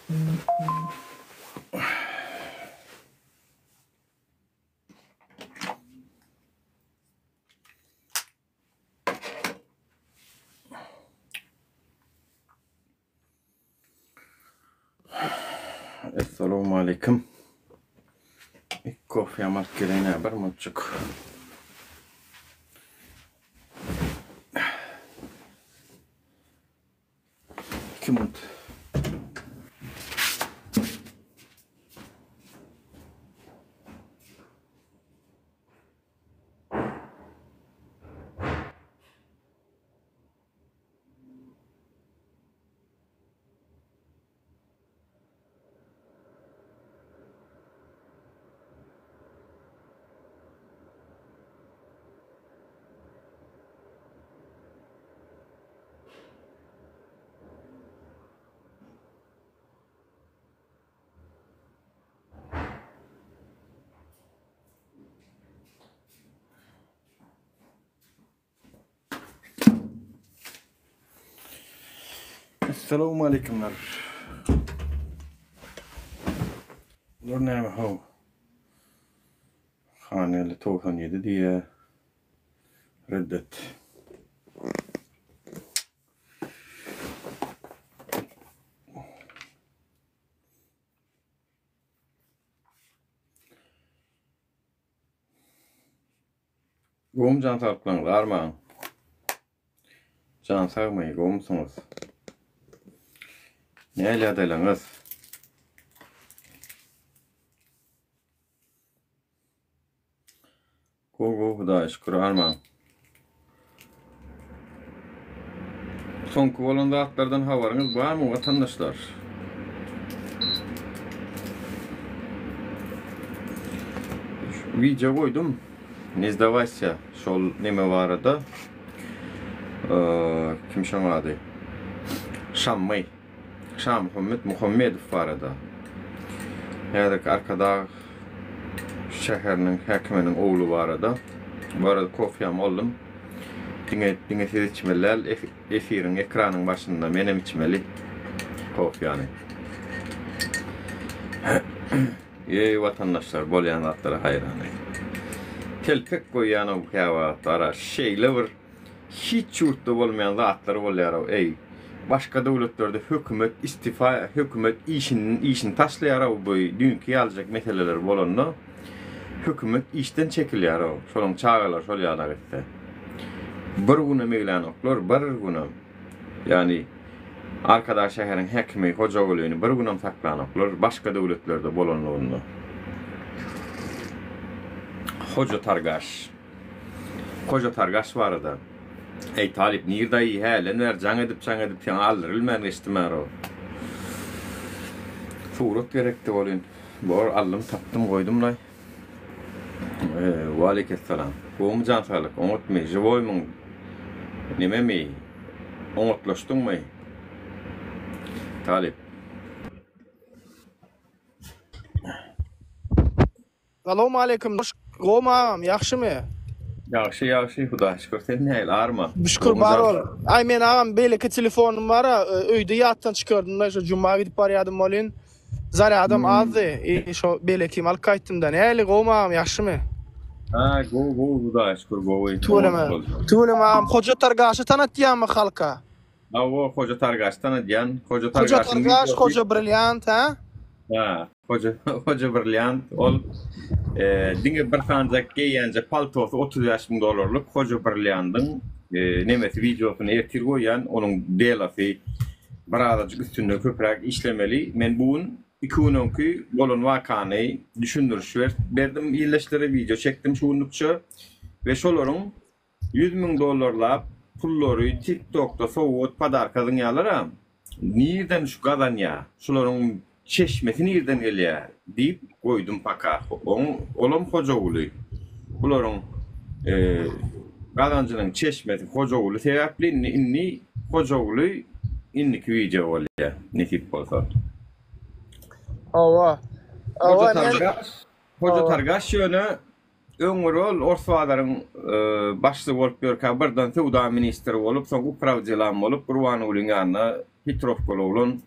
Essalamu aleýkum. Ik kofýam alyp geleýin-ä bir munçuk. 2 minut. Essalawmaleýkumlar. Bular näme how? Haneli 97 diýýä. Reddet. Gowmy jan saglyklaryňyz armaň. Jan sagmy gowmysyňyz. Nähili ýagdaýlaryňyz? Gowy gowy Hudaýa şükür armaň. Soňky bolan zatlardan habaryňyz barmy watandaşlar? Wideo goýdum. Ne sdawayся şol neme barada. Kim şoň ady? Şammy. Şamuhammet Muhammedow barada. Häzirki Arkadag şäheriniň häkiminiň ogly barada. Bu arada kofýamy aldym. Diňe diňe siz içmeli däl, efiriň ekranyň başynda menem içmeli kofýany. Eý watandaşlar bolýan zatlara haýran. Telpek goýýanam käwagt ara şeýle bir hiç ýurtda bolmaýan zatlar bolýar-ow eý. Başga döwletlerde hökümet istifa hökümet işinden işini taşlaýar-ow bu düýnki ýalyjak meseleler bolanda hökümet işden çekilýär-ow şolaň çagalary şol ýana gitse. Bir günem eglänoklar bir günem. Ýagny Arkadag şäheriň häkimi Hojagulyny bir günem saklanoklar başga döwletlerde bolanlygynda. Hoja Targaş. Hoja Targaş barada. Eý talyp nirdaýy hälen bäri jaň edip jaň edip saňa aldyrybilmän geçdim aro. Surat gerekdi welin bor aldym tapdym goýdumlaý. Waleýkessalam. Gowumy jan saglyk oňatmy žiwoýmyň nememi oňatlaşdyňmy talyp. Salowmaleýkim hoş gowmy agam ýagşymy. Ýagşy ýagşy hudaýa şükür sen nähili arma Şükür gowmy bar jan ol. Aý men agam beýleki telefonym bara öýde ýatdan çykardymda şo juma gidip barýadym welin zarýadam azdy i şo beýlekimi alyp gaýtdymda nähili gowmy agam ýagşymy. Ha gowy gowy hudaýa şükür gowy Tüweleme tüweleme agam Hoja Targaşy tanatýaňmy halka. Hawa Hoja Targaşy tanadýan Hoja Hoja Targaşyň Targaş wideosy Hoja Brilliant hä. Ha Hoja Hoja Brilliant ol diňe bir sanjak geýýänje paltosy 35 müň dollarlyk Hoja Brilliandyň nemesi wideosyny ertir goýýan onuň delasy birazajyk üstünde köpräk işlemeli men bu gün iki gün öňki bolan wakany düşündiriş berdim ildeşlere wideo çekdim şu günlükçe we şolaryň 100 müň dollarlap pullary tik tokda sowgat podarka zyňýalara nirden şu gazanýa şularyň çeşmesi nirden gelýä diýip goýdum paka oň olam Hojaguly bularyň gazanjynyň çeşmesi Hojaguly sebäpli indi indi Hojaguly indiki wideo bolýa nesip bolsa. Hawa. Hoja Targaş Hoja Targaş ýöne Öň bir ol ors bazaryň başlygy bolup ýörkä birden söwda ministri bolup, soň uprawdelam bolup Gurbangulyň ýanyna hitrowkaly oglan.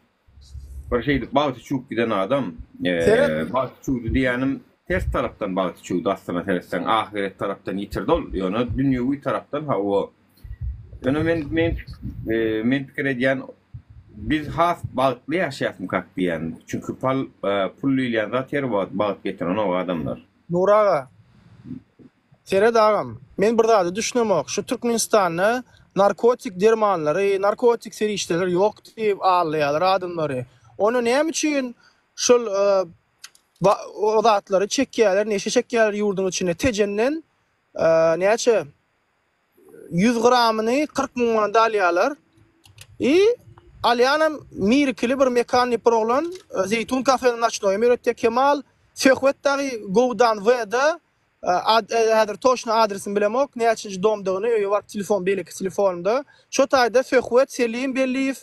Bir şeýdip bagty çüwüp giden adam. Seret. Bagty çüwdi diýýänim ters tarapdan bagty çüwdi aslyna seretseň ahyret tarapdan ýitirdi ol. Ýöne dünýewi tarapdan hawa. Ýöne men men men pikir edýän biz has bagtly ýaşaýasmykak diýýän. Çünki pal pul diýilýän zat her wagt bagt getirenok adamlar. Nury aga. Seret agam, men bir zada düşünemok, şu Türkmenistanda narkotik dermanlary, narkotik serişdeler ýok diýip aldaýarlar adamlary. Onda näme üçin şol o zatlary çekýärler, neşe çekýärler ýurduň içinde. Tejenden näçe 100 gramyny 40 müň manada alýarlar. I alýanam Mirikili bir Mekan diýip bir oglan, Zeýtun kafeniň noçnoýam ýöretýär Kemal, Söhbet dagy Gowdan W-da Häzir toçno adresini bilemok, näçinji domdygyny, öýe baryp telefon beýleki telefonymda. Şo taýda Söhbet, Selim Belliýew,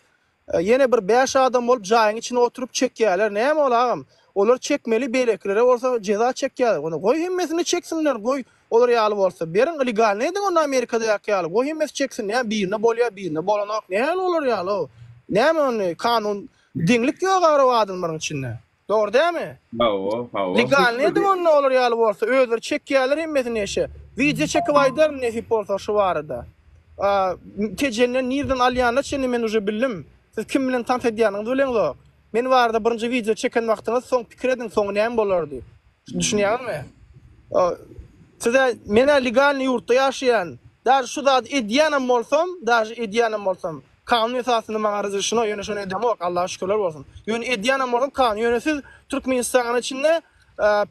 ýene bir bäş adam bolup jaýyň içinde oturyp çekýärler. Näme ol agam? Olar çekmeli, beýlekilere bolsa jeza çekýärler. Onda goý hemmesini çeksinler, goý olar ýaly bolsa. Beriň legalny ediň onda Amerikadaky ýaly. Goý hemmesi çeksin. Näme birine bolýar, birine bolanok. Näme olar ýaly-ow? Näme ony kanun deňlik ýok ara adamlaryň içinde. Dogry dälmi? Hawa, hawa. Legalny ediň onda olar ýaly bolsa. Özleri çekýärler hemmesi neşe. Wideo çekip aýdaryn nesip bolsa şu barada. Tejenden nirden alýanyna çenli men uje bildim. Siz kim bilen tans edýäniňizi bileňzok. Men barada birinji wideo çeken wagtyňyz soň pikir ediň soňy näme bolar diýip. Düşünýäňizmi? Size men-ä legalny ýurtda ýaşaýan. Daže şu zady edýänem bolsam, daže edýänem bolsam. Kanun esasynda maňa razreşeno ýöne şony edemok Allaha şükürler bolsun. Ýöne edýänem bolsam kanun ýöne siz Türkmenistanyň içinde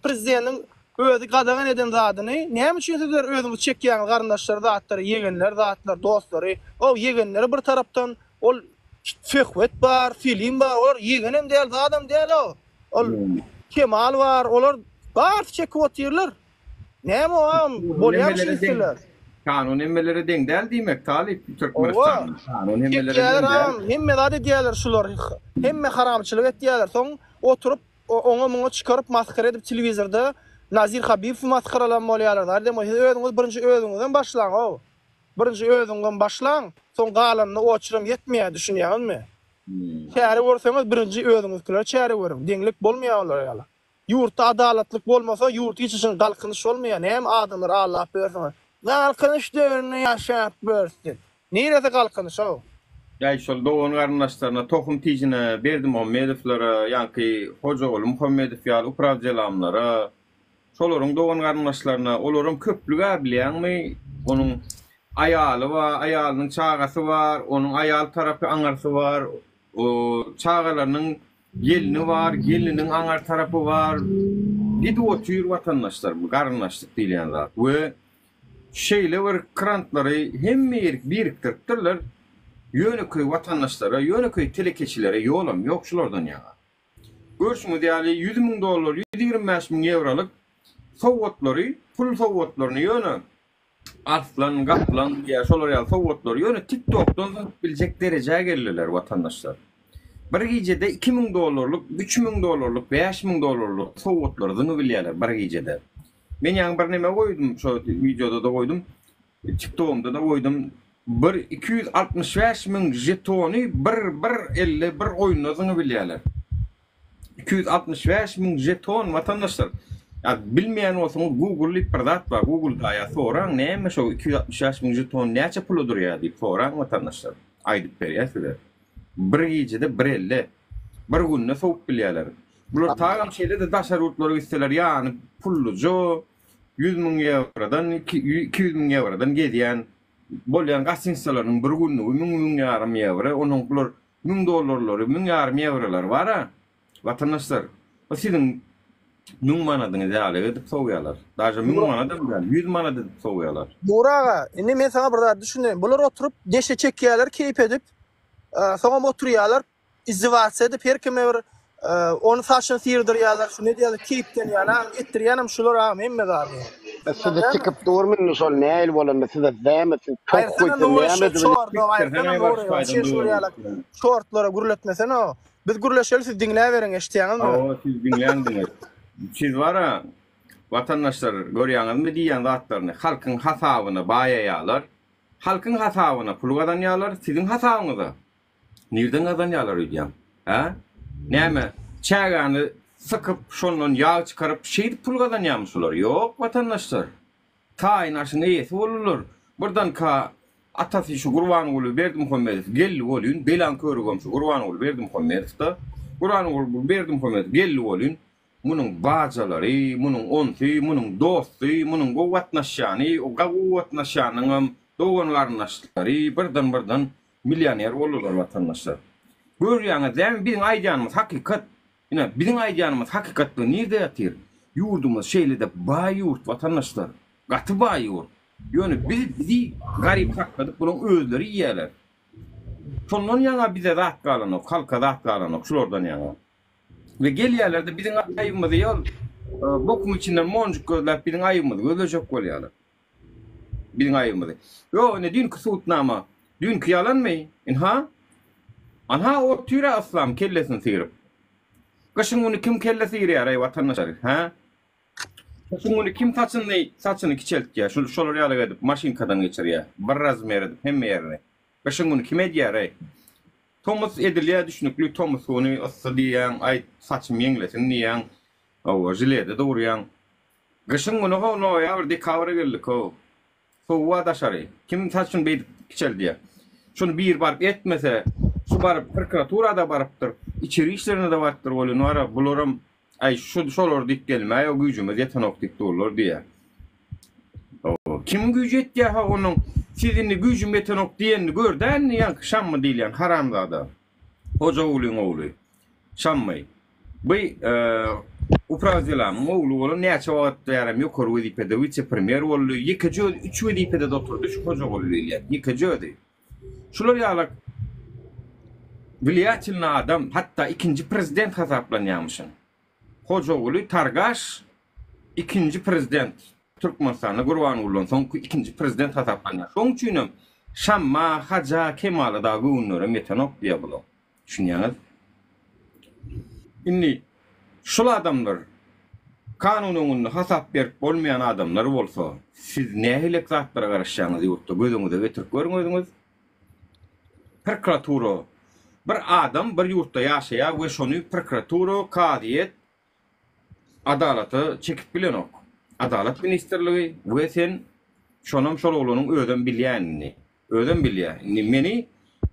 prezidentiň özi gadagan eden zadyny näme üçin sizler özüňiz çekýäňiz garyndaşlary zatlary ýegenler zatlar dostlary o ýegenleri bir tarapdan ol Söhbet bar Selim bar olar ýegenem däl zadam däl o ol Kemal bar olar barysy çekip otyrlar. Näme o agam bolýamy şeýtseler. Kanun hemmelere deň däl diýmek talyp Türkmenistanda kanun hemmelere deň däl. Agam hemme zat edýäler şular hemme haramçylyk etýäler soň oturyp oňa muňa çykaryp masgara edip telewizorda Nazir Habibowy masgaralan bolýalar zat edem siz özüňiz birinji özüňizden başlaň ow birinji özüňden başlaň soň galanyna oçuram ýetmeýär düşünýäňizmi çäre görseňiz birinji özüňizkilere çäre görüň deňlik bolmaýar olar ýaly. Ýurtda adalatlyk bolmasa ýurt hiç haçan galkynyş bolmaýar näme adamlary aldap ýörsüňiz galkynyş döwründe ýaşap ýörüs diýip niresi galkynyş ow. Äý şol dogan garyndaşlaryna tohum tijine Berdimuhamedowlara ýaňky Hojaguly Muhammedow ýaly uprawjelamlara şolaryň dogan garyndaşlaryna olaram köplügä bilýäňmi onuň aýaly bar aýalynyň çagasy bar onuň aýal tarapy aňyrsy bar o çagalarynyň Gelni bar, gelniniň aňar tarapy bar. Gidip otyr watandaşlar bu garyndaşlyk diýilýän zat we şeýle bir krantlary hemme ýerik birikdiripdirler. Ýönekeý watandaşlara, ýönekeý telekeçilere ýolam ýok şulardan ýaňa. Görşüňiz ýaly 100 müň dollar, 125 müň ýewrolyk sowgatlary, pul sowgatlaryny ýöne Arslan, gaplaň diýýär, şolar ýaly sowgatlary ýöne TikTokdan satyp biljek derejä geldiler watandaşlar. Bir gijede 2000 dollarlyk, 3000 dollarlyk, 5000 dollarlyk sowgatlary zyňybilýärler bir gijede. Men ýaňy bir neme goýdum, şo wideoda-da goýdum, TikTogymda-da goýdum. Bir 265 müň žetony bir bir elde bir oýunda zyňybilýärler. 265 müň žeton watandaşlar. Ýa bilmeýän bolsaňyz Google diýip bir zat bar. Google daýa soraň näme şo 265 müň žeton näçe pula durýar diýip soraň watandaşlar. Aýdyp berýär size. Bir gijede bir elde bir günde sowup bilýärler. Bular tagam şeýle-de daşary ýurtlara gitseler ýany pulluja 100 müň ýewrodan 200 müň ýewrodan gezýän bolýan gostinitsalarynyň bir günlügi müň müň ýarym ýewro. Onuň bular Müň dollarlary, müň ýarym ýewrolary bar-a, watandaşlar, o siziň müň manadyňyz ýaly edip sowýarlar. Daže müň manadam däl, ýüz manat edip sowýarlar. Nury aga, indi men saňa bir zat düşündireýin. Bular oturyp neşe çekýärler keýp edip, soňam oturýarlar, izdiwasiýa edip her kime bir Ony saçyny syrdyrýarlar, şuny edýärler, keýpden ýaly agam, etdirýänem şular agam hemme zady. Sizi tikip durmy indi şol nähili bolanda size zähmet siz tok Aýyrsana goýsa Nury näme şu edip çorda, aýyrsana Sikdirsene bar Nury, şu taýdan şeýle şular ýaly şortlara gürletmesene. Biz gürleşeli siz diňläberiň eşitýäňizmi? Hawa siz diňläň diňe. Siz bara watandaşlar görýäňizmi diýýän zatlaryny halkyň hasabyna baýaýalar. Halkyň hasabyna pul gazanýalar siziň hasabyňyza. Nirden gazanýarlar öýdýäň? Hä? Näme, çägäni sykyp, şondan ýag çykaryp, şeýdip pul gazanýarmy şular? Ýok, watandaşlar. Taýyn aşyň eýesi boldular. Birdenka atasy şu Gurbanguly Berdimuhamedow geldi welin, belaň körügem şu Gurbanguly Berdimuhamedowda. Gurbanguly Berdimuhamedow geldi welin, munuň bajalary, munuň onsy, munuň dosty, munuň gowy gatnaşýany, o gowy gatnaşýanyňam dogan-garyndaşlary birden-birden millioner boldular watandaşlar. Görýäňiz dämi biziň aýdýanymyz hakykat. Ine, biziň aýdýanymyz hakykatlygy nirde ýatyr? Ýurdumyz şeýle-de baý ýurt, watandaşlar. Gaty baý ýurt. Ýöne biz bizi garyp sakladyk, bulaň özleri iýýärler. Şondan ýaňa bize zat galanok, halka zat galanok şulardan ýaňa. We gelýärler-de biziň aýybymyzy ýol bokuň içinden monjuk gözläp biziň aýybymyzy gözlejek bolýarlar. Biziň aýybymyzy. Ýok, ine düýnki subutnama. Düýnki ýalanmy? Ynha. Anha otyr-a Yslam kellesini syryp. Gyşyň güni kim kelle syrýar-eý watandaşlar, hä? Gyşyň güni kim saçyny saçyny kiçeltýär, şul şolar ýaly edip maşinkadan geçirýär, bir razmer edip hemme ýerini. Gyşyň güni kim edýär-eý? Tomus edilýär düşnükli, tomus güni yssy diýýäň, aý saçym ýeňlesin diýýäň, hawa žilede durýaň. Gyşyň güni how noýabr dekabra geldik how. Sowuga daşary. Kim saçyny beýdip kiçeldýä. Şuny biri baryp etmese, şu baryp prokuraturada barypdyr, içeri işlerine-de barypdyr welin wara bularam aý şu şolar diýip gelmäý o güýjümiz ýetenok diýip durlar diýýä. Hawa. Kimiň güýji ýetýä how onuň siz indi güýjüm ýetenok diýenini gördä indi ýaňky Şammy diýilýän haramzada. Hojagulyň ogly. Şammy. Bu Uprawdelamyň ogly bolan näçe wagt bärem ýokary wezipede wise-premýer boldy. Ýekeje özi üç wezipede-de oturdy şu Hojaguly diýilýän. Ýekeje özi. Şular ýalak wliýatelnyý adam, hatda ikinji prezident hasaplanýarmyşyn. Hojaguly Targaş ikinji prezident Türkmenistanda Gurbangulydan soňky ikinji prezident hasaplanýar. Şonuň üçinem Şamma, Haja, Kemala dagy göwünlerem ýetenok diýýär bular. Düşünýäňiz? Indi şul adamlar kanun öňünde hasap berip bolmaýan adamlar bolsa, siz nähilek zatlara garaşýaňyz ýurtda göz öňüňize getirip görüň özüňiz. Prokuratura bir adam bir ýurtda ýaşaýar we şony prokuratura, kazyýet adalata çekip bilenok. Adalat ministrligi we sen şonam şol oglanyň özem bilýän indi. Özem bilýär. Indi meni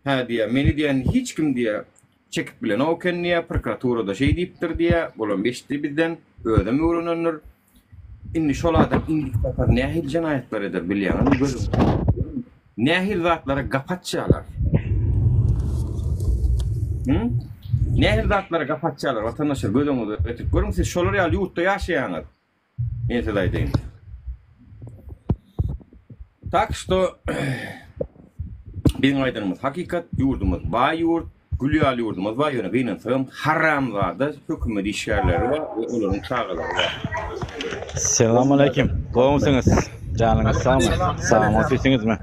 hä diýýär, meni diýen hiç kim diýýär, çekip bilenok eken diýýär, prokuraturada şeý diýipdir diýýär, olam eşitdi bizden, özem öwrenendir. Indi şol adam indiki sapar nähili jenaýatlar eder bilýäňizmi göz Nähili zatlara gapy açýarlar? Hı? Nähili zatlara gapy açýarlar watandaşlar göz öňüňize getirip görüň siz şolar ýaly ýurtda ýaşaýaňyz. Men size aýdaýyn. Tak şto biziň aýdanymyz hakykat, ýurdumyz baý ýurt, gül ýaly ýurdumyz bar, ýöne gynansagam haramzada hökümet işgärleri bar we olaryň çagalary bar. Salam aleýkim. Gowumysyňyz? Janyňyz sagmy? Sagmy otyrsyňyzmy?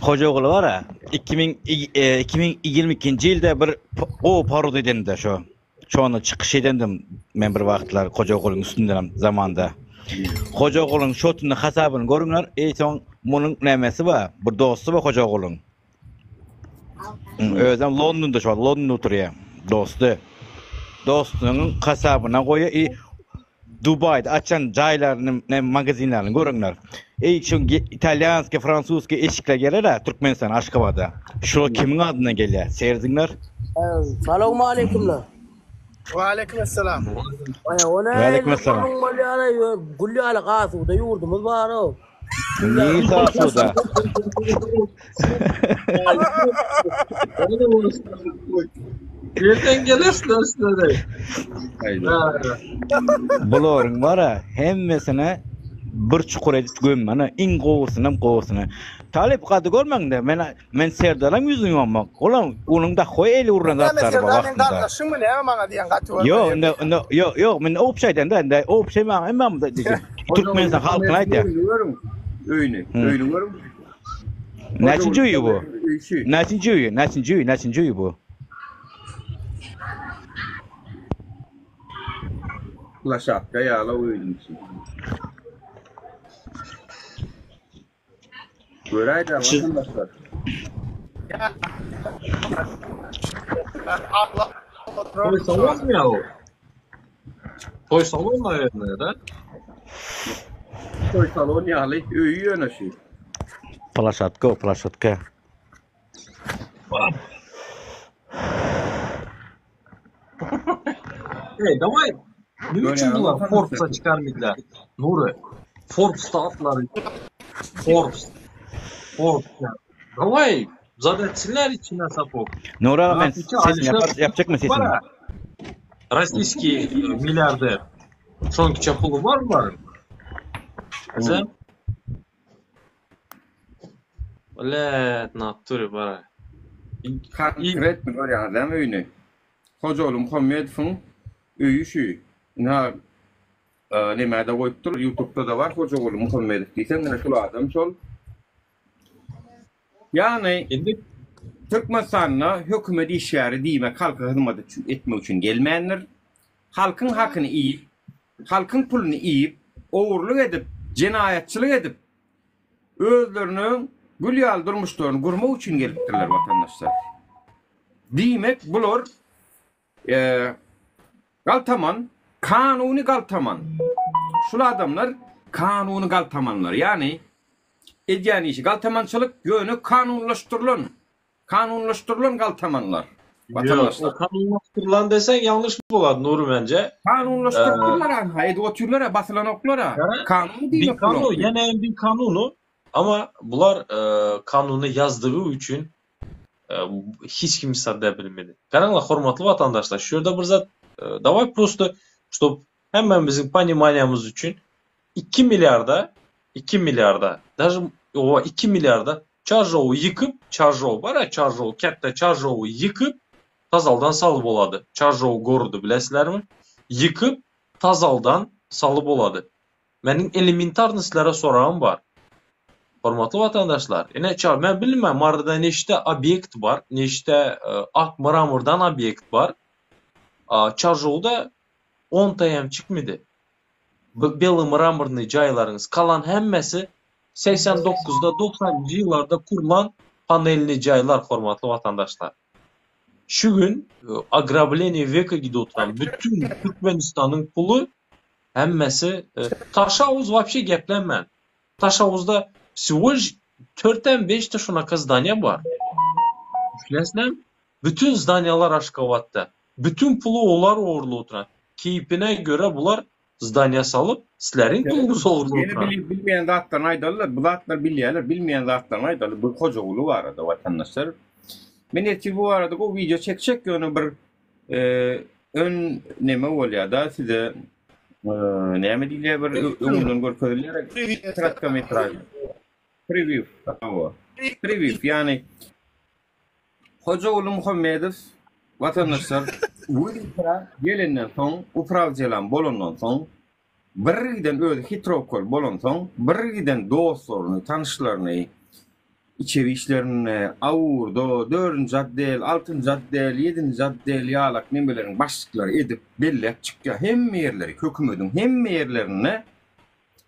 Hojaguly bar-a, 2000 2022-nji ýylda bir gowy parodiýa edende şo. Şonda çykyş edendim men bir wagtlar Hojagulyň üstündenem zamanda. Hojagulyň şotuny hasabyny görüňler, eý soň munuň nämesi bar, bir dosty bar Hojagulyň. Özem Londonda şu wagt Londonda oturýar dosty. Dostunyň hasabyna goýýar i Dubaýda açan jaýlaryny, näme magazinlerini görüňler. Eý şu italýanskiý, fransuskiý eşikler geler-ä Türkmenistana, Aşgabada. Şular kimiň adyndan gelýär? Serediňler. Salowmaleýkumlar. Waleýkim essalam. Aý, o nähili Waleýkim essalam. gürrüň bolýar-aý, gül ýaly asuda ýurdumyz bar-ow. Nirde asuda? Nereden gelesler sizlere? Bularyň bara hemmesine bir çukur edip gömmene, iň gowusynam gowusyny. Talyp gady görmäňde, men men Serdaram ýüzüni ýuwamak. Olam onuň da hoý eli urlan Näme zatlary bar Serdar meň wagtynda. gardaşymmy näme maňa diýen gaty görme Ýok, ýerde. indi indi ýok, ýok, men obşi aýdanda, indi obşi maňa hemmämiz diýjek. Türkmenistan halkyna aýdýar. Öýüni görüň. Öýüni, öýüni görüň. Näçinji öýi bu? Öýşi. Näçinji öýi? Näçinji öýi? Näçinji öýi bu? Plaşatka ýaly öýüniň içi. Göräýdä vatandaşlar. Toý salon ýa o? Toý salon nawernoe, da? Toý salon ýaly öýi ýöne şu. Plaşatka o, plaşatka. Ey, daway. Nime üçin bular Forbes'a çykarmydylar? Nury. Forbes'da atlary. Forbes. Forbes. Daway. Zat etsinler içine sapok. Nury aga men sesini yapar, yapjakmy sesini? Rossiyskiy milliarder. Şoňkiçe puly bar bularyň. Sen? Blet, nature bara. Konkretno görýäňiz dämi öýüni? Hojaguly Muhammedowyň öýi şu. Ynha nemede goýupdyr, ýutubda-da bar Hojaguly Muhammedow diýseň, ine şul adam şol. Ýagny Indi Türkmenistanda hökümet işgäri diýmek halka hyzmat etmek üçin gelmändir. Halkyň hakyny iýip, halkyň puluny iýip, ogurlyk edip, jenaýatçylyk edip, özlerine gül ýaly durmuşlaryny gurmak üçin gelipdirler watandaşlar. Diýmek bular galtaman, kanuny galtaman. Şul adamlar kanuny galtamanlar. Ýagny edýän işi galtamançylyk, ýöne kanunlaşdyrylan Kanunlaşdyrylan galtamanlar. Ýok, o kanunlaşdyrylan deseň ýalňyş bolar Nury mence. Kanunlaşdyrypdyrlar anha, edip otyrlar-a, basylanoklar-a. Kanuny diýmek Kanun, ýene hem bir kanuny, ama bular kanuny ýazdygy üçin hiç kim sadda bilmedi. Garaňlar hormatly watandaşlar, şu ýerde bir zat, daway prosto, ştob hemmämiziň ponimaniýamyz üçin 2 milliarda, 2 milliarda, daže owa 2 milliarda Çarjowy ýykyp, Çarjow bar-a, Çarjow, kätde Çarjowy ýykyp, tazaldan saly bolady. Çarjow gorody bilesizlermi? Ýykyp, tazaldan saly bolady. Meniň elementarny sizlere soragym bar. Hormatly watandaşlar, ine çar, men bilmän Maryda neçde obýekt bar, neçde ak mramordan obýekt bar. Çarjowda ontaýam çykmady. Bely mramornyý jaýlaryňyz, kalan hemmesi 89-da, 90-njy ýyllarda gurlan panelnyý jaýlar, hormatly watandaşlar. Şu gün ogrableniýe weka gidip oturan bütin Türkmenistanyň puly hemmesi Taşawuz wapşe geplenmän. Taşawuzda wsego liş törtem beşte şunaka zdaniýa bar. Düşünesizlermi? Bütün zdaniýalar Aşgabatda. Bütün puly olar ogurlap oturan. Keýpine göre bular zdaniýa salyp, sizleriň puluňyzy ogurlap Ýene oturan. bili bilmeýän zatlaryny aýdalylar. Bu zatlary bilýärler, bilmeýän zatlaryny aýdaly. Bu Hojaguly barada watandaşlar. Men ertir bu barada gowy wideo çekjek, ýöne bir ön neme bolýar-da size näme diýilýär bir öňünden görkezilýär. Kratkometraž. Prewýu. Hawa. Prewýu, ýagny Hojaguly Muhammedow watandaşlar wezipä gelenden soň, uprawdelam bolandan soň, birgiden özi hitrowkal bolansoň, birgiden dostlaryny, tanyşlaryny içeri işlerinde, awurda, dördünji otdel, altynjy otdel, ýedinji otdel ýalak nemeleriň başlyklary edip belläp çykýar. Hemme ýerleri, hökümediň hemme ýerlerinde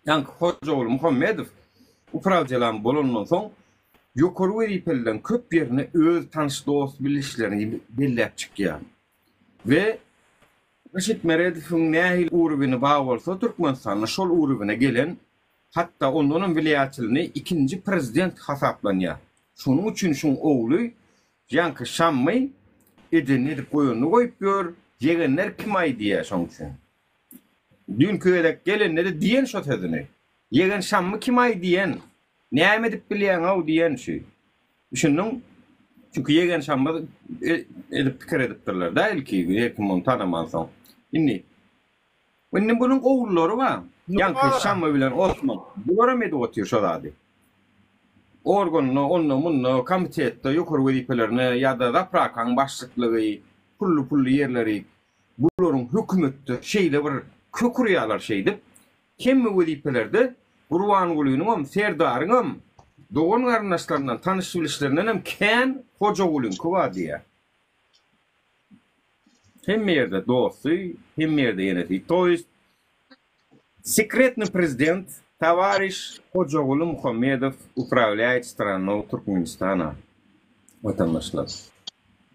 Ýaňky Hojaguly Muhammedow uprawdelam bolandan soň, ýokary wezipelileriň köp ýerine öz tanyş-dost-bilişlerini belläp çykýar we Reşit Meredowyň nähili uruwini bar bolsa Türkmenistanda şol uruwine gelen, hatda ondanam wlýatelnyý ikinji prezident hasaplanýar. Şonuň üçin şuň ogly ýaňky Şammy edenini edip goýanyny goýup ýör, ýegenler kim-aý diýýär şoň üçin. Düýnki gezek gelende-de diýen şo sözüni. Ýegen Şammy kim-aý diýen. Näme edip bilýäň-ow diýen şu. Düşündiň? Çünki ýegen Şammy edip pikir edipdirler-dä ilki, her kim ony tanamansoň. Indi, indi munuň ogullary bar. Ýaňky Şammy bilen Osman. Bularam edip otyr şo zady. Organda, onda-munda, komitetde ýokary wezipelerine ýa-da zaprakaň başlyklygy, pully-pully ýerleri Bularyň hökümetde şeýle bir kök urýarlar şeýdip, hemme wezipelerde Gurbangulynyňam, Serdaryňam dogan-garyndaşlaryndan, tanyş-bilişlerindenem kän Hojagulyňky bar diýýär. Hemme ýerde dosty, hemme ýerde ýenesi. To ýest, sekretnyý prezident towariş Hojaguly Muhammedow uprawlýaýet stranow Türkmenistana. Watandaşlar.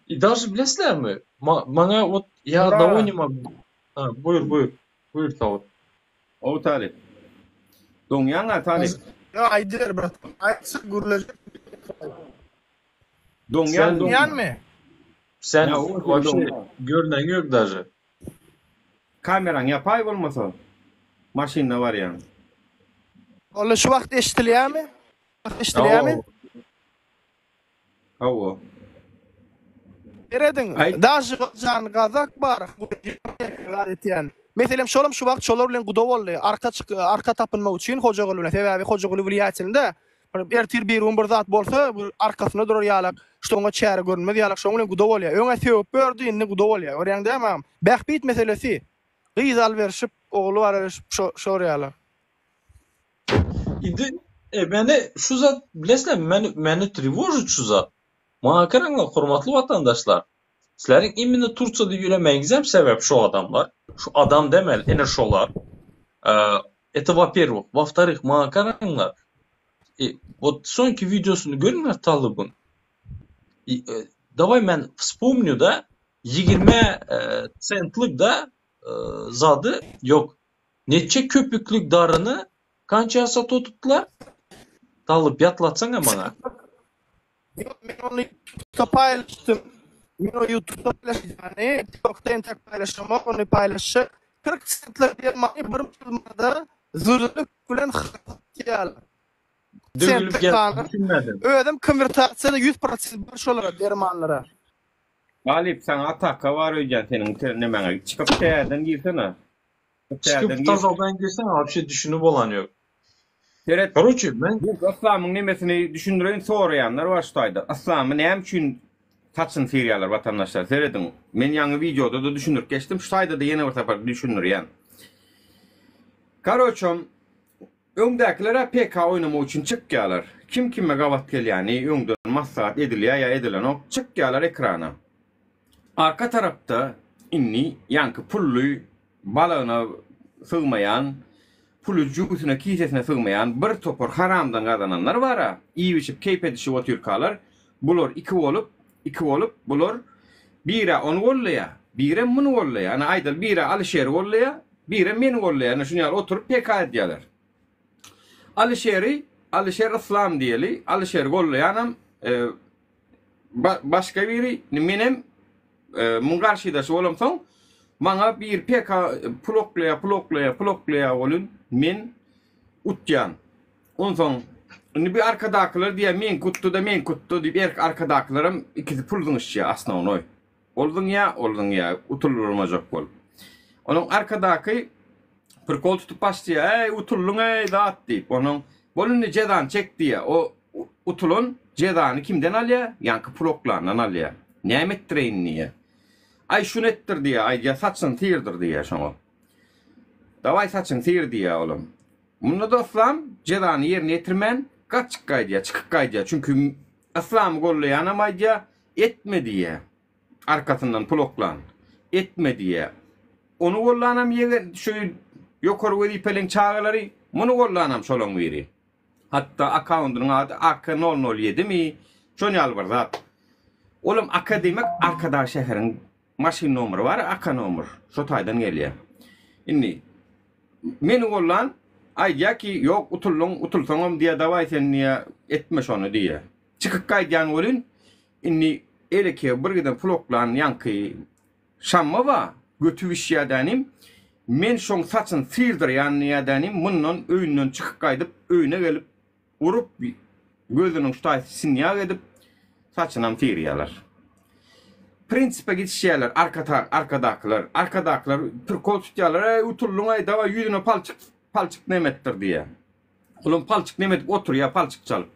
I daže bilesizlermi? Maňa wot ýa одного не могу. Ha, buýur, buýur. Buýur Talyp. Ow Talyp. Doňýaň-a Talyp. Ýok aýdyber brat. Aýtsa gürlejek. Doňýaň, doňýaň. Doňýanmy? Sen wapşe görneň ýok daže. Kameraňy ýapaý bolmasa. Maşynda barýaň. Boldy şu wagt eşdilýärmi? Eşdilýärmi? Hawa. Serediň, daže jan gazak bar, zat etýän. Meselem şolam şu wagt şolar bilen guda boldy. Arka çyk, arka tapynmak üçin Hojaguly bilen. Sebäbi Hojaguly wliýatelinde bir ertir birigün bir zat bolsa, bir arkasynda durar ýalak, şto oňa çäre görünmez ýalak şoň bilen guda bolýar. Öň-ä sögüp ýördi, indi guda bolýar. Görýäň dämi agam? Bähbit meselesi. Gyz alyberişip, ogly alyberişip şo şor ýalak. Indi e, meni şu zat bilesizler meni meni trewožit şu zat. Maňa garaňlar hormatly watandaşlar. Sizleriň imенно Tursiýada ýöremegiňizem sebäp şu adamlar. Şu adam demeli ene şolar. E, это во-первых. Во-вторых, maňa garaňlar. E, вот soňky wideosyny görüňler Talybyň. E, daway men wspomnю da 20 e, sentlik da e, zady ýok. Neçe köpüklik daryny kança satotupdylar? Talyp ýatlatsaňa maňa. Ýok men ony ýutubda paýlaşdym. Men ony ýutubda paýlaşýany, tiktokda entek paýlaşamok, ony paýlaşjak. 40 sentlik dermany bir musulmanda zürlük bilen satýarlar. Döwülip Sentlik gel sany. düşünmedim. Özem konwertasiýada 100% bar şolara dermanlara. Talyp saňa ataka bar öýdýän seniň nemäňe çykyp täzeden girsene. Çykyp tazadan girseň wapşe düşünip bolan ýok. Seret. Karoçe men Bu yslamyň nemesini düşündireýin soraýanlar bar şu taýda. Yslamy näme üçin saçyny syrýarlar watandaşlar serediň. Men ýaňy wideoda-da düşündirip geçdim. Şu taýda-da ýene bir sapar düşündirýän. Karoçem öňdäkiler-ä PK oýnamak üçin çykýarlar. Kim kime gabat gelýäni öňden maslahat edilýär ýa edilenok. Çykýarlar ekrana. Arka tarapda indi ýaňky pully balagyna sygmaýan, puly jübüsine, kisesine sygmaýan bir topar haramdan gazananlar bar-a, iýip-içip keýp edişip otyrkalar, bular iki bolup, iki bolup, bular bir-ä ony gollaýar, birem muny gollaýar. Ine, aýdaly, bir-ä Alyşeri gollaýar, birem meni gollaýar. Ine, şuny ýaly oturyp PK edýärler. Alyşeri, Alyşer Yslam diýeli, Alyşeri gollaýanam, Başga biri, menem muň garşydaşy bolamsoň, maňa bir PK pul oklaýar, pul oklaýar, pul oklaýar welin, men utýan. Onsoň, indi bir arkadakylar diýýär, meňki utdy-da, meňki utdy diýip, erk arkadakylaram ikisi pul zyňyşýar, osnownoý. Ol zyňýar, ol zyňýar, utuldyrmajak bolup. Onuň arkadaky prikol tutup başlaýar, Äý, utuldyň-eý, zat diýip. Onuň, Bol indi jezany çek diýýär. O utulan jezany kimden alýar? Ýaňky pul oklandan alýar. Näme etdireýin diýýär. Aý, şuny etdir diýýär, aýdýar, saçyňy syrdyr diýýär şoňa. Dawaý saçyňy syr diýýär olam. Munda-da yslam jezany ýerine ýetirmän, gaçyp gaýdýar, çykyp gaýdýar. Çünki yslamy gollaýanam aýdýar, Etme diýýär. Arkasyndan pul oklan. Etme diýýär. Ony gollanam ýegen şu ýokary wezipeliň çagalary, muny gollanam şolaň biri. Hatda akkaundynyň ady AK nol nol ýedimi, şon ýaly bir zat. Olam AK diýmek Arkadag şäheriň maşyn nomeri bar, AK nomer. Şo taýdan gelýär. Indi meni gollan aýdýar ki, ýok utuldyň, utulsaňam diýýär, dawaý sen diýýär, etme şony diýýär. Çykyp gaýdýan welin, indi elekege bir giden pul oklan ýaňky Şamma ba, göti bişýä dänim, men şoň saçyny syrdyrýan diýýä dänim, mundan öýünden çykyp gaýdyp, öýüne gelip, urup, gözüniň şu taýsy sinýak edip, saçynam syrýalar. Prinsipe gidişýärler arka arkadakylar. Arkadakylar prikol tutýarlar, Eý, utuldyň-aý, dawaý ýüzüne palçyk, palçyk neme etdir diýýär. Olam palçyk neme edip oturýar palçyk çalyp.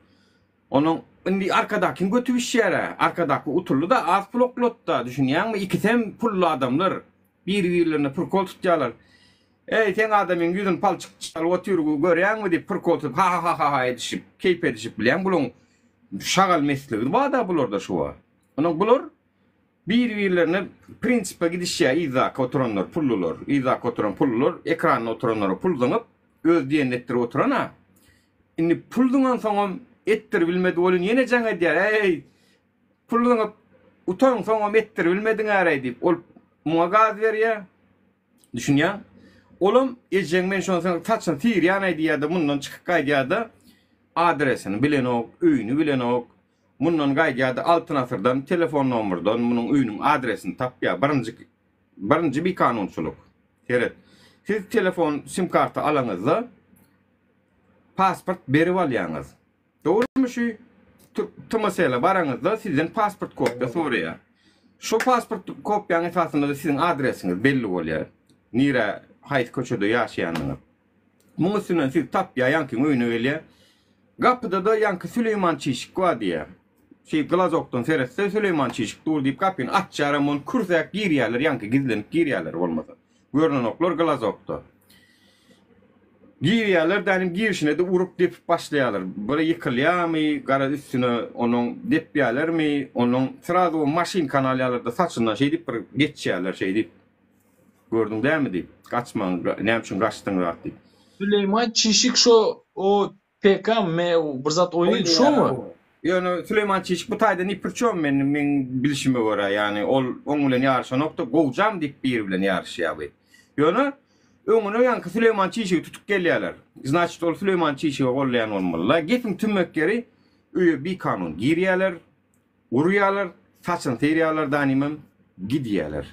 Onuň indi arkadakyň göti bişýär-ä. Arkadaky utuldy-da az pul oklatdy-da, düşünýäňmi? Ikisem pully adamlar. Biri-birlerine prikol tutýarlar. Eý, seň adamyň ýüzüni palçyk çalyp otyr, görýäňmi diýip prikol tutup ha-ha-ha-ha edişip, keýp edişip bilýäň bulaň şagal mesligi bar-da bularda şu wagt. Onuň bular bir-birlerine prinsipe gidişýär yzdaky oturanlar pullular. Yzdaky oturan pullular ekranda oturanlara pul zyňyp, Öz diýenini etdirip oturan-a. Indi pul zyňansoňam etdiribilmedi welin ýene jaň edýär, Äý! Pul zyňyp utansoňam etdiribilmediň-äreý diýip, ol muňa gaz berýär. Düşünýäň? Olam ejeň men şony saňa saçyny syrýan-aý diýýär-de, mundan çykyp gaýdýar-da, adresini bilenok, öýüni bilenok. Mundan gaýdýar-da, Altyn asyrdan telefon nomerden munuň öýüniň adresini tapýar. Birinji birinji bikanunçylyk. Seret. Siz telefon sim karta alaňyzda pasport berip alýaňyz. Dogrymy şu TMSL-e baraňyzda sizden pasport kopýa soraýar. Şo pasport kopýaň esasynda-da siziň adresiňiz belli bolýar. Nirä, haýsy köçede ýaşaýanyňyz. Muň üstünden sizi tapýar, ýaňkyň öýüne gelýär. Gapyda-da ýaňky Süleýman Çişik bar diýýär. Şeý glazokdan seretse Süleýman Çişik dur diýip gapyny açýaram ony kürsäp girýärler, ýaňky gizlenip girýärler bolmasa. Görnenoklar glazokda. Girýärler dänim girişine-de urup depip başlaýarlar. Biri ýykylýarmy, gara üstüne onuň depýärlermi, onuň srazu maşinkany alýarlar-da saçyndan şeýdip bir geçýärler şeýdip. Gördüň dämi diýip, gaçmaň, näme üçin gaçdyň zat diýip. Süleýman çişik şo o PK me bir zat oýnaýdy şomy? Ýöne Süleýman çişik bu taýda ni priçom men meň bilşime görä ýany ol oň bilen ýaryşanokda gowjam diýip biri bilen ýaryşýar bu. Ýöne öňüne ýaňky Süleýman çişigi tutup gelýärler. Znaçit ol Süleýman çişigi gollaýan bolmalyda. Gepiň tümmek ýeri öýe bikanun girýärler, urýarlar, saçyny syrýarlar danymam gidýärler.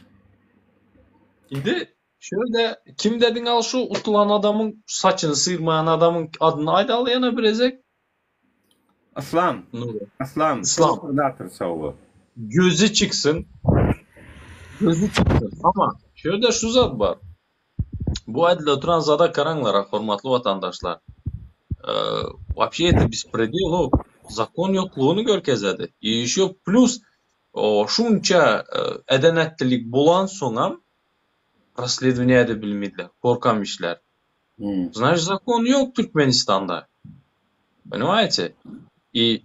Indi şu ýerde kim dediň al şu utulan adamyň saçyny syrmaýan adamyň adyny aýdaly ýene bir gezek. Yslam. Yslam. Yslam. Predator sawwa. Gözi çyksyn. Gözi çyksyn. Ama şu ýerde şu zat bar. Bu aýdylyp oturan zada garaňlar hormatly watandaşlar. Wapşe это bespredel o zakon ýoklugyny görkezedi. I ýeşe plus şunça eden-etdilik bolansoňam rasledowaniýe edip bilmediler. Korkan işler. Znaýyş zakon ýok Türkmenistanda. Ponimaýete? I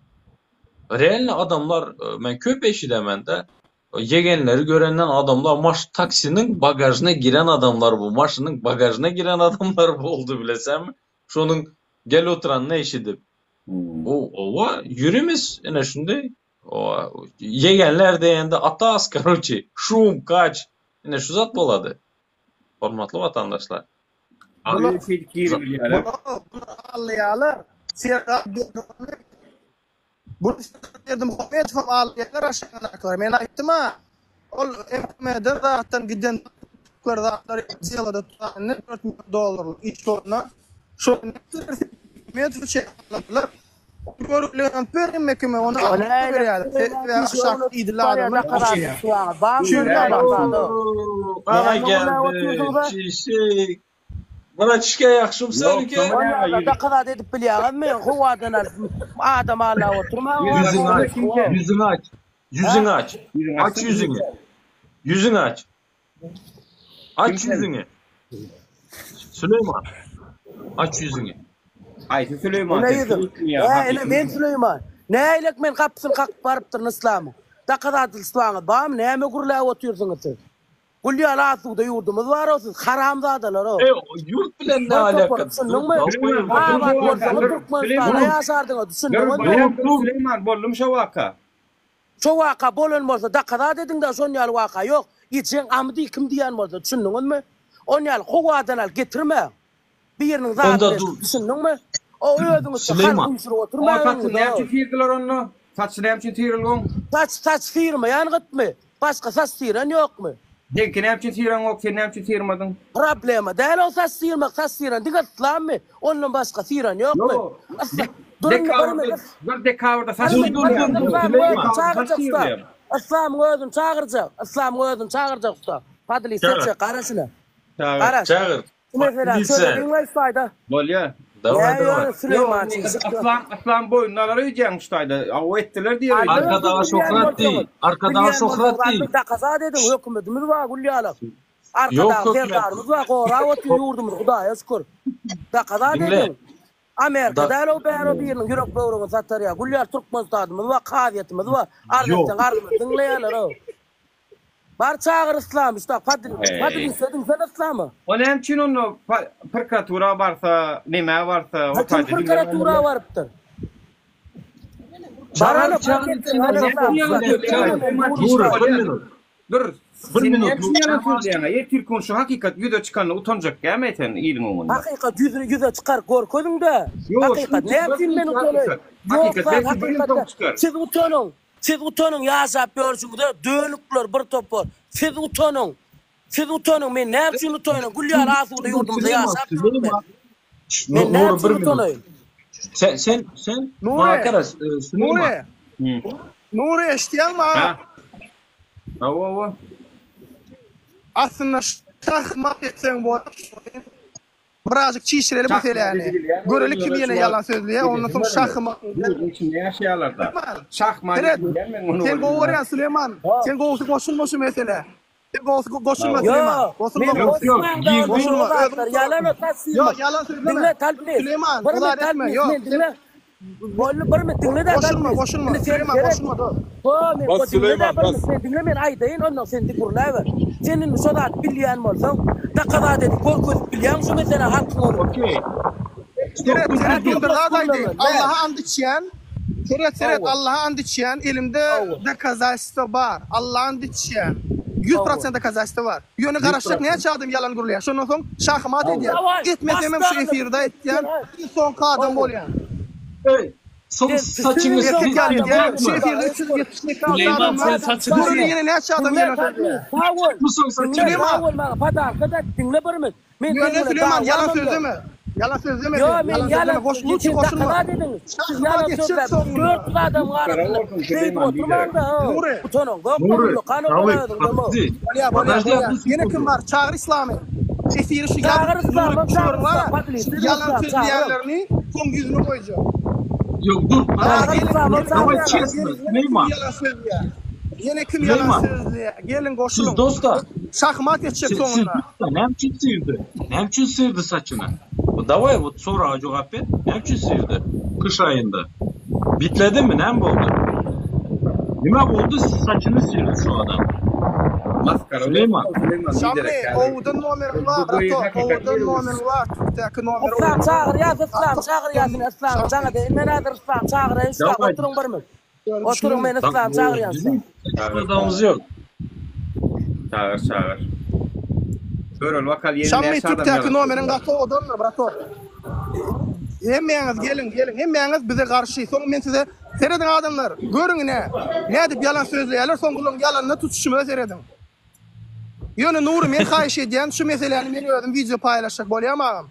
realno adamlar men köp eşidemende ýegenleri görenden adamlar maş taksiniň bagažyna giren adamlar bu maşynyň bagažyna giren adamlar boldy bilesenmi? Şonuň gel oturanyny eşidip. O owa ýürimis ine şunday owa ýegenler diýende atas karoçi şum kaç ine şu zat bolady. Hormatly watandaşlar. Bular şeýdip Bular alýarlar. Serdar Berdimuhamedow Bu Serdar Berdimuhamedowam alýarlar aşagyndakylar. Men aýtdym-a. Ol MHM-den zatdan giden türkler zatlar delada tutan 4 million dollarlyk iş bolanda şol nätdiler Berdimuhamedowy çekip aldylar. Görgüli bermek kime ony alyp berýärler. Aşak idil adamlar. Aga geldi. Çişik. Braçka ýagşym seniki. Onýa zat edip bilýäňizmi? Howadan alyp adam aldap oturmaň. Ýüzüňi aç. Ýüzüňi aç. Ýüzüňi aç. Aç ýüzüňi. Ýüzüňi aç. Aç ýüzüňi. Süleýman. Aç ýüzüňi. Haýsy Süleýman Ine sen ýüzüm. kim ýa Hä, hakyky ine men Süleýman. Näýlek men gapysyny kakyp barypdyryn yslamyň. Dokazatelstwaňyz barmy? Näme gürläp otyrsyňyz siz? Gül ýaly asuda ýurdumyz bar-ow siz haramzadalar-ow. E, ýurt bilen ne Bir topar alaka? düşündiňmi? Süleýman, Abat dur, bolsaňyz dur, Türkmenistanda Süleýman. ýaşardyňyz, Dur, düşündiňizmi? dur, Süleýman, boldumy şo waka? Şo waka bolan bolsa dakazat ediňdä şon ýaly waka ýok. Ejeň amy diý kim diýen bolsa düşündiňizmi? On ýaly howadan alyp getirmäň. Biriniň Onda zadyny dur. eşidip düşündiňmi? O özüňizçe hal Süleýman. uýşuryp O oturmaň saçyny öňüňizde näme o. üçin syrdylar onda? Saçy näme üçin syryldy oň? Saç saç syrmaýan gytmy? Başga saç syran ýokmy? Seňki näme üçin syraňok sen näme üçin syrmadyň? Problema däl o saç syrmak saç syran diňe yslammy? Ondan başga syran ýokmy? Ýok. Yslam Dur indi bir minut. Bir dekabrda saç Dur dur dur dur Süleýman. Çagyrjak usta. Yslamyň özüni çagyrjak. Yslamyň özüni çagyrjak usta. Podlis etjek gara şuna. Çagyr. Gara. Çagyr. Şu meseläni çözebiň we şu taýda. Bolýa. Daway daway. Süleýman Ýok, Yslam Yslam boýnuna alar öýdýäň şu taýda. Aw etdiler diýer öýdýän. Arkadaga şöhrat diý. Arkadaga şöhrat diý. Dakazat ediň hökümetimiz bar gül ýalak. Arkadag Serdarymyz bar gorap otyr ýurdumyzy Hudaýa şükür. Dakazat ediň. Amerika däl o bäri biriniň ýürek böwregini satar ýa. Gül ýaly Türkmenistanymyz bar, kazyýetimiz bar. Arz etseň arzyňy diňleýärler o. Bar çagyr yslamy şuda podlis ediň sen yslamy. O näme üçin onda prokuratura barsa, nämä barsa, o taýda. Kim prokuratura barypdyr? Barana Nuri, bir minut. Dur. Bir Sen minut. näme üçin ýalan sözleýäň? Ertir gün şu hakykat ýüze çykanda utanjak dälmi sen iliň öňünde? Hakykat ýüzüni ýüze çykar görkeziňdä. Ýok, Hakykat şu näme üçin men utanaýyn? hakykat. Ýok Hakykat zat belki bir ýyl soň hakykatda çykar. siz utanyň. Siz utanyň ýaşap ýörşüňize dönükler bir topar. Siz utanyň. Siz utanyň men näme üçin utanaýyn? Gül ýaly asuda ýurdumyzda ýaşap ýörün men. Men näme Nuri üçin bir minut. utanaýyn? Sen sen sen Nuri. maňa gara e, Süleyman. Nuri. Nuri eşitýäňmi aga? Ha? Hawa, hawa. Aslynda şahmat etseň bolar. Birazjyk çişireli bu meseläni. Göreli kim ýene ýalan sözleýär, ondan soň şahmat. Ýurduň içinde ýaşaýarlar-da. Şahmat Seret, edilýän men ony sen gowy görýän. görýän Süleýman. Sen gowusy goşulma şu meselä. Sen gowusy goşulma Ýok, Süleýman. Goşulma men gowusy. Ýok, goşmaň-da girdi. ol Goşulma. zatlar Özüň ýalan o tassyk. Ýok, ýalan sözleme. Diňle Talpis. Süleýman, Bir o minut zat etme. Talpis, Ýok, men sen diňle. Boldy bir minut diňle-de Goşulma, Talpis. goşulma. Indi sen Süleýman seret. goşulma dur. Ho, men Bas o diňle-de Süleýman, bir bas. minut, sen diňle men aýdaýyn, ondan sen di gürläber. Sen indi şo zat bilýän bolsaň, dokazat edip görkezip bilýäň şu meselä halkyň öňünde. Okey. Seret, seret, men bir zat aýdaýyn. Gürleme, Allaha and içýän. Seret, seret, Hawa. Allaha and içýän. Elimde Hawa. dokazatelstwo bar. Allaha and içýän. 100% dokazatelstwo bar. Ýöne garaşjak näçe adam ýalan gürleýär. Şondan soň şahymat edýän. Daway, Etmesemem şu başda efirde etýän. Sen- Iň soňky adam Hawa. bolýan. Ey, soň Sen saçyňy sen- Erkek ýaly edýän. Şu syrdýarmy? efirde 372 Süleýman, adam sen bar. saçyny Göreli syr. ýene näçe adam Diňle ýalan Talpis, sözleýär. sag bol. Musun Diňle, saçyny? sag bol maňa podarka da diňle bir minut. Men Ýöne seň bilen Süleýman ýalan dawamam ýok. sözleme. Ýalan sözleme Ýo, sen. men Ýalan ýalan sözleme. Goş, lütfi siz goşulma. dokazat ediňiz. Siz Şahymat ýalan etjek sözläp soňunda. 400 adamyň arasynda bolsun beýdip Süleýman oturmaň-da, ha. Nuri. Utanyň, gok Nuri, bolun, kan daway, okan özüňde mo. podожди. Bolýa, bolýa, Podожди bolýa. одну Ýene kim секунду. bar? Çagyr Islamy. Efiri şu Çagyr ýalan Islamy, Nuri çagyr şularyň bar. Islam, podlist, Ýalan Islam, çagyr. sözleýänlerini soň ýüzüne goýjak. Ýok, dur, Ha, podожди. gelin, Islam'ı gelin, Daway çagyr. честно, gelin, ýene kim Süleyman. ýalan sözleýär? Ýene kim ýalan Süleyman. sözleýär? Gelin Siz goşulyň. dostlar, Şahmat etjek siz, siz soňunda. dostlar, näme üçin syrdy? Näme üçin syrdy saçyny? Daway, вот soraga jogap ber. Näme üçin syrdy? Gyş aýynda. Bitledimi, näme boldy? Nime boldy? Saçyny syrdy şu adam. Maskara Süleyman. Süleyman Şammy, biderek häzir. owudan nomeriň bar, Bu- bu bratok, hakykat owudan ýeri nomeriň bar, Türkdäki nomer Islam owudan. çagyr ýaz, Islam çagyr ýazyn, Islam jaňa de. Men häzir Islam çagyraýyn, şu Daway. oturyň bir minut. Oturyň men Islam çagyrýan. Bizim adamymyz ýok. Çagyr, çagyr. Göreli bakal ýene Şammy, näçe adam Türkdäki ýalan nomeriň sözlär. gaty owadandyr, bratok. Hemmäňiz geliň, geliň, hemmäňiz bize garşy. Soň men size serediň adamlar, görüň ine, nädip ýalan sözleýärler, soň bularyň ýalanyna tutuşymyza serediň. Ýöne Nury men haýyş edýän, şu meseläni men özüm wideo paýlaşjak bolýarmy agam?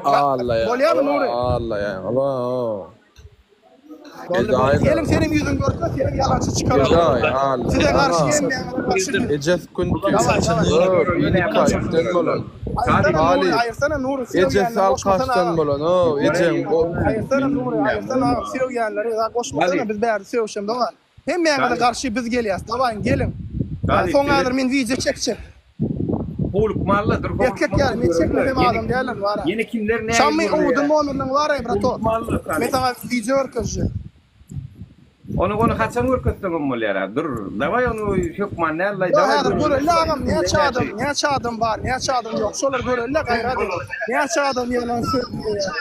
Alla ya. Bolýarmy Nury? Alla ya. Allah. Boldy, boldy. Geliň senem ýüzüňi görkezse, senem ýalançy çykaralım. Gedaý, alla. Size garşy hemmäňize garşy. Ejesi küntü. Daway, daway. Ýör, kalpden bolan. Aýyrsana Nury, Haly. aýyrsana Nury, Ejesi sögýänleri goşmasana alkaşdan agam. bolan. O, ejeň o. Aýyrsana Nury, aýyrsana agam, sögýänleri goşmasana, biz bärde sögüşemde bar. Hemmäňize garşy biz gelýäs. Dawaýyň, geliň. Galyp, Soň seret. häzir men wideo çekjek. Howlukmaly dur. Erkek ýaly men çekmesem adam däldir bara. Ýene kimler näme Şammy owudan nomeriniň bar-aý brato. Howlukmaly. Men saňa wideo görkezjek. Ony ony haçan görkezseň hem bolýar. ha. Dur, daway ony hökman nällaý Ýa daway. häzir göreli agam näçe adam, näçe adam bar, näçe adam ýok. Şolar göreli gaýrat et. Näçe adam ýalan sözleýär.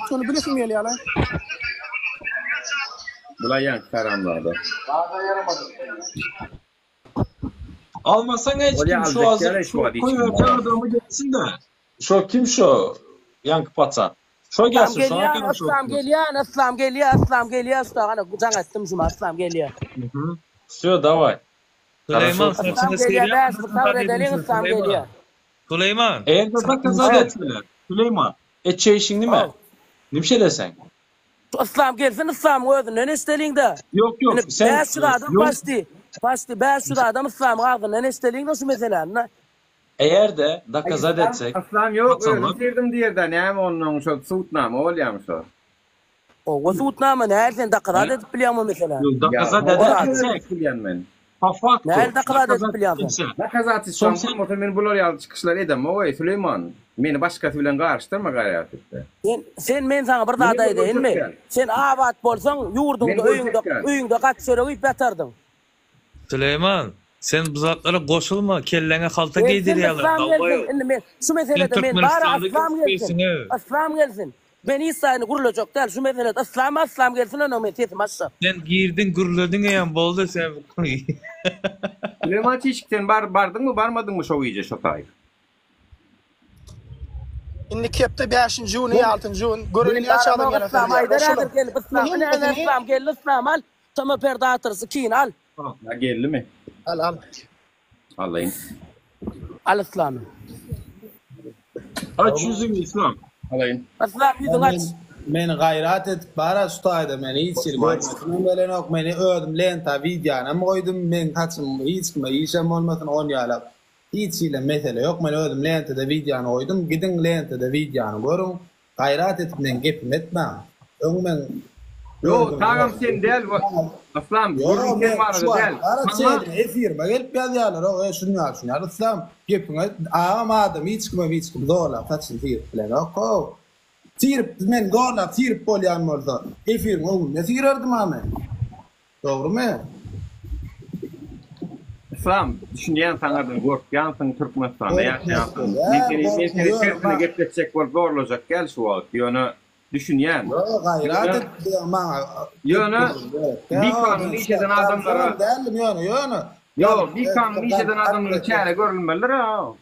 Şony bilesim gelýär lan. Bulay ýaňky haramzada. Almasaň hiç Bolýa, kim şu aljak hazır ýaly şu şu ady hiç kim koyberken adamı gelsin de. Şo kim şo? Yankı patsan. Şo Islam gelsin, şona gelýär, kadar şo. Islam gelýär, Islam gelýär, Islam gelýär, usta gana jaň etdim şuma, Islam gelýär. Все, давай. Süleyman Хорошо. Islam saçyny gelýär, syrýar. bäş bir sabr edeliň, Islam gelýär. Süleyman. Eğer de zakazat etseler. Süleyman, etçe işin değil mi? Haw. Nimşe desen? Islam gelsin, Islamyň özünden eşdeliň-de. Yok yok Indi sen 500 adam yok başdy. Başdy 500 adam Islamyň agzyndan eşdeliň-de şu meseläni. eğer de dakazat etsek Aslam ýok, Patsanlar. özüm girdim diýerde, näme ondan şo sutnama bolýarmy şo? O sutnama näl sen dakazat edip bilýäňmi o meseläni? Yok dakazat Ya, eder etsek bilýän men. pa faktu. Näl dakazat edip Dakazat bilýäň sen? etse. Nakazat Soň islam sen- bolmasa men bular ýaly çykyşlar edem, oý Süleyman. Meni başkasy bilen garyşdyrma gaýrat etde. Sen sen men sana bir zat Meni aýdaýynmy? görjek Sen abat bolsaň ýurduňda, Meni öýüňde, görjek öýüňde gaç çörek iýip ýatardyň. Süleyman sen bu zatlara goşulma. Kelleňe halta Gelsin giydirýärler. Islam Daway. gelsin. Indi men şu Sen meselede men bara Türkmenistanda Islam gelsin. gezipsiň. Islam gelsin. Men hiç zadyny gürlejek däl şu meselede yslam yslam gelsin onda men sesimi açjak. Sen girdiň gürlediň eýýäm boldy sen. Süleýman çişik sen bar bardyňmy barmadyňmy şo gije şo taý. Indiki hepde bäşinji gün ýa altynjy gün göreli Men näçe adam baramok gelen yslam sözler aýdar häzir goşulyň. gelip yslam ine ine Hemmesini yslam geldi yslam al tm perde atyrysy kyn al. Ha geldimi? al al. Alaýyn. Al yslamy. Aç ýüzüňi Yslam. Alaýyn. Yslam ýüzüňi aç. Men gaýrat edip bara şu taýda meni hiç hili görmesimem gelenok meni özüm lenta wideonam goýdum meň saçym hiç kime işem bolmasyn onýalak hiç hili mesele ýok men özüm lentada wideony goýdum gidiň lentada wideony görüň Gaýrat edip meň gepimi etmäň. Öň meň Ýok, tagam sen däl bu. Yslam, gürrüň sen barada däl. Gara çeýdine efirime gelip ýazýarlar o e şuny ýaly şuny ýaly Yslam gepiňe agam adam hiç kimem hiç kim zorlap saçyny syryp bilenok how. Syryp men zorlap syryp bolýan bolsa efiriň öňünde syrardym a men. Dogrymy? Yslam, düşünýän saňadan gorkýansyň Türkmenistanda ýaşaýansyň. Men seni men seni tersine gepletjek bolup zorlajak däl şu wagt. Ýöne düşünýän. Ýok, gaýrat et diýýän maňa. Ýöne bikanun iş eden adamlara däldim ýöne, ýöne. Ýok, bikanun iş eden adamlara çäre görülmelidir-a.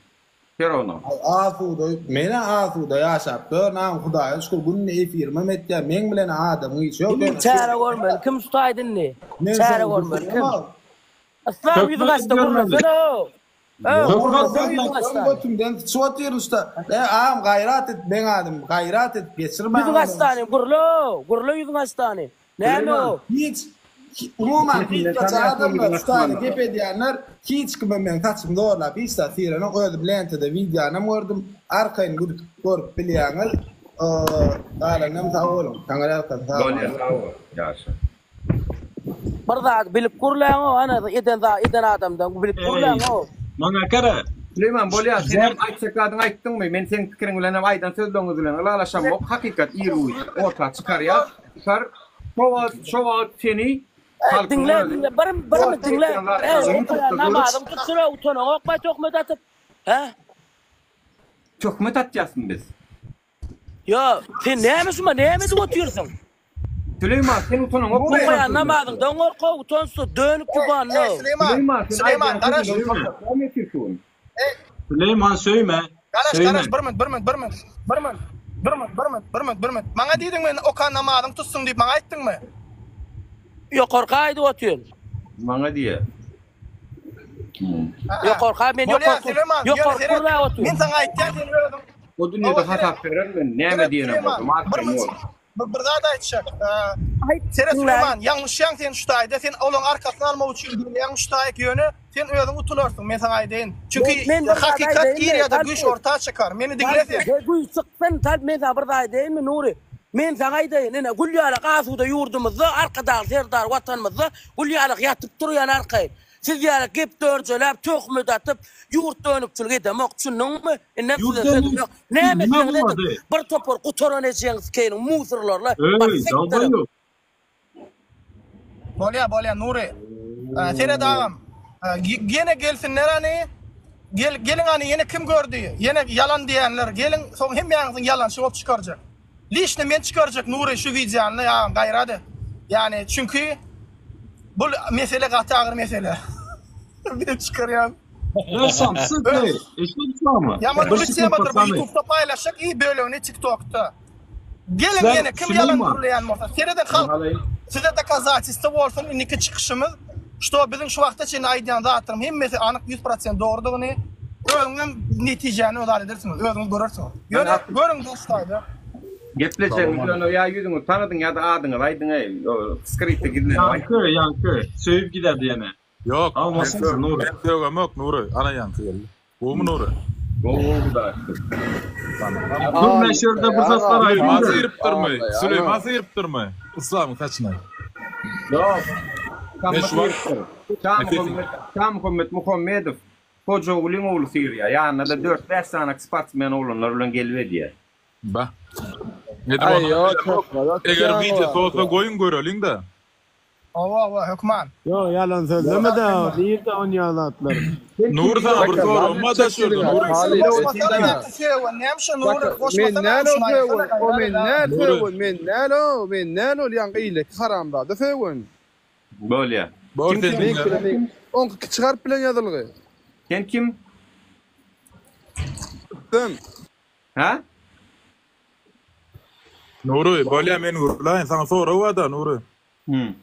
Ser ony. Aý asuda menä asuda ýaşap ýörün agam hudaýa şükür günde efirimem etýän meň bilenä adamyň işi ýok Kim ýöne çäre görmeli kim şu taýda indi men çäre şony görmeli kim düşünemok. Yslam ýüzüň Hökmany açda görmeli. gürlesene o Hökman gürlesene ýüzüň görmeli. açda Götümden syçyp otyryn şuda e agam gaýrat et meň adym gaýrat et geçirmäň ýüzüň açdany gürle gürle ýüzüň açdany näme o Hiç umuman hiç Sesinden haçan tanýarsyň adamlar ýüzüň şu taýda açmanyny. gep edýänler hiç kime meň saçymy zorlap hiç zat syranok özüm lentada wideonam gördüm arkaýyn gidip görüp bilýäňiz galanynam sag boluň taňryýalkasyn sag Bolýa sag bol ýaşa. Bir zady bilip gürläňo ana eden zat eden adamdan bilip Eý, gürläňo. maňa gara. Süleýman bolýa senem aýtjak zadyňy aýtdyňmy men seň pikiriň bilenem aýdan sözleriňiz bilen ylalaşamok hakykat ir-u orta çykarýas çykar şo wagt şo wagt seni Eý halkyň diňle özi diňle bir birimi orta diňle etýän eý zatlaryny okaýan ýutupda görüp namazyň tutsun-a utanaňokmy töhmet atyp hä. Töhmet atýasmy biz. Ýo, sen näme şuma näme edip otyrsyň? Süleýman sen utanaňokmy Nury. Okaýan namazyňdan gork utançsyz dönük Eý, jubanly. eý, Süleýman, Süleýman sen Süleýman, aýdýan garaş. sözüňden utansak näme etýärsiň? Eý, Süleýman söýme. garaş, Söýme. garaş, bir minut, bir minut, bir minut, bir minut, bir minut, bir minut, bir minut, bir minut. Maňa diýdiň men okan namazyň tutsun diýip maňa aýtdyňmy? Ýokarka aýdyp otyryn. Maňa diýýär. Ýokarka men Bolýar ýokarky Süleýman, ýöne ýokarky seret, gürläp otyryn. men saňa aýtýan sen özüň. O dünýede Hawa seret. hasap berer men näme Seret diýenem Süleýman, bolsam bir arkaýyn minut, bol. bir, bir zat aýtjak. Aýt Seret diňläýin. Süleýman, ýalňyşýaň sen şu taýda, sen olaň arkasyny almak üçin gelýäň şu taýyk, ýöne sen özüň utularsyň, men saňa aýdaýyn. Çünki Men bir zat hakykat aýdaýynmy, ir ýa-da güýç Talpy? orta çykar. Meni diňle Talpy, sen. he güýç çyksyn, Talp men saňa bir zat aýdaýynmy Nury? Men saňa aýdaýyn, ine gül ýalak asuda ýurdumyzda, Arkadagly Serdar Watanymyzda gül ýalak ýatyp turýan arkaýyn. Siz ýaly gep dörjeläp, töhmet atyp, ýurt dönükçilik edemok, düşündiňmi? Indem size sözüm ýok. Näme etseňiz ediň, bir topar gutaran ejeňiz sikeýiniň musorlaryla bar sikdiriň. Bolýa bolýa Nury. Seret agam. Ýene gelsinler hany. Gel geliň hany ýene kim gördi? Ýene ýalan diýenler geliň soň hemmäňiziň ýalançy bolup çykarjak. Liçno men çykarjak Nury şu wideony agam gaýrat et. Ýani çünki bul mesele gaty agyr mesele. Men çykarýan. Ýa samsyk eý, eşidipsiňmi? Ýaman Bir uly sekund temadyr bu pacany. ýutubda paýlaşjak i bölegini tiktokda. Geliň Sen ýene kim ýalan Süleýman. gürleýän bolsa serediň halk size dokazatelstwo bolsun indiki çykyşymyz şto biziň şu wagta çenli aýdýan zatlarymyň hemmesi anyk 100% dogrudygyny özüňizem netijäni özal edersiňiz özüňiz görersiňiz. Ýöne görüň dostlar. Geplejegiňiz ýöne ýa ýüzüňizi tanadyň ýa-da adyňyzy aýdyň eý skrytda gizlenip aýt. Ýaňky ýaňky söýüp giderdi ýene. Ýok, men Almasyn sö Nury. men sögemok Nury. Ana ýaňky geldi. Gowumy Nury? Gowy gowy Hudaýa şükür. Dur men şu ýerde bir zatlar Süleýman aýdayyn-da. syrypdyrmy? Süleýman syrypdyrmy? Yslamyň saçyny. Ýok. Men Şammy şu wagt syrypdyr. Şamuhammet Şamuhammet Muhammedow Hojagulyň ogly syrýar. Ýanynda-da dört-bäş sany sportsmen oglanlar bilen gelip edýär. Bah. Nedir Aý ony ýok bilemok. çakmaz Eger atýaň wideosy bolsa wagty. goýuň göreliň-de. Hawa hawa hökman. Ýok ýalan sözleme-de nirde onýa zatlar. Nury saňa bir soragym bar daş ýerde Nury. Men näl ol söwen o men näl söwen men näl o men näl ol ýaňky eýleki haramzada söwen. Bolýa. Bor sen diňle. Oňky kiçi harp bilen ýazylgy. Sen kim? Sen. Hä? Nury, bolýa men gürläýin. Saňa sorag bar-da Nury. Hum.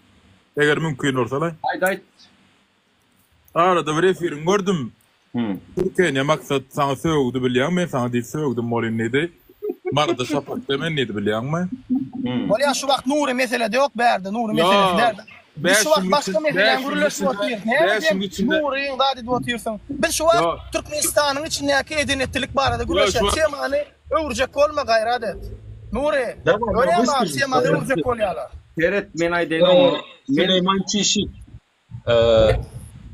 Eger mümkin bolsa-laý. Aýt aýt. Arada bir efiriňi gördüm. Hum. Türkeniýe maksat saňa sögdi bilýäňmi men saňa diýip sögdüm bolyn diýdi. Maryda şapakda men diýdi bilýäňmi? Hum. Bolýa şu wagt Nury meselede ýok bärde Nury meselesi dälde. Biz şu wagt başga meseläni gürleşip otyrys. Näme sen Nuryň zat edip otyrsyň. Biz şu wagt Türkmenistanyň içindäki eden-etdilik barada gürleşýäs. Temany öwürjek bolma gaýrat et. Nury, görýäňmi abi temany öwürjek bolýarlar. Seret men aýdaýyn oňa. Süleýman Çişik.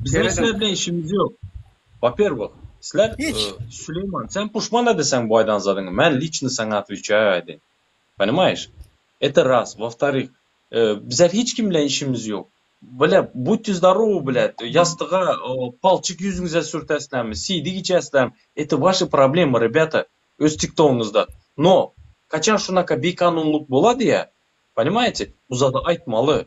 Biziň sizler bilen işimiz ýok. Во-первых, sizler Süleýman sen puşman edeseň bu aýdan zadyňy. Men liçno saňa otweçaýu aýdaýyn. Понимаешь? Это раз. Во-вторых, Bizler hiç kim bilen işimiz ýok. Bile, budьте zdorowy, bile, ýassyga palçyk ýüzüňize sürtesizlermi, siýdik içesizlermi, это ваши проблемы, ребята, öz tiktogyňyzda. No, haçan şunaka bikanunlyk bolady ýa, понимаете, bu zady aýtmaly.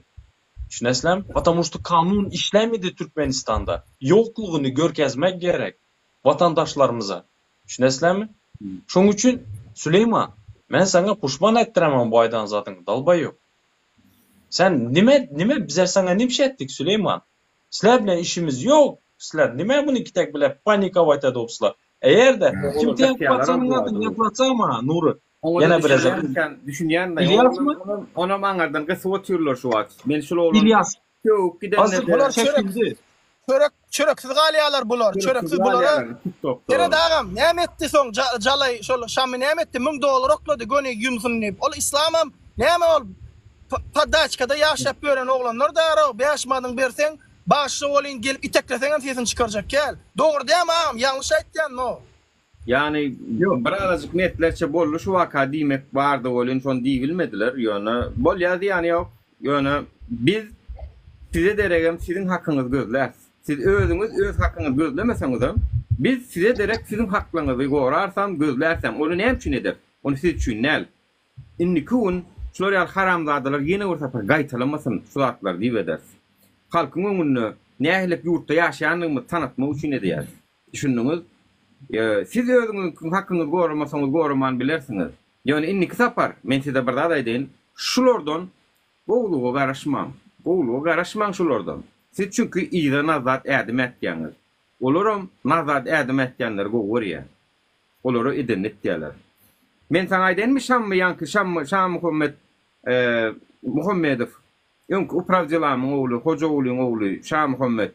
Düşünesizlermi? Потому что kanun işlemedi Türkmenistanda. Ýoklugyny görkezmek gerek watandaşlarymyza. Düşünesizlermi? Şoň üçin, Süleýman, men saňa puşman aýtdyraman bu aýdan zadyňy, dalbaýok. Sen nime, nime, bizler saňa nimşe etdik, Süleýman? Sizler bilen işimiz ýok. Sizler nime muny kitek bile panikowat edopsizler? Eger-de, kim teýat adyny ýatlatsa maňa, Nury, Oňa-da ýene bir gezek. düşünýänmikäm, düşünýän-de. Ylýasmy? Onam aňardan gysyp otyrlar şu wagt. Men şul oglan Ylýas, sögüp Hazır gidende-de. Bular çörek, çekildi. çörek, çöreksiz galýarlar bular, Çöreksiz çöreksiz bulara. galýarlar TikTokda. Seret agam, näme etdi soň jalaý şol Şamy näme etdi? 1000 dollar oklady göni ýumsun diýip. Ol Islamam näme ol podaçkada ýaşap ýören oglanlar dara 5 manadyň berseň bagyşla bolyn gelip itekleseňem sesini çykarjak däl. Dogry dämi agam ýalňyş aýtýan no. Ýagny birazajyk mertlerçe boldy şu waka diýmek bardy welin şony diýibilmediler ýöne bolýa zyýany ýok ýöne biz size deregem siziň hakyňyzy gözläris siz özüňiz öz hakyňyzy gözlemeseňizem biz size derek siziň haklaňyzy gorarsam gözlärsem ony näme üçin ederis ony siz üçin däl indiki gün şular ýaly haramzadalar ýene bir sapar gaýtalamasyn şu zatlary diýip ederis halkyň öňünde nähilek ýurtda ýaşaýandygymyzy tanatmak üçin edýäris. Düşündiňiz? Siz özüňiziň hakyňyzy goramasaňyz goraman bilersiňiz. Ýöne indiki sapar men size bir zat aýdaýyn, şulardan gowulyga garaşmaň. Gowulyga garaşmaň şulardan. Siz çünki yza nazat ädim ätýäňiz. Olaram nazat ädim ätýänleri gowy görýär. Olara edenini etýärler. Men saňa aýdaýynmy Şammy ýaňky Şammy Şamuhammet Muhammedow öňki uprawdelamyň ogly Hojagulyň ogly Şamuhammet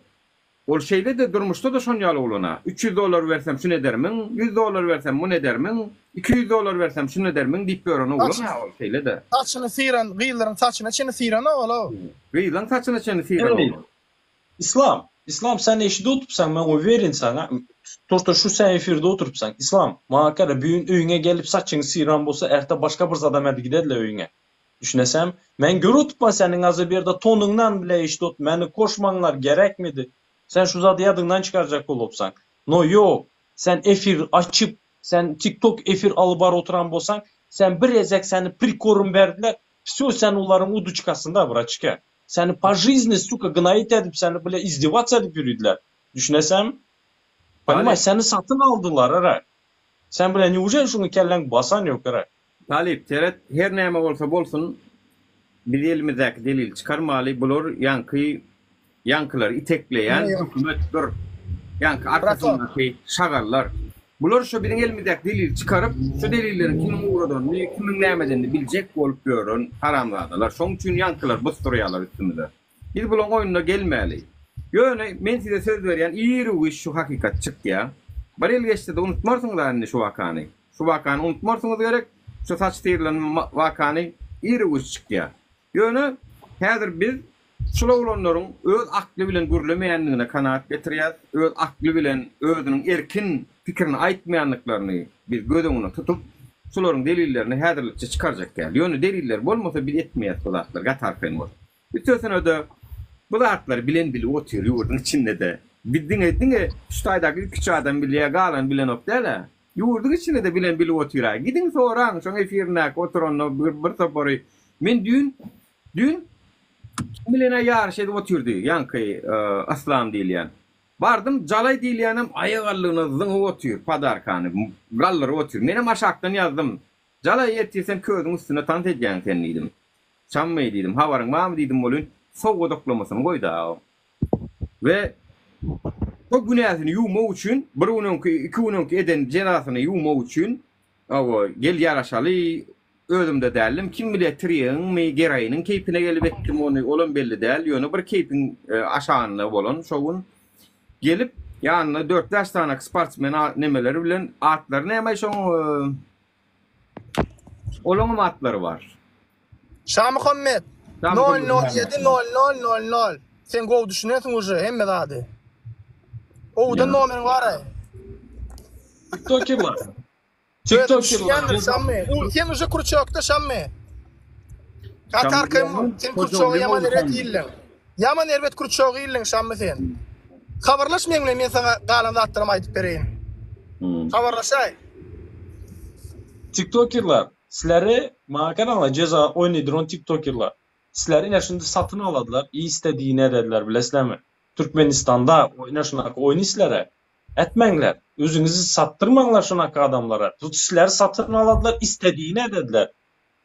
Ol şeýle-de durmuşda-da şon ýaly oglan-a. 300 dollar bersem şuny edermiň, 100 dollar bersem muny edermiň, 200 dollar bersem şuny edermiň diýip ýören oglan-a ol şeýle-de. Saçyny syran, gyzlaryň saçyna çenli syran ol-ow. Gyzlaň saçyna çenli syran oglan. Islam, Islam sen eşide oturypsaň men uwerin saňa, to što şu sen efirde oturypsaň, Islam, maňa gara bügün öýüňe gelip saçyňy syran bolsa erte başga bir zadam edip giderler öýüňe. Düşünesem, men görüp oturman seniň azy bir ýerde tonuňdan bile eşidip oturman, meni goşmaňlar gerekmidi? Sen şu zady ýadyňdan çykarjak bolupsaň. No ýok, sen efir açyp, sen tiktok efir alyp baryp oturan bolsaň, sen bir gezek seni prikorym berdiler, wsё sen olaryň uduçkasynda braçka. Seni po žizni suka gnoit edip seni bile izdewatsa edip ýöridiler. Düşünesem? Ponimaýş, seni satyn aldylar ara. Sen bile neujeli şuňa kelläň basan ýok ara. Talyp, seret, her näme bolsa bolsun, biz elimizdäki delili çykarmaly, bular ýaňky, ýaňkylary itekleýän hökümet bir, ýaňky arkasyndaky şagallar. Bular şo biziň elimizdäki delili çykaryp, şu delilleriň kimiň ugradanyny, kimiň näme edenini biljek bolup ýören haramzadalar. Şoň üçin ýaňkylar busdurýarlar üstümize. Biz bulaň oýnuna gelmäli. Ýöne men size söz berýän, iru-giç şu hakykat çykýa. Bir ýyl geçse-de unutmarsyňyz-a indi şu wakany. Şu wakany unutmarsyňyz gerek, şu saç syrylan wakany iru-giç çykýa. Ýöne häzir biz şul oglanlaryň öz akly bilen gürlemeýändigine kanagat getirýäs, öz akly bilen özüniň erkin pikirini aýtmaýandyklaryny biz göz öňüne tutup, şularyň delillerini häzirlikçe çykarjak däl. Ýöne deliller bolmasa biz etmeýäs bu zatlary, gaty arkaýyn boluň. Üstesine-de. Bu zatlary bilen bilip otyr ýurduň içinde-de. Biz diňe diňe şu taýdaky iki-üç adam bilýär, galany bilenok däl-ä. Ýurduň içinde-de bilen bilip otyr-a. Gidiň soraň, şoň efirindäki oturanda bir bir topary. Men düýn düýn kim bilen-ä ýaryş edip otyrdy, ýaňky Yslam diýilýän. Bardym, Jalaý diýilýänem aýagallygyna zyňyp otyr podarkany, galdyryp otyr. Menem aşakdan ýazdym. Jalaý ertir sen közüň üstünde tans edýäň sen diýdim. Şammy diýdim, habaryň barmy diýdim welin, sowgat oklamasyny goýdy-a. We şo günäsini ýuwmak üçin, bir gün öňki, iki gün öňki eden jezasyny ýuwmak üçin, hawa, gel ýaraşaly, özümde däldim, kim bilýär tirýegiňmi, geroiniň keýpine gelip etdim ony, olam belli däl, ýöne bir keýpiň aşagynda bolan şo gün. Gelip, ýanynda dört-bäş sany sportsmen nemeleri bilen, atlary näme-aý şoň, Olaňam atlary bar. Şamuhammet, nol nol ýedi nol nol nol nol. Sen gowy düşünensiň uje hemme zady. Owadan nomeriň bar-aý. Tiktokerler. Özüň Tiktokerler. düşünýändir Şammy. Sen uje kruçokda Şammy. Gaty arkaýyn bol. Sen kruçogy ýaman erbet illeň. Ýaman erbet kruçogy illeň Şammy sen. Habarlaş meň bilen men saňa galan zatlarymy aýdyp bereýin. Habarlaşaý. Tiktokerler sizleri maňa garaňlar jeza oýnaýdyran tiktokerler sizleri ine şunda satyn aladylar istediğini edediler bilesizlermi Türkmenistanda ine şunaka oýny sizlere etmäňler özüňizi satdyrmaňlar şunaka adamlara sizleri satyn aladylar istediğini edediler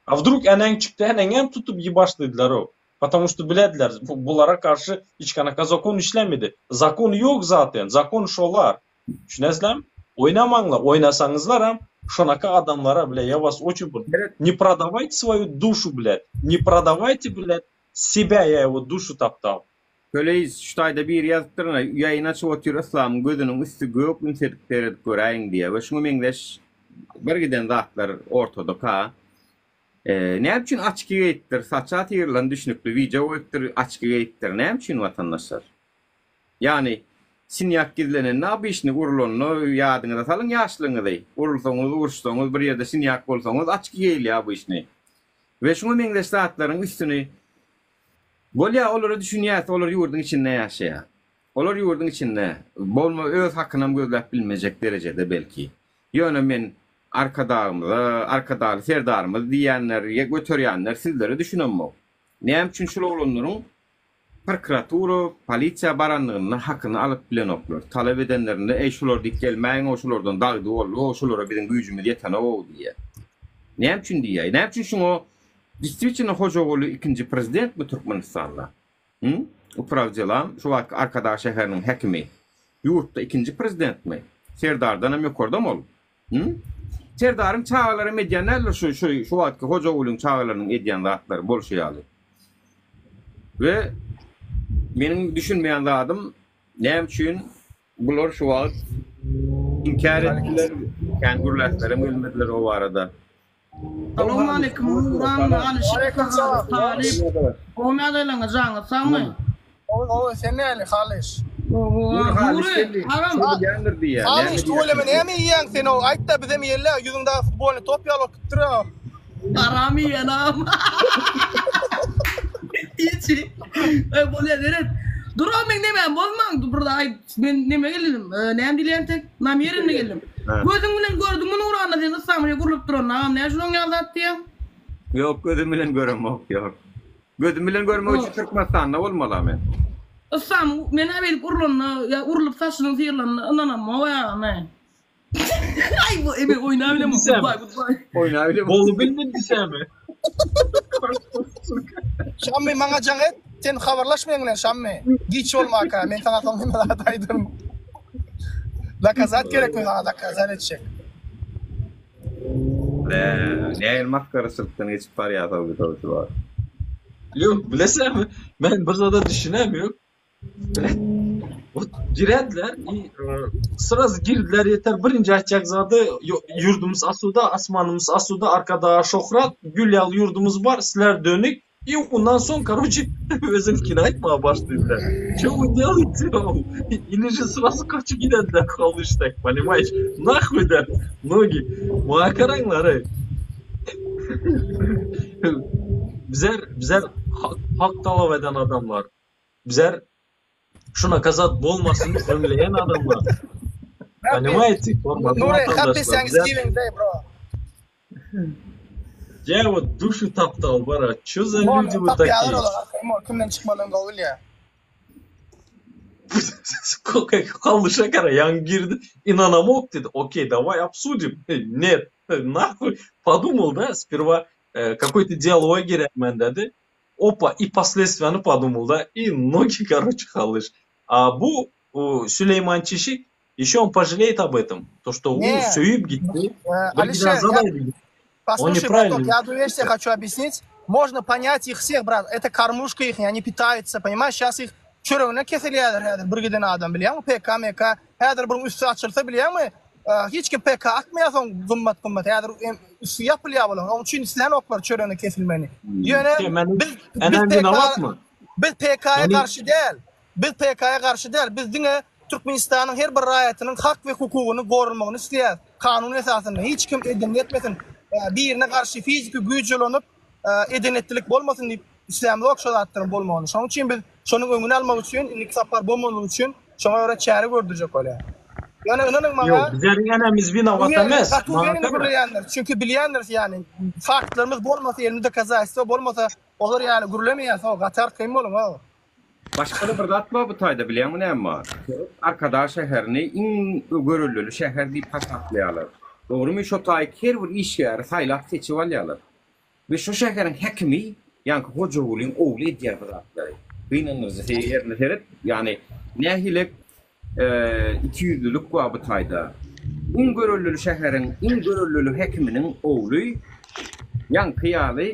a wdruk eneň çykdy eneňem tutup ýybaşlydylarow Потому что bilediler bulara garşy hiç kanaka zakon işlemedi. Zakon ýok zaten, zakon şolar. Düşünesizlermi? Oýnamaňlar, oýnasaňyzlaram şonaka adamlara bile ya was oçin ne prodawayte svoýu duşu blet, ne prodawayte blet sebä ya ýewo duşu tapdal. Töleýiz, şu taýda biri ýazypdyr ine, ýaýyn açyp otyr Yslamyň gözüniň üsti gök üns edip seredip göräýiň diýýär we şuňa meňzeş bir giden zatlar ortadaka. Näme üçin açki geýipdir, saça syrylan düşnükli wideo goýupdyr, açki geýipdir, näme üçin watandaşlar? Ýagny sinýak gizlenende obyçny urulanda ýadyňyza salyň ýaşlygyňyzy, urulsaňyz, uruşsaňyz, bir ýerde sinýak bolsaňyz açki geýilýär obyçny. We şuňa meňzeş zatlaryň üstüni bolýar olara düşünýäs olar ýurduň içinde ýaşaýar. Olar ýurduň içinde bolma öz hakynam gözläp bilmejek derejede belki. Ýöne men Arkadagymyza, Arkadagly Serdarymyz diýýänler, göterýänler sizlere düşünemok. Näme üçin şul oglanlaryň prokuratura, polisiýa baranlygynda hakyny alyp bilenoklar. Talap edenlerinde eý şular diýip gelmäýiň-ow şulardan dagdy boldy-ow şulara biziň güýjümiz ýetenog-ow diýýär. Näme üçin diýýär? Näme üçin şuňa Distwitino Hojaguly ikinji prezidentmi Türkmenistanda? Hü? Uprawdelam şu wagtky Arkadag şäheriniň häkimi. Ýurtda ikinji prezidentmi? Serdardanam ýokardam ol. Hü? Serdaryň çagalaram edýän däldir şu şu şu wagtky Hojagulyň çagalarynyň edýän zatlary bolşy ýaly. We meniň düşünmeýän zadym näme üçin bular şu wagt inkär etdiler, kän gürläslerem gelmediler o barada. Salowmaleýkim Nuran Alyşir Sahadow Talyp Gowy ýagdaýlaryňyz janyňyz sagmy? Gowy gowy sen näli Halyş? Gowy Agam. Halyş tüweleme näme iýýäň sen o aýtda bizem iýeli ýüzüň dagy futbolny top ýaly bolup gitdir o. Haram iýen agam. Hiç. Eý bolýa seret. Dur agam meň nemämi bozmaň bir aýt men neme geldim näme diýilýän tek namýerinde geldim. Gözüň bilen gördüňmi Nurana sen yslamyna gurlup duranyny agam näme şunuň ýaly zat diýýäň. Ýok gözüm bilen göremok ýok. Gözüm bilen görmek üçin Türkmenistanda bolmaly men. Yslam men-ä beýdip urlanyna ýa urlup saçynyň syrlanyna ynanamok agam. Aý bu ebe oýna bilemok. Goodbye goodbye. Oýna bilemok. Bolu bilmedi diýsämi? Şammy maňa jaň et, sen habarlaş meň bilen Şammy. Giç bolmaka, men saňa soň hemme zat aýdaryn. Dokazat gerekmi saňa dokazat etjek. Bä, nähili masgaraçylykdan geçip barýas ow biz ow şu wagt. Ýok, bilesämi, men bir zada düşünem ýok. Girerdiler, sraz girdiler yeter. Birinji aýtjak zady ýurdumyz asuda, asmanymyz asuda, arkada şöhrat, gül ýaly ýurdumyz bar, sizler dönük. I ondan soň karoçe özüniňkini aýtmaga başladylar. Ço вы делаете? Или же сразу gaçyp giderdiler halyşdak, понимаешь? Нахуй да ноги. Maňa garaňlar ey. Bizler bizler hak talap eden adamlar. Bizler şu nakazat bolmasyn öňleýän adamlar. Понимаете? Hormatly Nuri, happy watandaşlar, bizler Thanksgiving Day bro. Я вот душу топтал, bara. Чё за Mol, люди вы tapýarlar такие? olar arkaýyn bol. Kimden çykmalyny gowy bilýär. Kaldı şakara yan girdi. İnanamok dedi. Okey давай обсудим. Нет, нахуй. Подумал, да, сперва э, какой-то диалог giremen dedi. Опа, и последствияны подумал, да, и ноги, короче, халыш. А bu o, Süleyman Çişik, еще он пожалеет об этом. То, что o Не. söýüp gitti. Э, Bir Алишер, giden я, zadaydı gitti. Он послушай, неправильно. браток, я одну вещь тебе хочу объяснить. Можно понять их всех, брат. Это кормушка их, они питаются, понимаешь? Сейчас их çöregine kesilýärler häzir bir giden adam bilýäňmi PK MK häzir bir üsti açylsa bilýäňmi hiç kim PK atmaýar soň gymmat gymmat häzir üsti ýapylýar bolan onuň üçin islenoklar çöregine kesilmeni ýöne Men biz biz Enem PK winovatmy? biz PK-ya Yani garşy däl biz PK-ya garşy däl biz diňe Türkmenistanyň her bir raýatynyň hak we hukugyny gorulmagyny isleýäris kanun esasynda hiç kim edenini etmesin birine garşy fiziki güýç ulanyp edenetlilik bolmasyn diýip islämzok şo zatlaryň bolmagyny. Şonuň üçin biz şonuň öňüni almak üçin, indiki sapar bolmazlygy üçin şoňa görä çäre gördürjek bolýar. Ýöne ynanyň maňa, Ýok, bizleriň enemiz winowat uwerni, emes. gaty Maňa uwerni gara. gürleýändir. Çünki bilýändiris ýany faktlarymyz bolmasa, elinde dokazaýstwo bolmasa, olar ýaly gürlemeýär. So, gaty arkaýyn boluň, ho. Başga-da bir zat bar bu taýda bilýäňmi näme bar? Arkadag şäherini iň görellili şäher diýip hasaplaýarlar. Dogrymy? Şo taýy her bir işgäri saýlap seçip alýarlar. We şo şäheriň häkimi, ýaňky Hojagulyň ogly edýär bu zatlary. Gynandyryjy ýerine seret, ýagny nähili ikiýüzlülik bar bu taýda. Iň görellili şäheriň iň görellili häkiminiň ogly ýaňky ýaly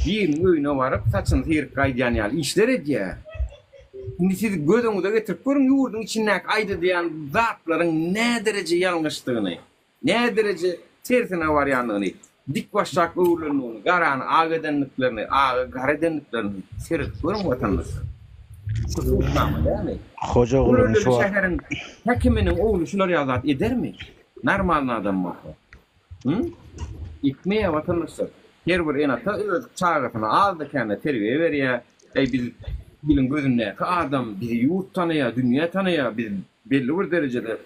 biriniň öýüne baryp saçyny syryp gaýdýan ýaly işler edýär. Indi siz göz öňüňize getirip görüň ýurduň içindäki aýdylýan zatlaryň nädereje ýalňyşdygyny. Nädereje tersine barýandygyny, dikbaşak öwrülendigini, garany ak edendiklerini, agy gara edendiklerini seredip görüň watandaşlar. Şu subutnama dälmi? Hojagulynyň Görelde şu wagt şäheriň häkiminiň ogly şular ýaly zat edermi? Normalny adam bolsa. Hı? Etmeýär watandaşlar. Her bir ene-ata öz çagasyna azda-kände terbiýe berýär. Eý biz iliň gözündäki adam, bizi ýurt tanaýar, dünýä tanaýar, biz belli bir derejede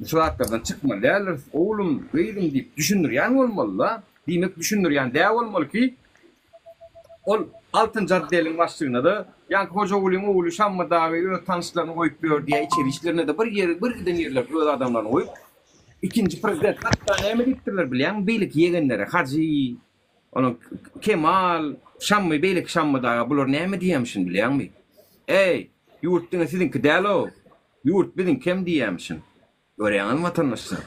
Şu zatlardan çykmaly däldiris, oglum, gyzym diýip düşündirýän bolmaly-da. Diýmek, düşündirýän däl bolmaly ki, ol altynjy otdeliň başlygyna-da, ýaňky Hojagulyň ogly Şammy dagy öz tanyşlaryny goýup ýör diýýär, içeri işlerine-de bir ýeri, bir giden ýerlerde öz adamlaryny goýup, ikinji prezident hatda näme diýipdirler bilýäňmi, beýleki ýegenlere, Hajy, onuň Kemal, Şammy, beýleki Şammy daga bular näme diýýärmişin bilýäňmi? Eý, ýurt diňe siziňki däl-ow, Ýurt biziňkem diýýämişin. Görýäňizmi watandaşlar?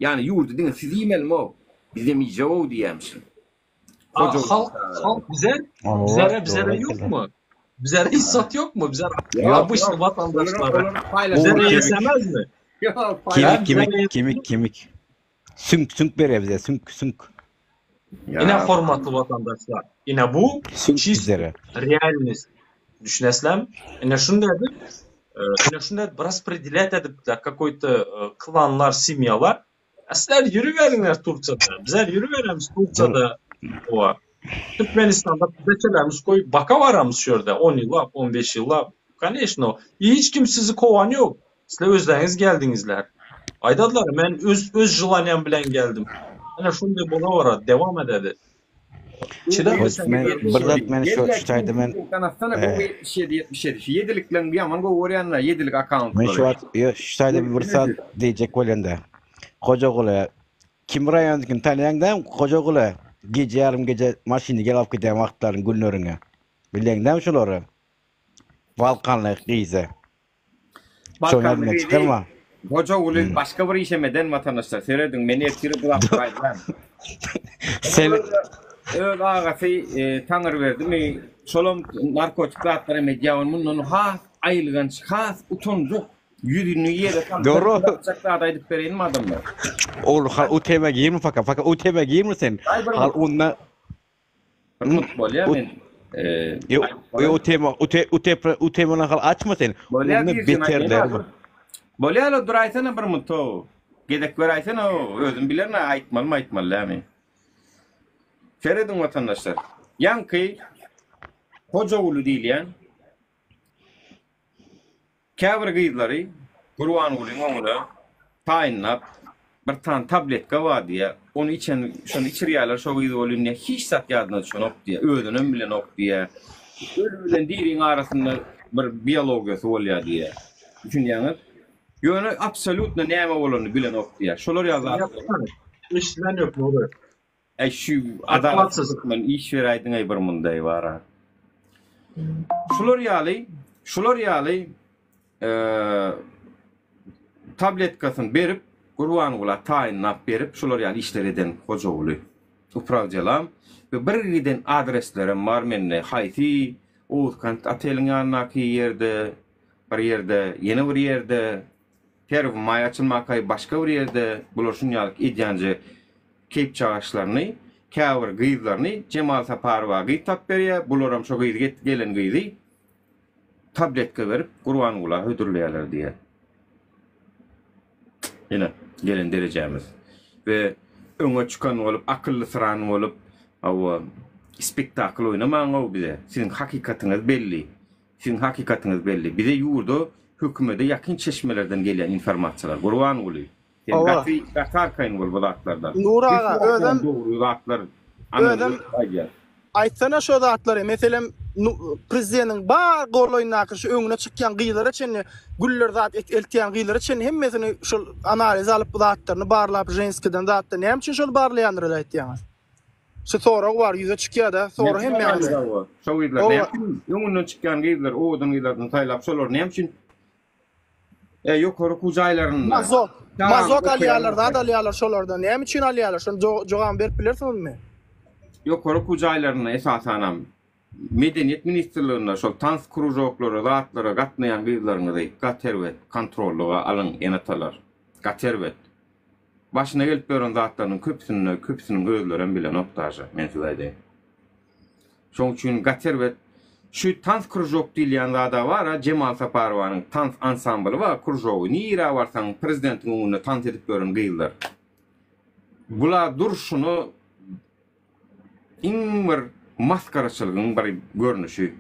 Ýagny ýurdy diňe siz iýmelimow, bizem iýjegow diýýämişin. A Hojalyk halk halk bize bizere Owa, bizere dogry ýokmy? aýtdylar. Bizere hiç zat ýokmy? Bizere Ýok, obычный ýok. Olar watandaşlara. olar Bizere Gowy paýlaşmaly. kemik. ýesemezmi? Ýok, Ha Kemik paýlaşmaly. kemik bizere kemik kemik. Süňk süňk berýär bize süňk süňk. Ine Ýa. hormatly watandaşlar. Ine bu Süňk çist bizlere. realnost. Düşünesizlermi? Ine şunda edip, ine şunda edip raspredilýat edipdiler kakoý-to klanlar, semýalar. A sizler ýörüberiňler Tursiýada. Bizler ýörüberemiz Dur. Tursiýada. Owa. Türkmenistanda beçelerimiz goýup baka baramyz şu ýerde 10 ýyllap, 15 ýyllap. Koneçno. Hiç kim sizi kowan ýok. Sizler özleriňiz geldiňizler. Aýdadylar, men öz öz želaniýam bilen geldim. Ene şunday bola barady, dewam ededi. Çydam Hoş men bir zat men şu şu taýda men Tanatsana e, gowy 77 77. Şu ýedilikleň ýaman gowy görýänler ýedilik men şu akkauntlary. wagt ýo şu taýda bir zat diýjek bolýan-da. Hojaguly kim raýondykyny tanýaň dämi Hojaguly? Gije ýarym gije maşynda gelip alyp gidýän wagtlaryň günleriňi. Bilýäň dämi şolary? Balkanly gyzy. Şony Balkanly ýadyndan gyzy çykarma. Hojaguly başga bir işem eden watandaşlar serediň men ertir bu zatlar aýdýan. Sen Öz agasy e, Taňyrberdimi şolam narkotik zatlar hem edýär ony mundan has aýylganç has utanjak ýüzüni ýere salyp Dogry. zat aýdyp bereýinmi adamlar? Ol hal o tema girme faka faka o tema girme sen. Aý bir Hal onda Bir mut bolýar men. Eee Yo, o tema, o te, o te, o temany hal açma sen. Bolýar Onda diýsin, beterleri aýdýan bar. Bolýar o duraýsana bir mut o. Gezek beräýsene o özüm bilerin aýtmalymy aýtmaly dälmi. Serediň watandaşlar. Ýaňky Hojaguly diýilýän. Käbir gyzlary Gurbangulyň oňüne taýynlap bir sany tabletka bar diýýär. Ony içen, şony içirýärler şo gyz welin diýýär, hiç zat ýadyna düşenok diýýär. Özünem bilenok diýýär. Öli bilen diriň arasynda bir biologiýasy bolýar diýýär. Düşünýäňiz? Ýöne absolýutno näme bolanyny bilenok diýýär. Şolar ýaly zatlar. Eşidilen ýok Nury. Äý şu adalatsyz hökman iş beräýdiňaý bir mundaý bara. Şular ýaly, şular ýaly tabletkasyny berip Gurbangula taýynlap berip şular ýaly işler eden Hojaguly uprawdelam we bir giden adreslerem bar mende haýsy Oguzkent oteliň ýanyndaky ýerde bir ýerde ýene bir ýerde Perwmaý açylmakaý başga bir ýerde bular şunýalyk edýänje keýp çagaşlaryny käbir gyzlaryny Jemal Saparowa gyz tapyp berýär bularam şo gyzy gelen gyzy tabletka berip Gurbangula hödürleýärler diýýär. Ine gelen derejämiz. We öňe çykan bolup akyllysyran bolup hawa spektakl oýnamaň-ow bize. Siziň hakykatyňyz belli. Siziň hakykatyňyz belli. Bize ýurda hökümede ýakyn çeşmelerden gelýän informasiýalar. Gurbanguly, sen Hawa. gaty gaty arkaýyn bol bu zatlardan. Nury Biz aga, şu zatlaryň özem dogry zatlar anygyny özem aýdýas. aýtsana şo zatlary. Meselem, prezidentiň bar golaýyndaky şu öňüne çykýan gyzlara çenli, güller zat eltýän gyzlara çenli hemmesini şol analiz alyp zatlaryny barlap ženskiden zatdan näme üçin şony barlaýandyr aýtýaňyz? Şu sorag bar ýüze çykýada sorag hemmäňize. Şo gyzlar näme üçin öňünden çykýan gyzlar owadan gyzlardan saýlap şolar näme üçin e ýokary okuw jaýlarynda Mazok mazok alýarlar zat alýarlar şolardan näme üçin alýarlar şony jogabyny berip bilersiňizmi? Ýokary okuw jaýlarynda esasanam Medeniýet ministrliginde şol tans kružoklara zatlara gatnaýan gyzlaryňyzy gaty erbet kontrollyga alyň ene-atalar gaty erbet. Başyna gelip ýören zatlarynyň köpüsinde köpüsiniň özlerem bilenok daže men size aýdaýyn. Şoň üçin gaty erbet şu tans kružok diýilýän zada bara Jemal Saparowanyň tans ansambly bar kružogy nirä barsaň prezidentiň öňünde tans edip ýören gyzlar. Bula durşuna Iň bir masgaraçylygyň bir görnüşi.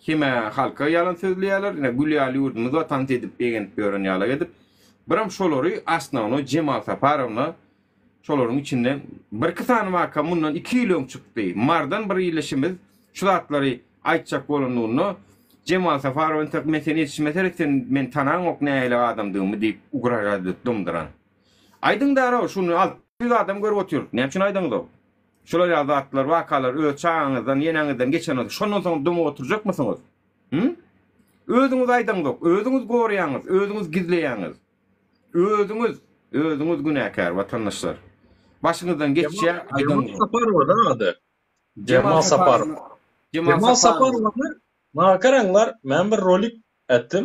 Hemä halka ýalan sözleýärler, ine gül ýaly ýurdumyz bar tans edip begenip ýören ýalak edip. Biram şolary osnownoý Jemal Saparowna şolaryň içinde birki sany waka mundan iki ýyl öň çykdy. Mardan bir ildeşimiz şu zatlary aýtjak bolandygynda Jemal Saparowa entek men seni edişime seret sen meni tanaňok nähili adamdygymy diýip ugražat edip dymdyran. Aýdyň därow şuny 600 adam görüp otyr. Näme üçin aýdaňzok? Şular ýaly zatlar, wakalar öz çagaňyzdan, ýeneňizden geçen bolsa, şondan soň dymyp oturjakmysyňyz? Hü? Özüňiz aýdaňzok, özüňiz goraýaňyz, özüňiz gizleýäňiz. Özüňiz, özüňiz günäkär, watandaşlar. Başyňyzdan geçýär, Jemal aýdaňzok. Saparowa da ady. Jemal Saparow. Jemal Jemal Saparow. Saparowany maňa garaňlar, men bir rolik etdim.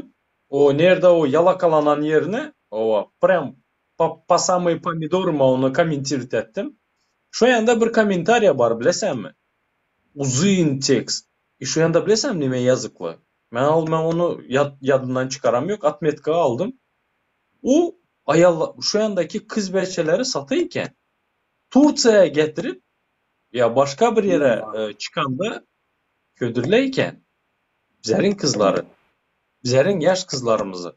O nerde o ýalakalanan ýerine, owa, prям po po samые pomidory ma ony kommentirowat etdim. Şo ýanda bir kommentariýa bar bilesäňmi? Uzyn tekst. I şo ýanda bilesäňmi neme ýazykly? Men al men ony ýat ýadymdan çykaram ýok, otmetkaga aldym. U aýal şo ýandaki kyz beçeleri saty eken. Tursiýa getirip ýa başga bir ýere çykanda hödürle eken. Bizleriň kyzlary. Bizleriň ýaş kyzlarymyzy.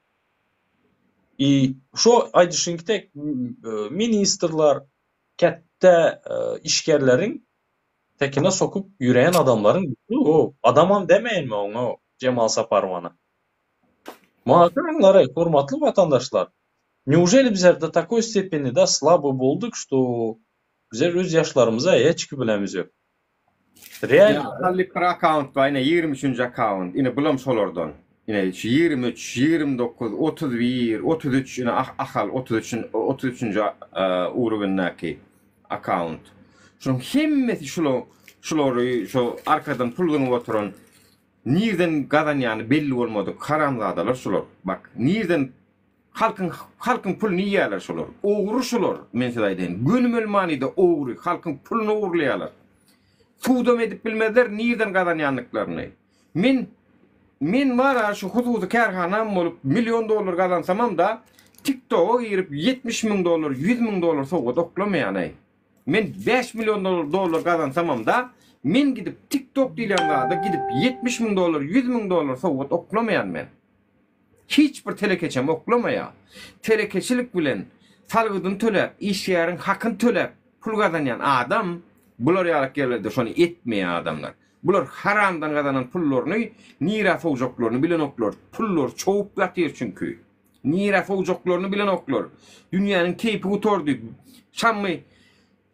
I şo aýdyşyňky tek ministrler, kätde işgärleriň tekine sokup ýören adamlaryň o adamam demeýin men oňa Jemal Saparowana. Maňa garaňlar-aý, hormatly watandaşlar, neujeli bizler do takoý stepeni da slaby bolduk, şto bizler öz ýaşlarymyza eýe çykyp bilemizok. Real. Hallyk bir akkaunt bar ine 23-nji akkaunt. Ine bulam şolardan. Ine şu 23, 29, 31, 33 ine Ahal 33 33-nji ugrubindäki akkaunt. Şunuň hemmesi şular şulary şu arkadan pul zyňyp oturan nirden gazanýany belli bolmadyk haramzadalar şular. Bak nirden Halkyň halkyň puluny iýýärler şolar. Ogry şolar, men size aýdaýyn. Gönümel manyda ogry, halkyň puluny ogurlaýarlar. Sudam edip bilmezler nirden gazanýandyklaryny. Men men bar-a şu hususy kärhanam bolup million dollar gazansamam-da TikToga girip 70 müň dollar, 100 müň dollar sowgat oklamaýan-aý. Men 5 million dollar dollar gazansamam-da men gidip TikTok diýlen zada gidip 70 müň dollar, 100 müň dollar sowgat oklamaýan men. Hiç bir telekeçem oklamaýar. Telekeçilik bilen salgydyny töläp, işgäriň hakyny töläp pul gazanýan adam bular ýalak ýerlerde şony etmeýär adamlar. Bular haramdan gazanan pullaryny nirä sowjaklaryny bilenoklar. Pullar çowup ýatyr çünki. Nirä sowjaklaryny bilenoklar. Dünýäniň keýpi gutardy. Şammy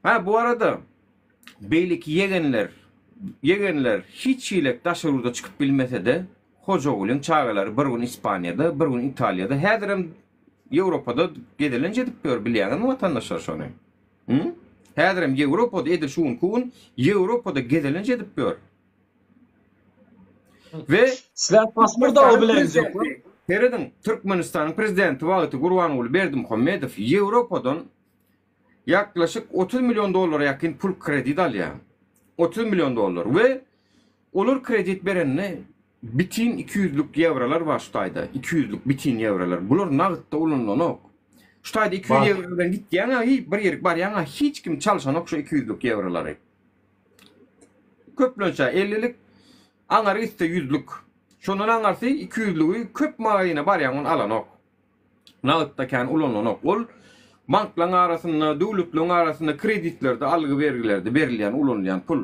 Ha bu arada beýleki ýegenler ýegenler hiç hilek daşary ýurda çykyp bilmesede Hojagulyň çagalary bir gün Ispaniýada bir gün Italiýada häzirem Ýewropada gezelenç edip ýör bilýäňizmi watandaşlar şony? Hü? Häzirem Ýewropada edil şu günki gün Ýewropada gezelenç edip ýör. We Sizler pasport alyp bileňizokmy? Serediň, Türkmenistanyň prezidenti wagty Gurbanguly Berdimuhamedow Ýewropadan ýaklaşyk 30 million dollara ýakyn pul kredit alýar. 30 million dollar we olar kredit berende bitin 200-lük ýewrolar bar şu taýda. 200-lük bitin ýewrolar. Bular nagtda ulanylanok. Şu taýda 200 ýewro bilen gitýäň-ä, bir ýerik barýaň-a hiç kim çalşanok şu 200-lük ýewrolary. Köplenç-ä 50-lik, aňary gitse 100-lük. Şondan aňarsy 200-lügi köp magazyna barýaň ony alanok. Nagtda kän ulanylanok. Ol banklaryň arasynda, döwletleriň arasynda kreditlerde, algy-bergilerde berilýän, ulanylýan pul.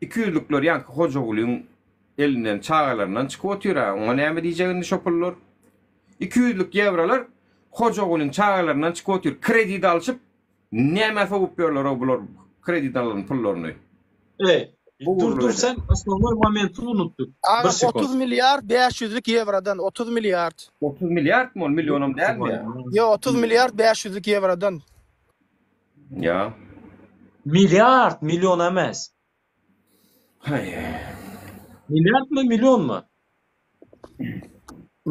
Ikiýüzlükler ýaňky Hojagulyň elinden, çagalaryndan çykyp otyr-a. Oňa näme diýjek indi şo pullar? Ikiýüzlük ýewrolar Hojagulyň çagalaryndan çykyp otyr. Kredit alşyp, Nämä sowup ýörler-ow bular kredit alan pullaryny? Eý, dur dur sen osnownoý momenti unutdyk. Bir Agam sekund. 30 milliard 5 ýüzlük ýewrodan 30 milliard. 30 milliardmy ol millionam dälmi ýa? Ýok 30 milliard 5 ýüzlük ýewrodan. Ýa. Milliard, million emes. Haý. Milliardmy, millionmy?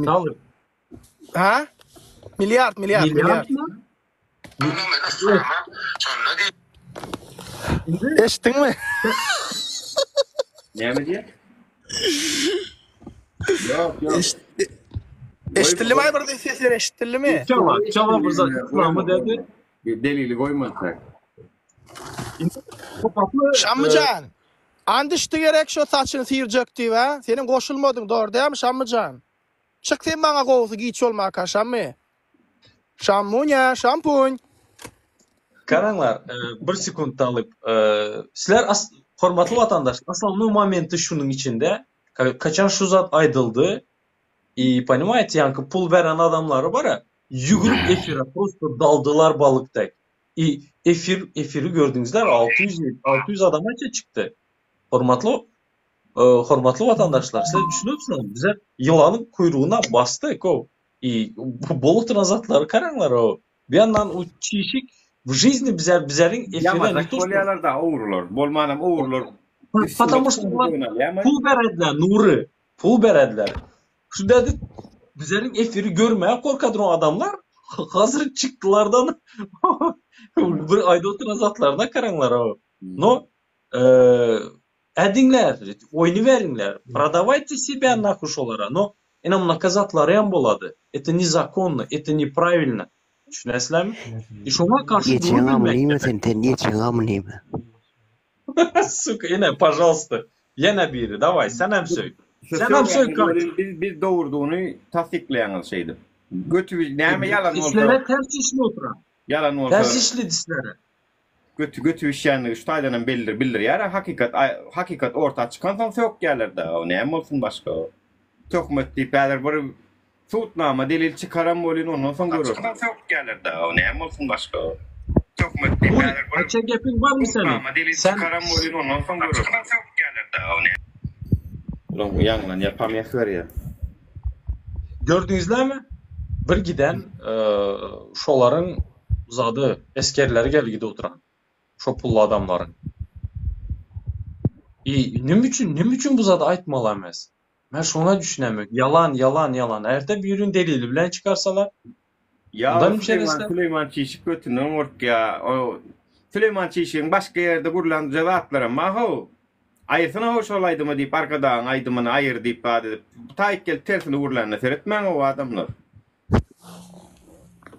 Salyk. Ha? Milliard, milliard, milliard. Milliardmy? Eşitdiňmi? Näme diýýär? Ýok, ýok. Eşitdilmi aý bir sesler eşitdilmi? Çaba, çaba bir zat yslamy dedi. Delili goýmasak. Şammyjan. And içdi gerek şo saçyny syrjak diýip hä? Seniň goşulmadyň dogry dälmi Şammyjan? Çyk sen maňa gowusy giç bolmaka Şammy. Şammunýa, şampun. Garaňlar, bir sekunt talyp. Sizler hormatly watandaşlar, osnovnoý momenti şunuň içinde, kaçan şu zat aýdyldy, i ponimaýte, ýaňky pul beren adamlary bara, ýügürip efire prosto daldylar balyk dek. I efir efiri gördüňizler 600 600 adama çykdy. Hormatly hormatly watandaşlar, sizler düşünipsiňizmi? Bize ýylanyň kuýrugyna basdyk o. I bolup oturan zatlary garaňlar o. Bir ýandan o çişik w жизни bize bizeriň efire ne to bolýarlar da ogrular. Bolmanam ogrular. Потому что pul berediler Nury. Pul berediler. Şu dedi bizeriň efiri görmäge korkadyr o adamlar. Hazır çykdylardan bir aýda oturan zatlaryna garaňlar o. No Ädiňler, oýnyberiňler, prodawajte sebýa nahuý şolara, no ine munaka zatlaryam bolady, eto nezakonno, eto nepravilno, düşünäsizlermi? I şoňa garşy Ejeň durup amyny bilmek iýme gerek. sen, sen ejeň amyny iýme. Suka, ine, pažalsta, ýene biri, daway, senem söý. Şu Senem söý, sögýäniňiz kaç. welin biz biz dogrudygyny tassyklaýaňyz şeýdip. Göti näme ýalan bolsa. Islere ters işli oturan. Ýalan bolsa. Ters işli dislere. Göti göti bişýänligi şu taýdan hem belli bildirýär hakykat hakykat orta çykansoň sökýärler-dä o näme bolsun başga töhmet diýip häzir bir sudnama delil çykaram bolýyn ondan soň göreris. Sökýärler-dä o näme bolsun başga töhmet diýip häzir bir Aýtjak gepiň barmy seniň? Sudnama delil çykaram bolýyn ondan soň göreris. Sökýärler-dä o näme. Ulan ýaňlanýar pomeh berýär. Gördüňizlermi? Bir giden şolaryň zady esgerleri geldi gidip oturan. Şo pully adamlaryň. I nime üçin, nime üçin bu zady aýtmaly emes? Men şoňa düşünemok. Ýalan, ýalan, ýalan. Erte birün delili bilen çykarsalar. Ýa Ondan Süleýman, Süleýman çişik götünden gorkýa. O Süleýman çişigiň başga ýerde gurlan zatlaram bar how. Aýyrsyna how şol aýdymy diýip Arkadagyň aýdymyny aýyr diýip zat edip bu taýyk gelip tersini gürlände seretmäň how adamlar.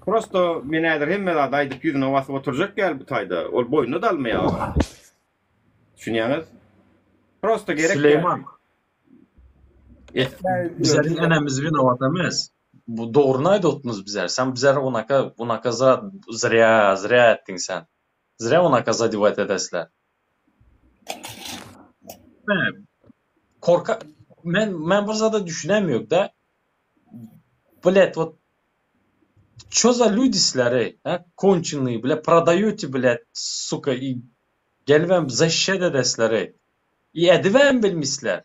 Prosto men häzir hemme zady aýdyp ýüzüne basyp oturjak ýaly bu taýda ol boýnuna da almaýar. Düşünýäňiz? Prosto gerek Süleýman. Bizleriň enemiz winowat emes. Bu dogryny aýdypdyňyz bizler. Sen bizler onaka bunaka zat zrýa zrýa etdiň sen. Zrýa onaka zadewat edesler. Korka men men bir zada düşünem ýok-da. Blet wot ço za ljudi sizler eý, a konçenyý bile prodaýote blet suka i gelibem zaşşat edesler eý. I edibem bilmisler.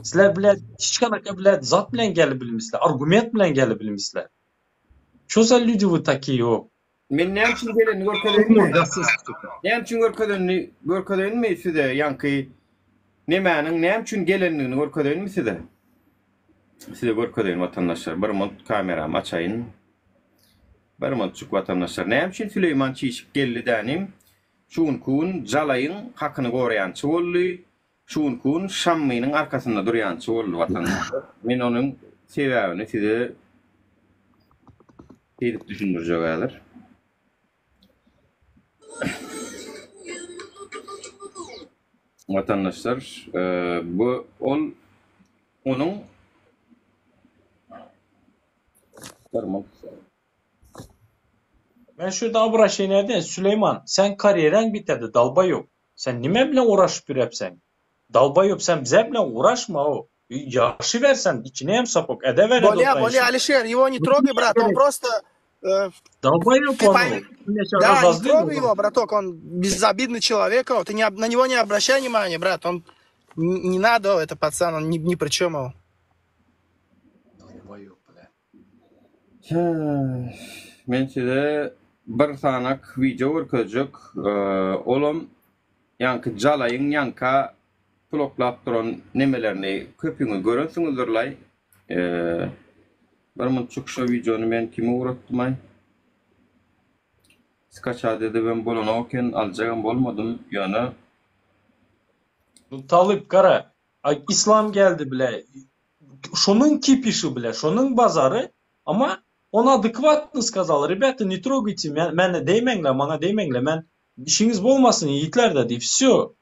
Sizler bile hiç kanaka bile zat bilen gelip bilmisler, argument bilen gelip bilmisler. Ço za ljudi вы такие o? Men näme üçin gelenini görkezeýinmi? Näme üçin görkezenini görkezeýinmi size ýaňky nemäniň näme üçin gelendigini görkezeýinmi size? Size görkezeýin watandaşlar. Bir munt kameramy açaýyn. Bir muntjyk watandaşlar. Näme üçin Süleýman Çişik geldi dänim? Şu günki gün jalaýyň hakyny goraýançy boldy. Şu günki gün Şammynyň arkasynda durýançy boldy watandaşlar. Men onuň sebäbini size şeýdip düşündirjek häzir. Watandaşlar, bu ol onuň bir munt. Men şu ýerde obraşeniýa edeýin, Süleýman, sen karýeraň biterdi, dalbaýop. Sen nime bilen uraşyp ýürepseň? Dalbaýop, sen bize bilen uraşma o. Ýaşyber sen, içine hem sopuk, edewer Bolýa, bolýa, Alişer, его не трогай, брат, он просто э, Dalbaýop ты он. пойми- Да, не трогай его, браток, он безобидный человек, о, ты не, об- на него не обращай внимания, брат, он не, не надо, это пацан, он ни, ни при чем. о. Dalbaýop, bile. Men size bir sanak wideo görkezjek. Olam ýaňky jalaýyň ýaňka pul oklap duran nemelerini köpüňiz görensiňizdirlaý. Bir munçuk şo wideony men kime ugratdymaý? Skaçat edibem bolanok eken, aljagam bolmadym, ýöne. Talyp gara, Islam geldi bile, Şonuň kipişi bile, şonuň bazary, amma on adekvatno skazal, rebята, ne trogayte meni deýmeňle, maňa deýmeňle, men işiňiz bolmasyn ýigitler dedi, i vsё.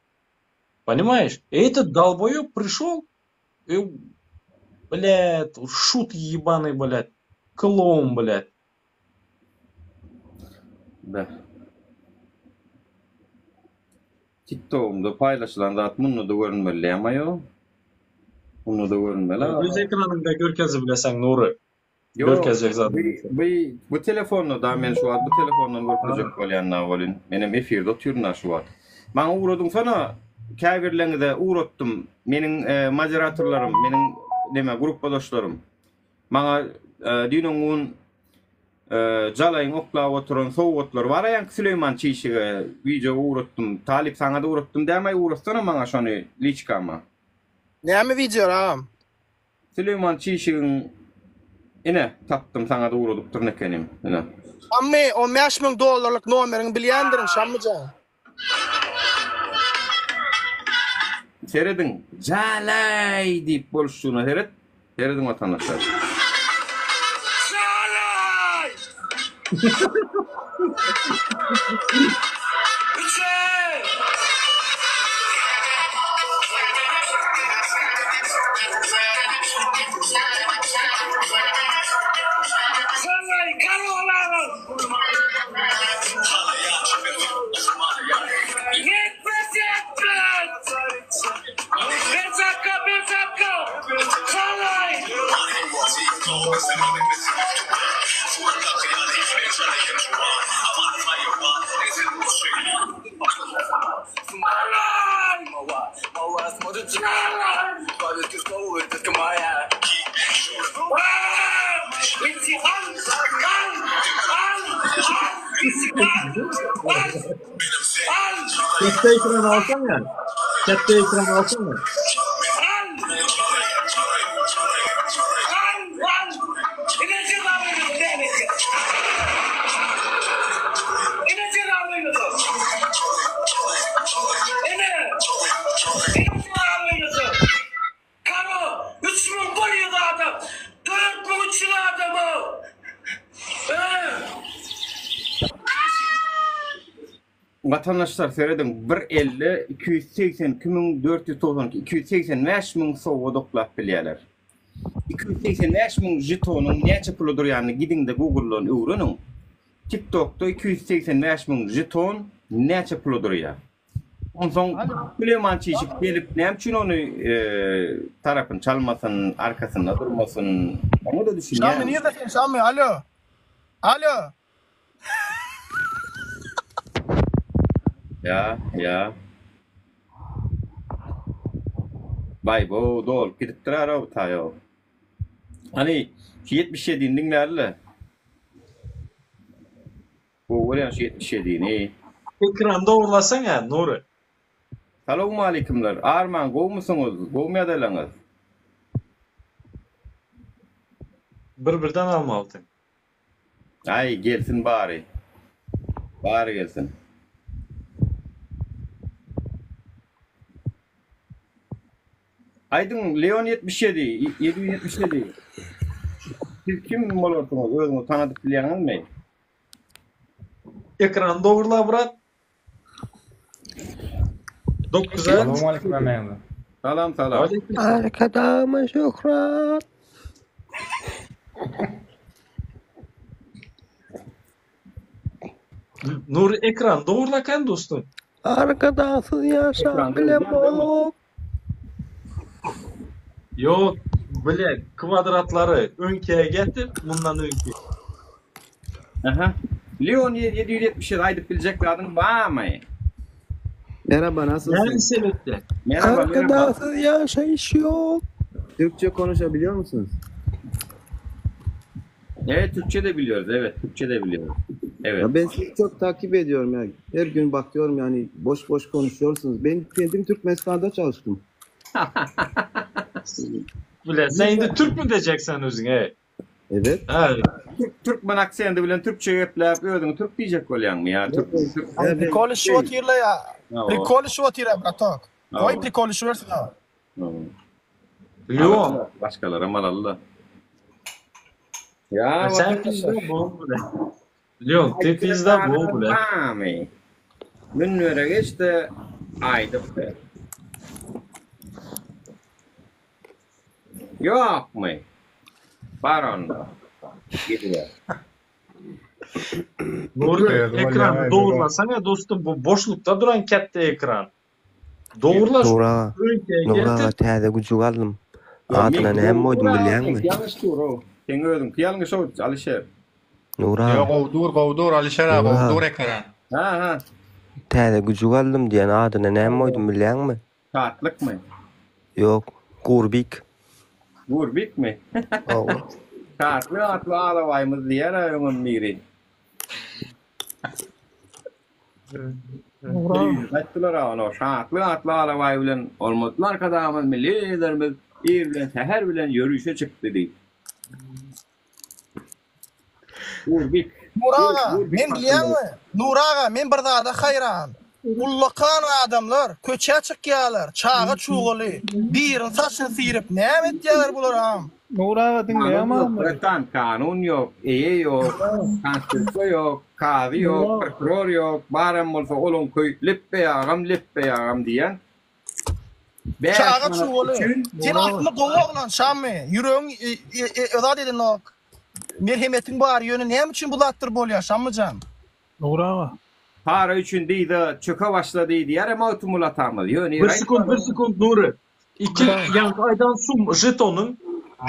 Понимаешь? И этот долбоеб пришел, и, блядь, шут ебаный, блядь, клоун, блядь. Beh. Tiktogymda paýlaşylan zat munda-da görünmeli dämi aýo? Munda-da görünmeli a. Öz ekranyňda görkezip bileseň Nury. Ýok, Görkezjek zat. bu bu bu telefonda da men şu wagt bu telefondan görkezjek bolýan da welin. Menem efirde otyryn da şu wagt. Maňa ugradyňsana käbirleriňize ugratdym. Meniň moderatorlarym, meniň neme grupbadaşlarym. Maňa düýn öňňun Jalaýyň oklap oturan sowgatlary bar-a ýaňky Süleýman çişige wideo ugratdym. Talyp saňa-da ugratdym dämaý ugratsana maňa şony liçkama. Näme wideo agam? Süleýman çişigiň ine tapdym saňa-da ugradypdyryn ekenim ine. Şammy 15 müň dollarlyk nomeriňi bilýändirin Şammyjan. Serediň, Jalaý diýip boluşdygyna seret. Serediň watandaşlar. Jalaý! Üçe! Jalaý, garoglaňyz! Ýetmez ýetmez! Perçatka perçatka! Jalaý! Ketde ekran alsana. Ketde ekran alsana. Karo, 3100 adam, 4300 adam o. Watandaşlar serediň bir elde 282 müň 492 285 müň sowgat oklap bilýärler. 285 müň žetonyň näçe pula durýanyny gidiňde Google-dan öwreniň. TikTokda 285 müň žeton näçe pula durýar? Onsoň Süleýman Çişik gelip näme üçin ony tarapyny çalmasyn, arkasynda durmasyn? Oňa-da Şammy düşünýän. nirde sen Şammy alo. Alo. Ýa, ýa. Baý-bow, dolup gidipdir ara bu taýaw. Hany, şu 77-ni diňläli-le. Gowy görýän şu 77-ni. Ekrany dogurlasaň-a, Nury. Salowmaleýkimler. Arman gowumysyňyz? Gowumy ýagdaýlaryňyz? Bir-birden almalydyň. Aý gelsin bary. Bary gelsin. Aýdyň Leon 77, 777. Siz kim bolarsyňyz? Özüňizi tanadyp bilýäňizmi? Ekrany dogurla brat. Dokuz at. Salowmaleýkim hemmäňize. Salam salam. Arkadagymyz şöhrat. Nury ekran dogurlakan dostum. Arkadagsyz ýaşap bilemok. Ýok, bile kwadratlary öňkiye getir, mundan öňki. Aha. Leon 777 aýdyp biljek zadyň barmy? Merhaba nasılsın? Näme sebepden? Merhaba merhaba. Arkadagsyz ýaşaýyş ýok. Türkçe konuşabiliyor musunuz? Evet Türkçe de biliyoruz. Evet Türkçe de biliyoruz. Evet. Ya ben sizi çok takip ediyorum ya. Her gün bakıyorum yani boş boş konuşuyorsunuz. Ben kendim Türkmenistan'da çalıştım. Bile sen indi türk mü diyeceksin özüňe? Evet. Ha. Türk, Türkmen aksendi bilen türkçe gepläp özüňi türk diýjek bolýaňmy ýa? Türk, türk. Ya ben Prikol işip otyrlar ýa. Hawa. Prikol işip otyr-a bratok. Goý Hawa. prikol işibersin a. Hawa. Leon. Başgalaram alaly-da. Ýa Sen watandaşlar. pizda bol bile. Leon, te pizda bol bile. Barmy? Münbere geç-de aýdyp ber. Ýokmy? Bar onda. Gidiber. Nury, ekrany dogurlasana dostum, bu boşlukda duran kätde ekran. Dogurla şu Nury aga, öňkiye Nury aga getir. täze güjük aldym. Adyna näme goýdum bilýäňmi? Ýalňyş dur-ow. Seň özüňki ýalňyş-ow, Alyşer. Nury Ýok aga, gowy dur gowy dur Alyşer aga Nury gowy aga dur ekran. Ha, ha. täze güjük aldym diýen adyna näme goýdum bilýäňmi? Şatlykmy? Ýok, Gurbik. Gurbikmi? Hawa. Şatlyk atly alabaýymyz diýer-ä öňem biri. Aýtdylar-a ony, Şatlyk atly alabaý bilen hormatly Arkadagymyz, Milli Liderimiz ir bilen säher bilen ýörişe çykdy diýip. Gurbik. Nury aga, men bilýäňmi? Nury aga, men bir zada haýran. Ullakan adamlar köçä çykýarlar, çaga-çugaly, birini saçyny syryp, näme etýärler bular agam? Nury aga diňleýäňmi Kanun ýok, adamlary? bratan, kanun ýok, eýe ýok, konstitusiýa ýok, kazy ýok, prokuror ýok, baram bolsa olaň köý lepbeý agam, lepbeý agam diýýän. 5 Çaga manat çugaly. üçin Sen asly gowy oglan Şammy. Ýüregiň zat edenok. Merhemetiň bar, ýöne näme üçin bu zatlar bolýar Şammyjan? Nury aga. Para üçin dyza çöke başlady diýýär Magtymguly atamyz. Ýöne Bir sekund, bir sekund Nury. Iki ýaňky aýdan sum žetonyň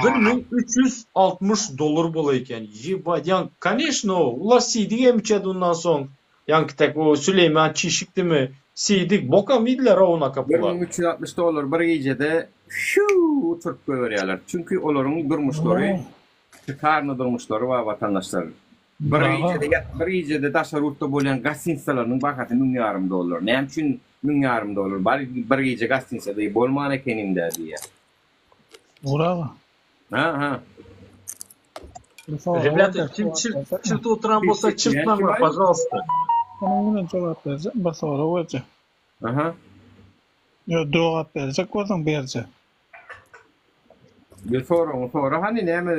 1360 dollar bolar eken. Ýebat, ýaňky koneşno, ular siýdik hem içedi ondan soň. Ýaňky tek o Süleýman çişikdimi, siýdik, bokam iýdiler o onaka pula. 1360 dollar bir gijede şüw uçuryp goýberýärler. Çünki olaryň durmuşlary şikarny durmuşlary bar watandaşlar. Bir gijede bir gijede daşary ýurtda bolýan gostinitsalarynyň bahasy müň ýarym dollar. Näme üçin müň ýarym dollar? Bar bir gije gostinitsada bolman ekenim-dä diýýär. Nury aga. Ha, ha. Ребята, kim çirt, çirt oturan bolsa çirtmäňler, pažalsta. Onuň bilen jogap berjek, bir sorag berjek. Aha. Ýok, jogap berjek bolsaň berjek. Bir soragyňy sora hany näme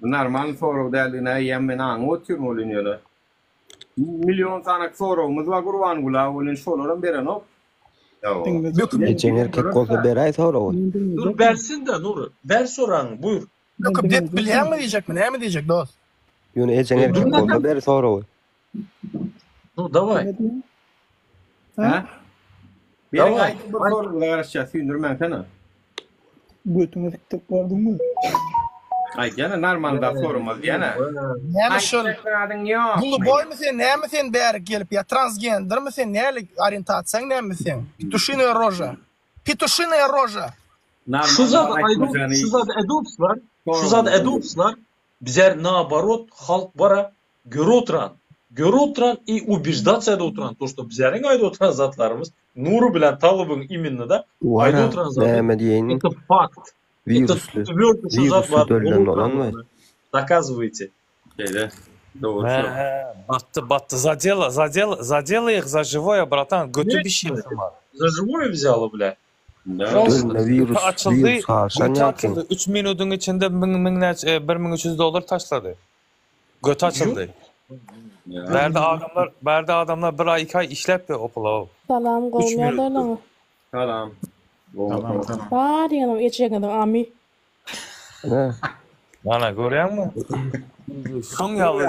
normal sorag däldigini eýýäm men aňyp otyryn welin ýöne. Million sany soragymyz bar Gurbangula welin şolaram berenok. Böküp Ejeň erkek bolsa beräý soragy. Dur bersin-de Nury. Ber soragyňy buýur. Böküp depip bilýäňmi diýjekmi näme diýjek dost. Ýöne ejeň erkek bolsa ber soragy. Nu daway. Hä? Beriň Daway. aýdyň bir soragyňyza garaşýas süýndürmäň sene. Götüňe sikdirip gördüňmi? Aýdýana normal zat soramaz diýýäne. Näme şol Aýtjak zadyň ýokmy? Guluboýmy sen näme sen bärik gelip ýa transgendermi sen näli orientasiýaň näme seň? Pituşinaýa roža. Pituşinaýa roža. Şu Normal zady zat aýdyp, aýtmajagyny şu zady edupslar, şu zady soramaz. edupslar, bizler naoborot halk bara görüp oturan, görüp oturan i ubejdatsiýa edip oturan, to što bizleriň aýdyp oturan zatlarymyz Nury bilen Talybyň imenno da aýdyp Wara oturan zady näme diýeýin это fakt. Это wirusly twerdo şu zat wirusly bar döllen bolup bolanmy? oturan dokazywaýte. Şeýle. Dogry şo. Hä, batdy, batdy. Zadela, zadela, zadela их za živoje, bratan. Göti bişýär şular. Za živoje wzýalo, blä. Da. Pожalsta. Dölme Göti wirus açyldy, wirus galyşan göti ýaňky. açyldy. 3 minudyň içinde müň, müň näçe, 1300 dollar taşlady. Göti açyldy. Bärde adamlar, bärde adamlar bir aý, iki aý işläp ýör o pula. Salam 3 gowymy minutda. ýagdaýlaryňyz? Salam. Salam salam. Baryňyzyň ejeňiziň amy. Hä. Mana görýäňmi? Şoň ýaly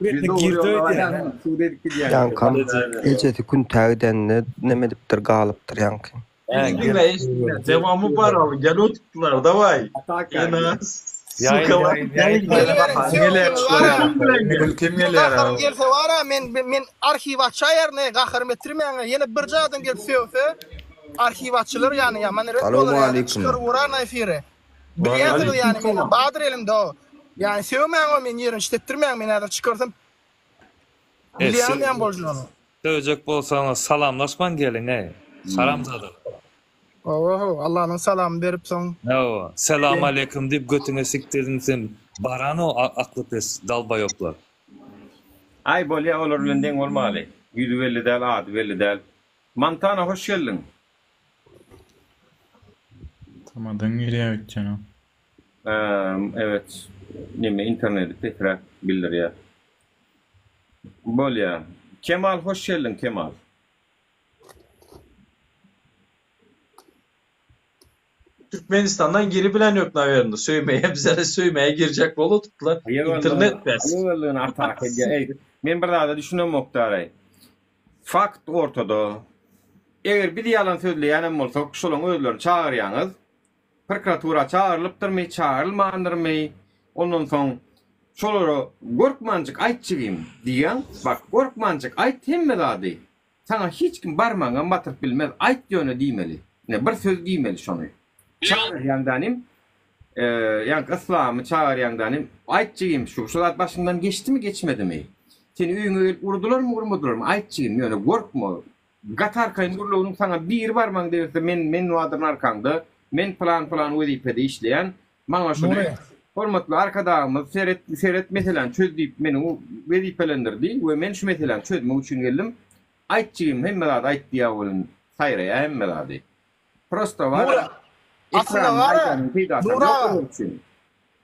Biz Sürekli dogry girdi ýolda öýdýän. barýas, sud edip gidýäň. Ýaňkam ejesi küntä gidende neme edipdir galypdyr ýaňky. Hä, Diňle, eşitme. Dewamy bar aly, gel otupdylar, daway. Ýene Ýaýyn, sukalar. ýaýyn, ýaýyn. Geliberiň Gelýär sögseňiz şular. bara. Gül kim gelýär Gaharym aw? gelse bara men men arhiw açaýaryn eý gaharym etdirmäň ýene birje adam gelip sögse arhiw açylar ýany ýaman erbet bolar ýany Salowmaleýkim. çykar urar efire. Bilýänsiňiz ýany meni badyr elimde o. Ýany sögmäň o meni ýerini çitetdirmäň men häzir çykarsam E, bilýäňiz näme boljagyny. Sögjek bolsaňyz salamlaşman geliň eý. Haramzada. Hawa hawa Allanyň salamyny berip soň. Hawa. Selam aleýkum diýip götüňe sikdirdim sen barano akly pes dalbaýoplar. Aý bolýa olar bilen deň bolmaly. Ýüzi belli däl ady belli däl. Montana hoş geldiň. Tamadan girýär öýtýän. Evet neme interneti pesräk bildirýär. Bolýa. Kemal hoş geldiň Kemal. Türkmenistandan giri bilen ýok nawerno söýmeýe bizere söýmäge girjek bolup otupdylar internet pes. Aýygallygyny ataka edýär. Eý, men bir zada düşünemok daraý. Fakt ortada. Eger biz ýalan sözleýänem bolsak, şolaň özlerini çagyrýaňyz. Prokuratura çagyrylypdyrmy, çagyrylmandyrmy? Ondan soň şolara gorkmanjyk aýt jigim diýýäň. Bak, gorkmanjyk aýt hemme zady. Saňa hiç kim barmagyňam batyryp bilmez. Aýt ýöne diýmeli. Ine, bir söz diýmeli şony. Çagyrýaň danym, ýaňky yslamy çagyrýaň danym, aýt jigim şu, şu zat başyňdan geçdimi, geçmedimi? Seni öýüňe gelip urdularmy, urmadylarmy? Aýt jigim, ýöne gorkma. Gaty arkaýyn gürleginiň saňa biri barmagyň degirse men men wadyryn arkaňda men pylan pylan wezipede işleýän maňa şuny hormatly arkadagymyz seret seret meseläni çöz diýip meni wezipelendirdi we men şu meseläni çözmek üçin geldim aýt jigim hemme zady aýt diýýär welin saýraýar hemme zady prosta Nura bar aslynda ekranda bara aýdanyň peýdasam Nura ýok aga olar üçin.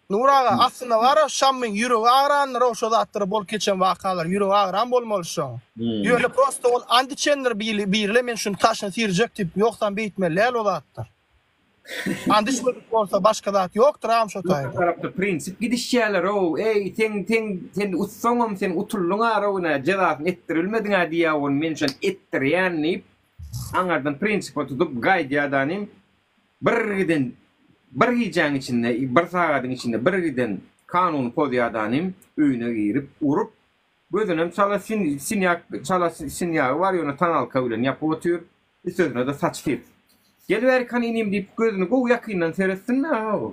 Nur aga aslynda bara Şammyň ýüregi agrandyr ow şo zatlara bolup geçen wakalar ýüregi agran bolmaly şoň. Ýöne prosta ol and içendir birile men şuny taşyny sirjek diýip ýogsam beýtmeli däl o zatlar. And içmedik bolsa başga zat ýokdur agam şo Ýok taýda. tarapda prinsip gidişýäler ow eý seň seň sen utsaňam sen utuldyň arow ine jezasyny etdiribilmediňä diýýä ony men şony etdirýän diýip aňardan prinsipe tutup gaýdýadanym Bir giden bir gijäň içinde, bir sagadyň içinde bir giden kanuny pozýadanym öýüne girip, urup, gözünem çala sinýak, çala sinýagy bar, ýöne tanalka bilen ýapyp otyr, üstesine-de saç sirip. Gel bärik hany inim diýip, gözüni gowy ýakyndan seretsin-dä,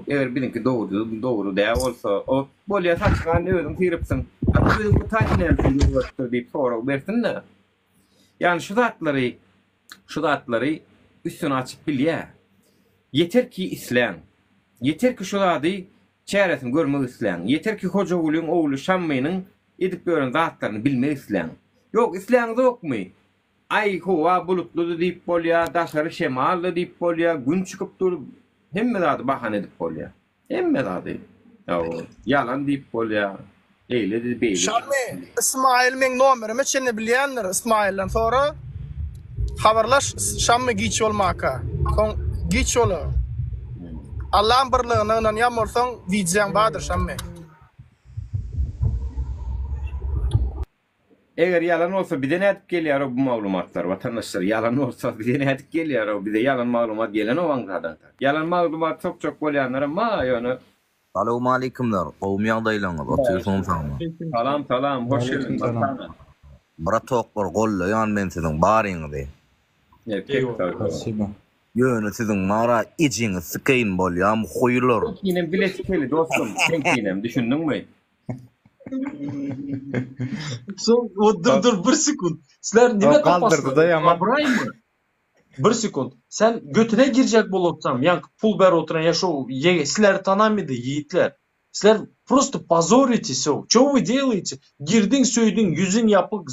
eger biziňki dogry, dogry däl bolsa, o, bolýa saçyňy hany özüň siripsiň, a gözüň bu taýy näme üçin ýuwaşdyr diýip sorag bersin-dä. Ýagny şu zatlary şu zatlary üstüni açyp bilýär. Ýeter ki isläň. Ýeter ki şu zady çäresini görmek isläň. Ýeter ki Hojagulyň ogly Şammynyň edip ýören zatlaryny bilmek isläň. Ýok, isläňzokmy? Aý, howa bulutlydy diýip bolýar, daşary şemaldy diýip bolýar, gün çykyp dur, hemme zady bahana edip bolýar. Hemme zady. Hawa, ýalan diýip bolýar. Eýledi, beýledi. Şammy, Ysmaýyl meň nomerime çenli bilýändir. Ysmaýyldan sora. Habarlaş Şammy giç bolmaka. Soň giç bolar. Allaň birligine ynanýan bolsaň wideoň bardyr Şammy. Eger ýalan bolsa bize nädip gelýärow bu maglumatlar watandaşlar ýalan bolsa bize nädip gelýärow bize ýalan maglumat gelenok aňsat-aňsat ýalan maglumat sokjak bolýanlaram bar ýöne Salowmaleýkimler, gowumy ýagdaýlaryňyz, otyrsyňyz sagmy? Salam salam hoş geldiň Batana. Bratoklar gollaýan men siziň baryňyzy. Spasiba. Ýöne siziň mara ejeňizi sikeýin bolýamy huýlar. Seňkinem bile sikeli dostum seňkinem düşündiňmi. Soň o dur dur bir sekund. Sizler nime Galdyrdy-da ýaman. Abraýmy? Bir sekund. Sen götüne girjek bolupsam, ýaňky pul berip oturan ýa şo ýege sizleri tanamydy ýigitler. Sizler prosto pozorite so. Ço вы делаете? Girdiň söýdüň ýüzüň ýapyk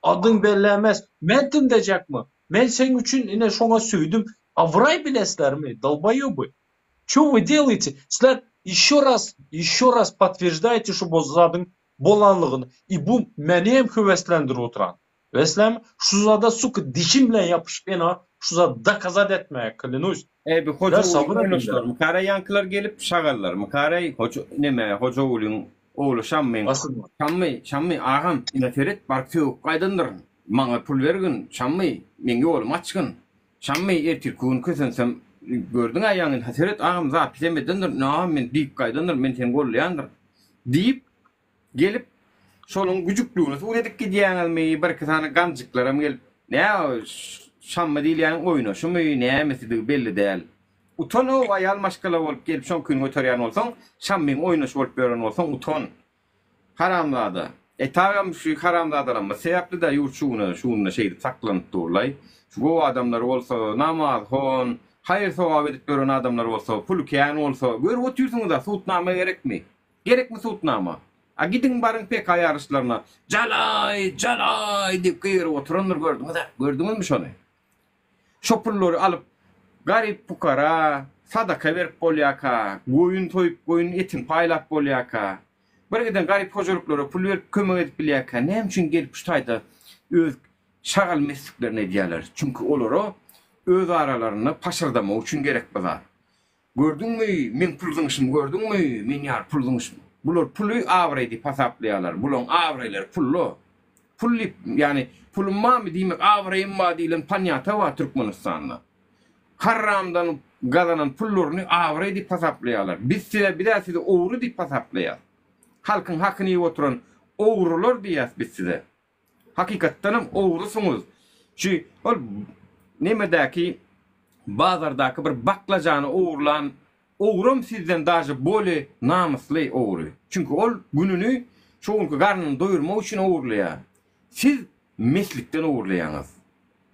adyň bellämez. Men tindejekmi? Men seň üçin ine şoňa söýdüm. Abraý bilesizlermi? Dolboýoby. Ço вы делаете? Sizler еще raz, еще raz potwерждаете şu bu zadyň bolanlygyny. I bu meni hem höweslendirip oturan. Bilesizlermi? Şu zada suka dişim bilen ýapyşyp ena şu zady dokazat etmäge klýanuсь. Eý bu Sizler sabyr Hojagulyň ediňler. oýnaşlary mykara ýaňkylar gelip şagallar mykaraý hoja neme Hojagulyň ogly Şammyň Basylma. Şammy Şammy agam ine seret baryp sögüp gaýdandyryn maňa pul bergin Şammy meň ýolumy açgyn Şammy ertirki gün kösensem gördüň-ä ýaňy ynha seret agam zapisem edendir ine agam men diýip gaýdandyr men seni gollaýandyr diýip gelip şonuň güjükligini subut edip gidýäňizmi birki sany ganjyklaram gelip nä Şammy diýilýäniň oýnaşymy nämesidigi belli däl utan-ow aýal maşgala bolup gelip şoňkyny göterýän bolsaň Şammyň oýnaşy bolup ýören bolsaň utan. Haramzada. Etagam şu haramzadalarymyz sebäpli-dä ýurt şu güne şu günde şeýdip saklanyp durlaý. Şu gowy adamlar bolsa, namazhon, haýyr-sogap edip ýören adamlar bolsa, puly kän bolsa, görüp otyrsyňyz-a, sudnama gerekmi? Gerekmi sudnama? A gidiň baryň PK ýaryşlaryna, Jalaý! Jalaý! diýip gygyryp oturandyr gördüňiz-ä? Gördüňizmi şony? Şo pullary alyp garyp pukara sadaka berip bolýaka, goýun soýup goýun etini paýlap bolýaka, bir giden garyp hojalyklara pul berip kömek edip bilýärkä näme üçin gelip şu taýda öz şagal mesliklerini edýärler? Çünki olara öz aralarynda paşyrdamak üçin gerek bu zat. Gördüňmi, meň pul zyňşymy gördüňmi, men ýaly pul zyňyş. Bular puly abraý diýip hasaplaýarlar. Bulaň abraýlary pulda. Pul diýip, ýagny pulum barmy diýmek abraýym bar diýlen panýata bar Türkmenistanda. Haramdan gazanan pullaryny abraý diýip hasaplaýarlar. Biz size, biz-ä sizi ogry diýip hasaplaýas. Halkyň hakyny iýip oturan ogrular diýýäs biz size. Hakykatdanam ogrusyňyz. Şu ol nemedäki bazardaky bir baklajany ogurlan ogram sizden daže bole namysly ogry. Çünki ol gününi şo günki garnyny doýurmak üçin ogurlaýar. Siz meslikden ogurlaýaňyz.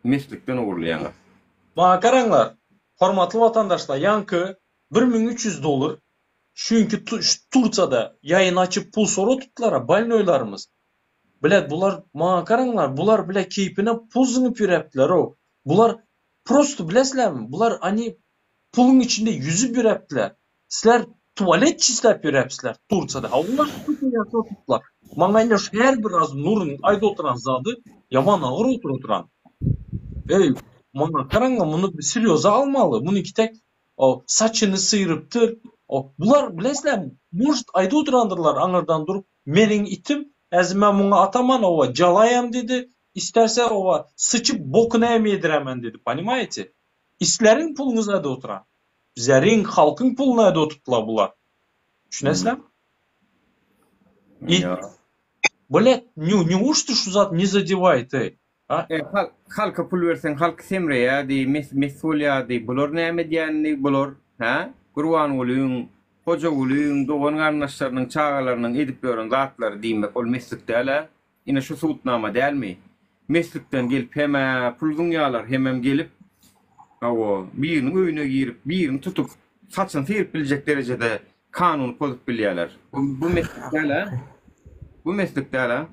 Meslikden ogurlaýaňyz. Maňa garaňlar, hormatly watandaşlar, ýaňky 1300 dollar şu günki Tursiýada ýaýyn açyp pul soradypdylar-a bolnoýlarymyz. Blet bular maňa garaňlar bular bile keýpine pul zyňyp ýöräpdilerow bular prosto bilesizlermi bular oni puluň içinde ýüzüp ýöräpdiler sizler tualet çisläp ýöräpsizler Tursiýada a olar ýaşap otupdylar maňa ine şu her bir az Nuryň aýdyp oturan zady ýaman agyr otur oturan eý maňa garaňlar muny serýoza almaly munyňky tek o saçyny syrypdyr o bular bilesizlermi может aýdyp oturandyrlar aňyrdan durup Meniň itim, häzir men muňa ataman owa jalaýam diýdi, isterse owa syçyp bokuny hem ýediremen diýdi, ponimaýete? Isleriň puluňyz näde oturan? Bizleriň, halkyň puly näde otupdylar bular? Düşünesizlermi? I Blet, neuşto şu zat ne zadewaýt eý? A? E, halk, halka pul berseň halk semreýärdi, mes mes bolýardy. Bular näme edýänini bular, hä? Gurbangulyň, Hojagulyň dogan garyndaşlarynyň çagalarynyň edip ýören zatlary diýmek ol meslik däl-ä? Ine şu subutnama dälmi? Meslikden gelip hem-ä pul zyňýarlar, hemem gelip, hawa, biriniň öýüne girip, birini tutup, saçyny syryp biljek derejede kanuny pozup bilýärler. Bu, bu meslik däl-ä? Bu meslik däl-ä?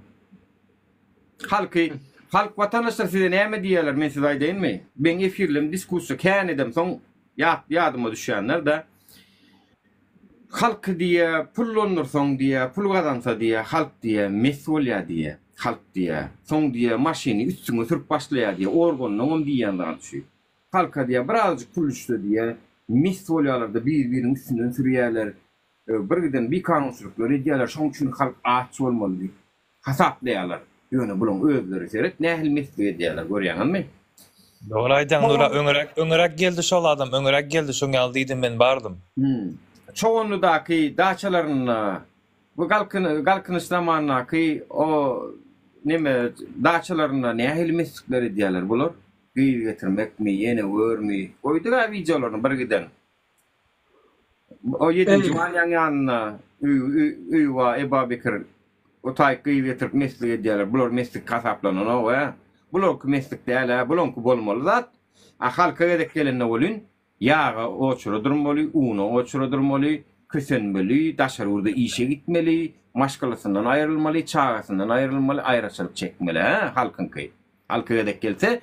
Halky, halk watandaşlar size näme diýýärler men size aýdaýynmy? Meň efirlerim diskussiýa kän edemsoň ýat ýadyma düşýänler-de. Halky diýýä, pullandyrsaň diýýä, pul gazansa diýýä, halk diýýä, mes bolýa diýýä, halk diýýä. Soň diýýä, maşyny üstüňe sürüp başlaýa diýýä, organlaňam diýýän zady şu. Halka diýýä, birazajyk pul düşse diýýä, mes bolýalar-da, bir-biriniň üstünden sürýäler, birgiden bikanunçylyklar edýäler, şoň üçin halk aç bolmaly diýip hasaplaýarlar. Ýöne bulaň özleri seret nähili meslik edýärler görýäňizmi? Dogry aýdýaň Nura öňüräk öňüräk geldi şol adam öňüräk geldi şoň ýaly diýdim men bardym. Çoganlydaky daçalarynda bu galkyn galkynyş zamandaky o neme daçalarynda nähili meslikler edýärler bular? Gyz getirmekmi ýene görmi goýduga wideolaryny birgiden. O ýedinji Wanýaň ýanynda öýi bar, Ebabekir. O taýyk gyz getirip meslik edýärler. Bular meslik hasaplananok, hä? Bularky meslik däl-ä, bulaňky bolmaly zat. A halka gezek gelende welin, ýaga oçura durmaly, una oçura durmaly, kösenmeli, daşary ýurda işe gitmeli, maşgalasyndan aýrylmaly, çagasyndan aýrylmaly, aýraçylyk çekmeli, hä, halkyňky. Halka gezek gelse,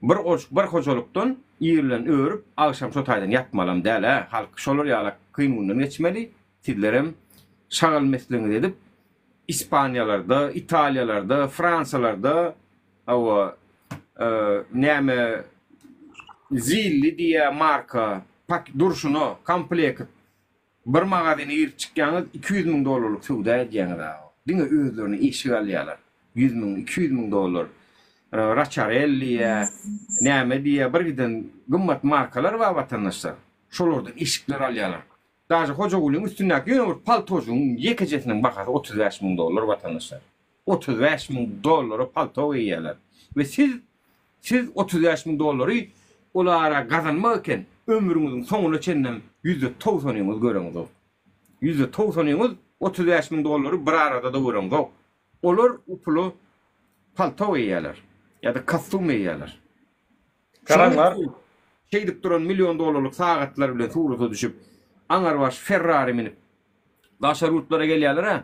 bir goş bir hojalykdan ir bilen örüp, agşam şo taýdan ýatmalam däl-ä. Halk şolar ýalak kyn günden geçmeli. Sizlerem şagal mesligiňizi edip, Ispaniýalarda, Italiýalarda, Fransiýalarda, hawa, näme Zilli diýýä marka, pak durşuna, komplekt Bir magazyna girip çykýaňyz 200 müň dollarlyk söwda edýäňiz aga. Diňe özlerine eşik alýarlar. 100 müň, 200 müň dollar. Raçarel diýýä, näme diýýä, bir giden gymmat markalar bar watandaşlar. Şolardan eşikler alýarlar. Daže Hojagulyň üstündäki ýöne bir paltojygyň ýekejesiniň bahasy 35 müň dollar watandaşlar. 35 müň dollara palto geýýärler. We siz Siz 35 müň dollary olara gazanmak eken ömrüňiziň soňuna çenlem ýüzde togsanyňyz göreňzok. Ýüzde togsanyňyz 35 müň dollary bir arada-da göreňzok. Olar u pula palto geýýärler ýa-da kostum geýýärler. Garaňlar. Şeýdip duran million dollarlyk sagatlar bilen surata düşüp, aňarbaş Ferrari münüp daşary ýurtlara gelýärler-ä.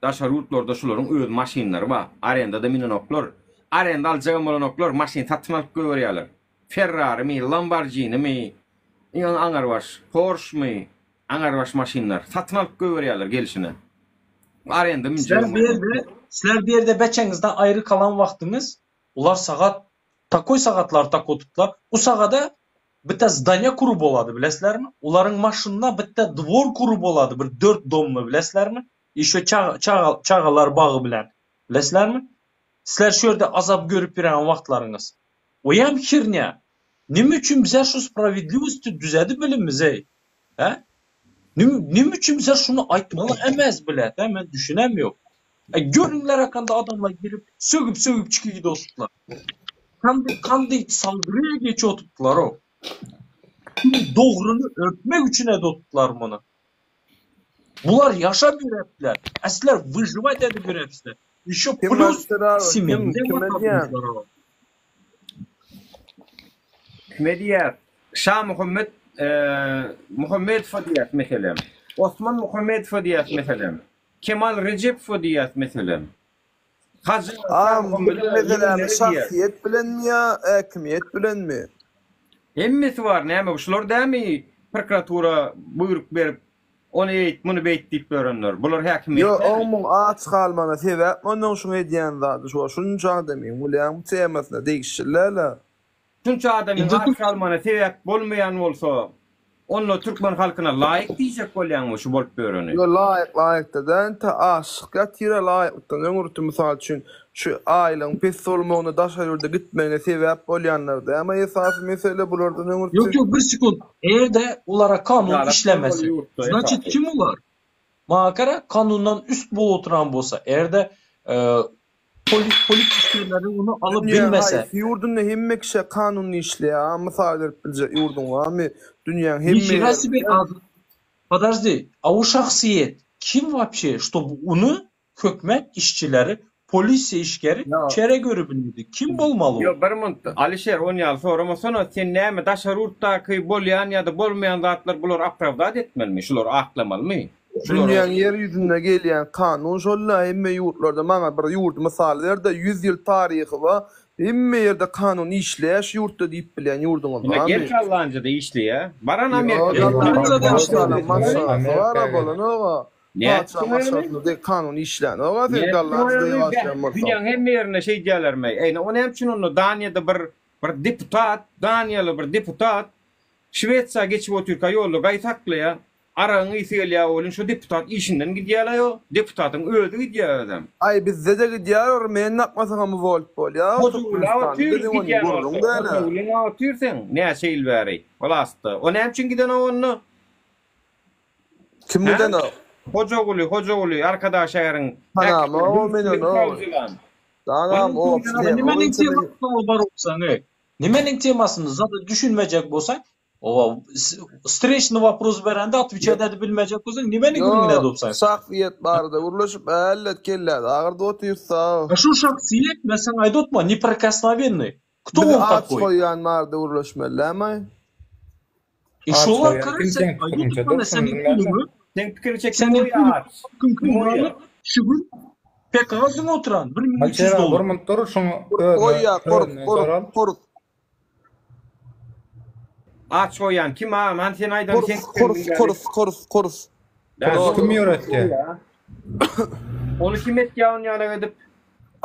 Daşary ýurtlarda şularyň öz maşynlary bar. Arenda-da münenoklar. Arenda aljagam bolanoklar, maşyn satyn alyp goýberýärler. Ferrarimi, Lamborghinimi, iň aňarbaş Porşmy, aňarbaş maşynlar satyn alyp goýberýärler gelşine. Arenda münjegem Sizler bu ýerde, sizler bu ýerde beçeňizden aýry kalan wagtyňyz ular sagat takoý sagatlar tak otupdylar. U sagada bitta zdaniýa kurup bolady bilesizlermi? Ularyň maşynyna bitta dwor kurup bolady bir dört domly bilesizlermi? Ýeşo çaga çagalar bagy bilen bilesizlermi? Sizler şu ýerde azap görüp ýören wagtlaryňyz. Oýam hernýa. Nime üçin bize şu sprawiedliwosty düzedip bilimiz-eý? Hä? Nime üçin bize şuny aýtmaly emez bilet, hä? Men düşünem ýok. E görüňler hakynda adamlar girip sögüp sögüp çykyp gidip otupdylar. Kandy kandy saldyryýa geçip otupdylar o. Dogryny örtmek üçin edip otupdylar muny. Bular ýaşap ýörepdiler. A sizler wyžiwać edip ýörepsizler. Ýeşo Kim plus Alişer aga kim semýa kime diýýän? Kime diýýär? Şa Muhammet Muhammedowa diýýäs meselem. Osman Muhammedowa diýýäs meselem. Kemal Rejepowa diýýäs meselem. Hajy Agam bu Muhammede meseläni ýegenleri diýýäs. şahsyýet bilenmi ýa häkimiýet bilenmi? Hemmesi bar näme şular dämi prokuratura buýruk berip ony eýt muny beýt diýip ýörenler bular häkimiýet Ýo dämi? oň muň aç galmagyna sebäpmi onnoň şuň edýän zady şu şunça adamyň bilýäňmi temasyna degişli däl-ä. Şunça adamyň aç galmagyna sebäp bolmaýan bolsa, onda türkmen halkyna laýyk diýjek bolýaňmy şu bolup ýöreni? Ýo laýyk laýykda däl intä açlyk ýatyra laýyklykdan öňürti mysal üçin şu aýlygyň pes bolmagyna daşary ýurda gitmegine sebäp bolýanlar dämi esasy mesele bulardan öňürti. Ýok ýok bir sekunt eger-de olara kanun Adalat işlemese bolmaly ýurtda znaçit esasy. kim olar? Maňa gara kanundan üst bolup oturan bolsa eger-de Polis polis işgärleri ony alyp Dünýäň bilmese. haýsy ýurdunda hemme kişä kanun işleýär a mysal berip biljek ýurduň barmy dünýäň hemme Nifira sibe ýerinde. az Podожди, a o şahsyýet kim wapşe ştob ony hökmet işçileri polisiýa işgäri çäre görübilmedi kim bolmaly o? Ýok bir munt Alişer on ýaly soramasana sen näme daşary ýurtdaky bolýan ýa-da bolmaýan zatlar bulary opravdat etmelimi şulary aklamalymy? Dünýäň ýer ýüzünde gelýän kanun şol-da hemme ýurtlarda maňa bir ýurdy mysal ber-de 100 ýyl taryhy bar hemme ýerde kanun işleýär şu ýurtda diýip bilýän ýurduňyz Ine barmy? gel Gollandiýada işleýär. Baran Ýok Amerikada Gollandiýada işleýär. patyşanyň maşgalasy bar-a bolanok-a. Nätdi Patyşa ony? maşgalasynda dek kanun işlänok-a sen Nätdi Gollandiýada ony? ýaşaýan bolsaň. Dünýäň hemme ýerinde şeýdýärlermi? Eýne o näme üçin onda Daniýada bir bir deputat, daniýaly bir deputat Şwesiýa geçip otyrka ýolda gaý saklaýar. Aragyň ysy gelýär welin şo deputat işinden gidýär-le ýo. Deputatyň özi gidýär özem. Aý bizde-de gidýär or men dakmasaňam uwolt bolýar Hojaguly Türkmenistanda otyr biziň ony gidýän gürrüň bolsa. dälä. Hojagulyň otyr seň näçe ýyl bäri wlastda. O näme üçin gidenok onda? Kim Hä? gidenok? Hojaguly, Hojaguly Arkadag şäheriň Tanamok men häkimi ony. Sawjylan. Danam Onuň o üçin gidenok. Nimeniň temasyna barypsaň eý? Nimeniň temasyny zada düşünmejek bolsaň, owa strechny wopros berende otwečat edip bilmejek bolsaň, nimeni gürrüňine Ýok, edipsaň? şahsyýet barada gürleşip ället kelläde agyrdyp otyrsa. A şu şahsyýet men saňa aýdyp otman neprikosnowennyý. Kto Biz on aç takoý? goýýan barada gürleşmeli dämi? E Aç şolar goýýan gara kim sen seň aýdyp pikiriňçe otman dur şuny seniň diňläp. puluňy Seň pikiriňçe kim seniň goýýar puluňy aç? kim Kim kim goýýar? alyp şu gün PKG diňe oturan 1300 Alişer abi bir dollar. minut dur şuň özüne Goýýar, gork, özünden gork, soral. gork. Aç goýýan kim agam hany sen aýdan Kurs, seň pikirini kurs, diňläli. kurs, kurs, kurs. Kurs kim ýöretýär? Ony kim etýär ony ýalak edip?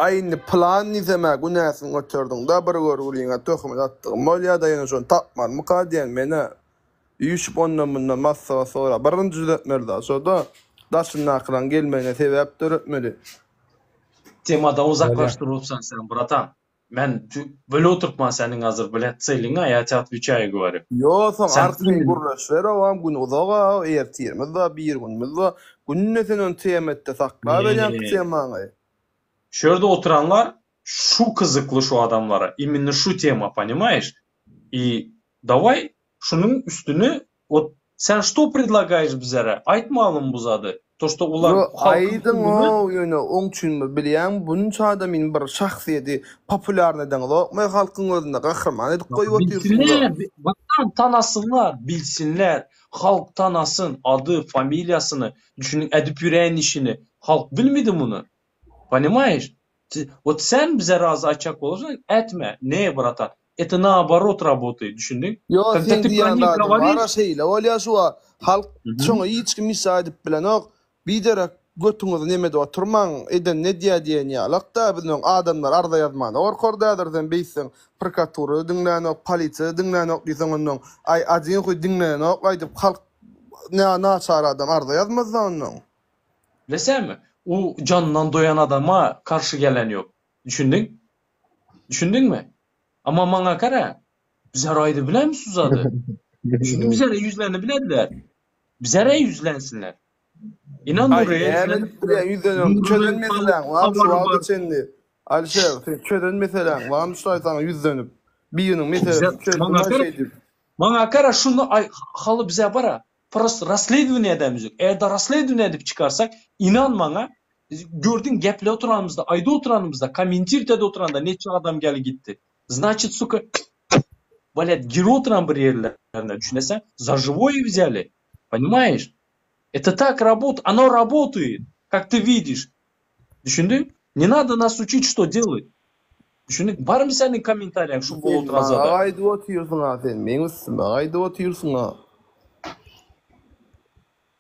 Aý indi pylan diýsem-ä günäsini göterdiň-dä bir görgüliňe töhmet atdygym bolýa-da ýöne şony tapmarmyka diýen men-ä üýşüp ondan-mundan maslahat sorap birinji düzetmeli zat şo-da daşyndakylaryň gelmegine sebäp döretmeli. Temadan Bolýar. uzaklaşdyrypsan sen bratan. Men bile oturtman seniň hazir bile tseliňa ýa te otwečaýu goworю. Ýo soň Sen arkaýyn gürleşiber-ow gün uzag-a ertirimiz bar birigünimiz bar günde sen ony tema etde saklaberýäň temaňy. Şu ýerde oturanlar şu gyzykly şu adamlara imенно şu tema ponimaýeş i daway şunuň üstüne wot sen şto predlagaýeş bizere aýtmalym bu zady to şto ular Ýo halkyň aýdyň-ow ýöne oň üçin bilýäňmi bunça adamyny bir şahsyýedi populýarny edeňizokmy halkyň gözünde gahryman edip goýup otyrsyňyza. Bilsinler watan tanasynlar bilsinler halk tanasyn ady familiýasyny düşüniň edip ýören işini halk bilmedi muny ponimaýeş Wot sen bize razy aýtjak bolursaň ätme ne bratan это naoborot rabotaýt düşündiň Ýo Когда seň ty pro diýýän них zadyň goworişь bara şeýle bolýa şu wagt halk şoňa hiç kim hiç zat aýdyp bilenok biderek götüňizi nemede oturmaň eden ne diýýä diýen ýalakda bizden adamlar arza ýazmana gorkar dädir sen beýtseň prokuratura diňlänok polisiýa diňlänok diýseň onnoň aý ajyn huý diňlenok aýdyp halk naçar adam arza ýazmazda onnoň. Bilesemi u janyndan doýan adama garşy gelen ýok. Düşündiň? Düşündiňmi? Amma maňa gara, bizler aýdy bilemis şu zady. Düşündiň bizlere ýüzlenip bilediler. Bizlere ýüzlensinler. Inan Aý Nuryýa näme ýüzlenip edip bilýäň ýüzlenen çözen meseläň barmy şu wagta çenli Alişer sen çözen meseläň barmy şu taý saňa ýüzlenip biriniň meselesini çözdüm aý şeýdip. Maňa gara şuny aý haly bize bara Prosto rasledowaniýe edemiz ýok. Eger-de rasledowaniýe edip çykarsak, inan maňa, gördüň geple oturanymyzda, aýda oturanymyzda, kommentirde edip oturanda neçe adam gelip gitdi. Znaçit suka blýat girip oturan bir ýerlerine düşüneseň, za živoýe wzýali. Ponimaýeş? Eto tak rabot, ono rabotaýet, kak ty widiş. Düşündiň? Ne nado nas uçit što delat. Düşündiň? Barmy seniň kommentariýaň şu bolup Sen oturan maňa zada? gaýdyp otyrsyň-a sen, meň üstüme gaýdyp otyrsyň-a.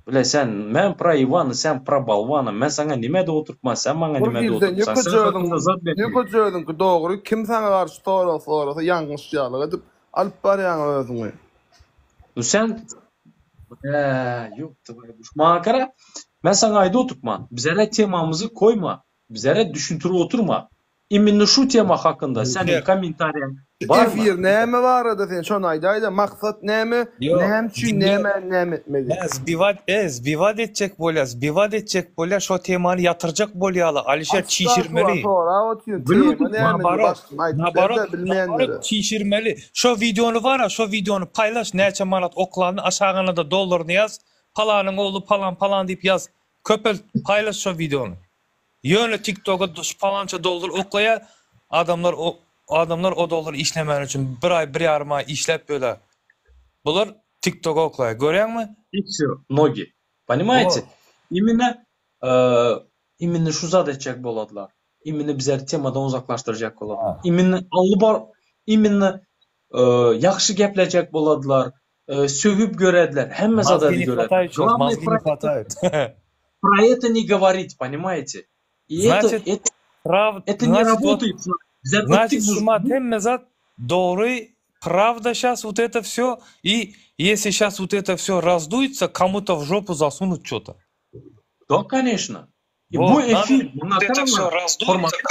Bile sen, men pro Iwana, sen pro Bolwana, men saňa nime edip oturtman, sen maňa Bir nime edip hili sen oturtsan, sen ýeke özüň, hakynda zat bermeýän. ýeke özüňki dogry, kim saňa garşy sorag sorasa ýalňyş ýalyk edip alyp barýaň özüňi. Nu sen, Bä, ýok, maňa gara, men saňa aýdyp oturtman, bizere temamyzy koýma, bizere düşündirip oturma. Imенно şu tema hakynda seniň kommentariýaň barmy? Efir näme barada sen şony aýdaýda maksat näme Ýok. näme üçin Diňle. näme näme etmeli. Hä zbiwat e zbiwat etjek bolýa zbiwat etjek bolýa şo temany ýatyrjak bolýala Alişer Açda çişirmeli. şuwagt sorap otyryn tema näme diýip Nabarot başyny aýdyp nabarot berde bilmeýänlere. nabarot çişirmeli şo wideony bara şo wideony paýlaş näçe manat oklanyny aşagynada dollaryny ýaz palanyň ogly palan palan diýip ýaz köpelt paýlaş şo wideony. Ýöne tiktoka şu palança dollar oklaýa adamlar o adamlar o dollar işlemän üçin bir aý bir ýarym aý işläp ýöler. Bular tiktoka oklaýa görýäňmi? I wsё, nogi. Ponimaýete? Imенно imенно şu zat etjek boladylar. Imенно bizleri temadan uzaklaşdyrjak boladylar. Imенно alyp bar imенно ýagşy geplejek boladylar. Sögüp görediler. Hemme Mozgi zady не görediler. хватает сейчас, Главное мозги про не это хватает. про это не говорить, понимаете? И это Значит, это прав, это не значит, вот, работает. Bizler значит, ötdük bu şumat hemme zat dogry, правда сейчас вот это все, и если сейчас вот это все раздуется, кому-то в жопу засунут что-то. Да, конечно. И bu Вот, надо efir, muňa вот это все garaman, раздуется, hormatly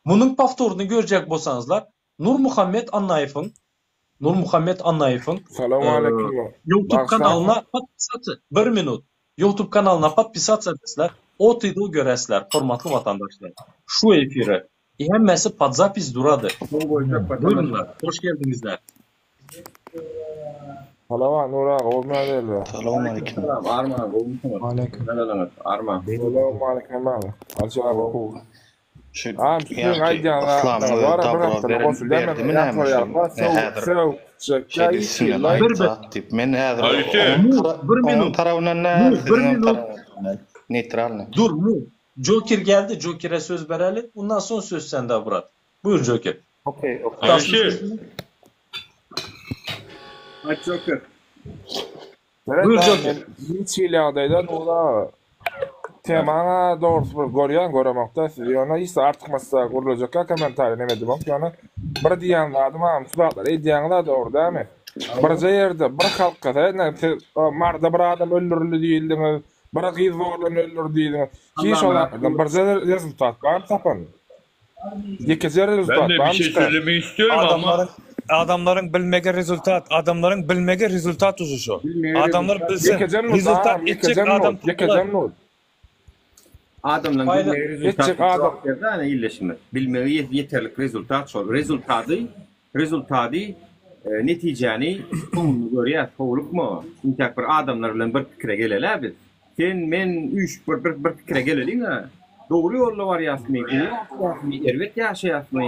Munuň powtoryny görjek bolsaňyzlar, Nurmuhammet Annaýewiň Nurmuhammet Annaýewiň Salam aleýkum. YouTube Bagşy kanalyna podpisatsa bir minut. YouTube kanalyna podpisatsa edesizler, o tydyl göresizler, hormatly watandaşlar. Şu efiri. I hemmesi pod zapis durady. Buýruňlar, hoş geldiňizler. Salam Nur aga, bolmaýar diýilýär. Salam aleýkum. Salam Arman, gowumysyňyz? Aleýkum. Merhabalar, Arman. Salam aleýkum aga. Alşy aga gowy. Şu Agam siziň ýaňky aýdýan yslamyň zatlaryňyz özi bar bir dabro hepdede beren goşulýan men berdimi näme ýaňky şu ýaly ne häzir söw şeýle üstünden Bir aýt zat diýip men häzir Alişir. onuň Mu, tara bir onuň minut. tarabyndan Mu, däl bir siziňem minut. tarabyňyzdan däl neýtralny. Dur Mu. Joker geldi. Joker'e söz bereli. Ondan sonra söz sende brat. Buyur Joker. Okey okey. Tutasın Alişir. sözünü. Aýt Joker. Seret Buyur aga Joker. men hiç hili ýagdaýda Nur aga temaňa dogrusy bir görýän göremokda siz ýöne hiç artykmaçda gürlejekkä kommentariýa neme edemok ýöne bir diýýän zadym agam şu zatlary edýäňiz-ä dogry dälmi birje ýerde bir halka ine siz Maryda bir adam öldürildi diýildiňiz bir gyz zorlan öldürildi diýdiňiz hiç şol zatlardan birje rezultat barmy tapan ýekeje Ben rezultat de bir barmy şey çykan söylemek istiyorum ama Adamlaryň adamlaryň bilmegi rezultat, adamlaryň bilmegi rezultat uje şo. Bilmegi Adamlar rezultat. bilsin, ýekeje minut rezultat agam etjek ýekeje adam minut ýekeje tapylar. minut Adamlaryň Payla bilmegi rezultat etjek diýip adam jogap berdi ana illeşimiz. Bilmegi ýet- ýeterlik rezultat şol. Rezultady, rezultady e, netijäni soňunda görýäs, howlukma. Intäk bir adamlar bilen bir pikire geleli-ä biz. Sen, men üýşüp bir bir bir pikire geleliň-ä. Dogry ýolda barýasmy, gowy ýaşaýasmy, erbet ýaşaýasmy?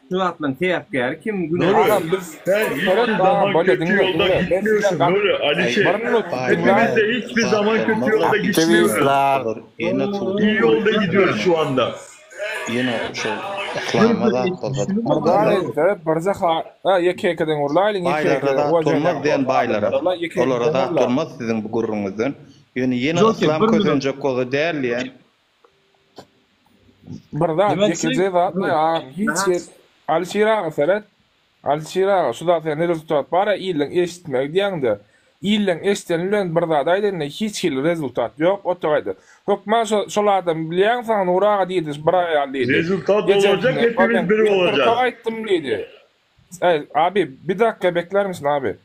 Şu zatlaryň sebäpkäri kim, günäsi Nuri Agam biz sen Seret hiçbir agam zaman bolýa kötü diňle yolda diňle men sizden gitmiyorsun gap Nuri bir Alişir. minut Baýlar Hepimiz diňläýiň de hiçbir zat zaman kötü bolmaz yolda gitmiyoruz. Aktiwistler. Olar ýene suwda İyi yolda gidiyoruz şu anda. Ýene şol yslama Bir zat bir bolsa düşünüp Murdan baýlar Seret birje ha ha ýeke ýekeden urlaýlyň ýeke baýlara ýekeden zat uwajen bolmaz ýaly diýen bolsa baýlara. adamlar urla ýeke Olara ýekeden zat urla. bolmaz siziň bu gürrüňizden. Ýöne ýene Joker yslam bir minut. kösenjek bolsa däl diýen. Bir zat Demek ýekeje ki zat agam hiç ýer Alişir aga seret Alişir aga şu zat sen rezultat bara iliň eşitmegi diýäňde iliň eşideni bilen bir zat aýdanda hiç hili rezultat ýok oturgaýda hökman şo şol adam bilýäň saňa Nury aga diýdi bir aýal diýdi Rezultat olacak ejesine hepimiz men bir türke olacağız. aýtdym diýdi Eý abi bir dakika bekler misin abi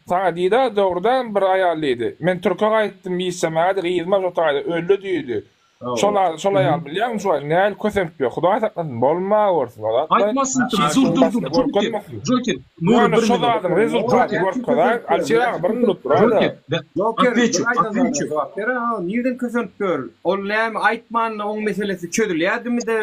saňa diýdi dogrudan bir aýal diýdi men türke gaýtdym işlemäge gyzym şo taýda öldi diýdi Şol şol aýal bilýäňmi şu aý näl kösenip ýör. Hudaý saklasyn bolma görsün o zatlar. Aýtmasyn Hiç dur kimiň dur dur başyna Joker görkezmesin. Joker Nury Ýöne bir şo minut zadyň rezultaty Joker görkezäý. Alişir aga bir minut dur-da. Joker Joker, bir Отвечу aýdan zadyna отвечу jogap ber ha, nirden kösenip ýör? Ol näme aýtmanda oň meselesi çözülýädimi-de,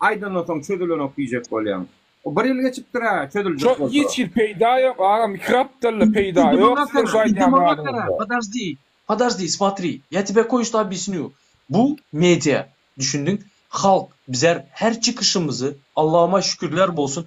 aýdandan soň çözülenok diýjek bolýaň. O bir ýyl geçipdir-ä, çözüljek Şo bolsa. hiç hili peýda ýok agam iki gapdally peýda Indi ýok maňa siziň şu gara indi aýdýan maňa gara zadyňyzda. podожди podожди смотри я тебе кое-что объясню bu media düşündiň halk bizler her çykyşymyzy Allahuma şükürler bolsun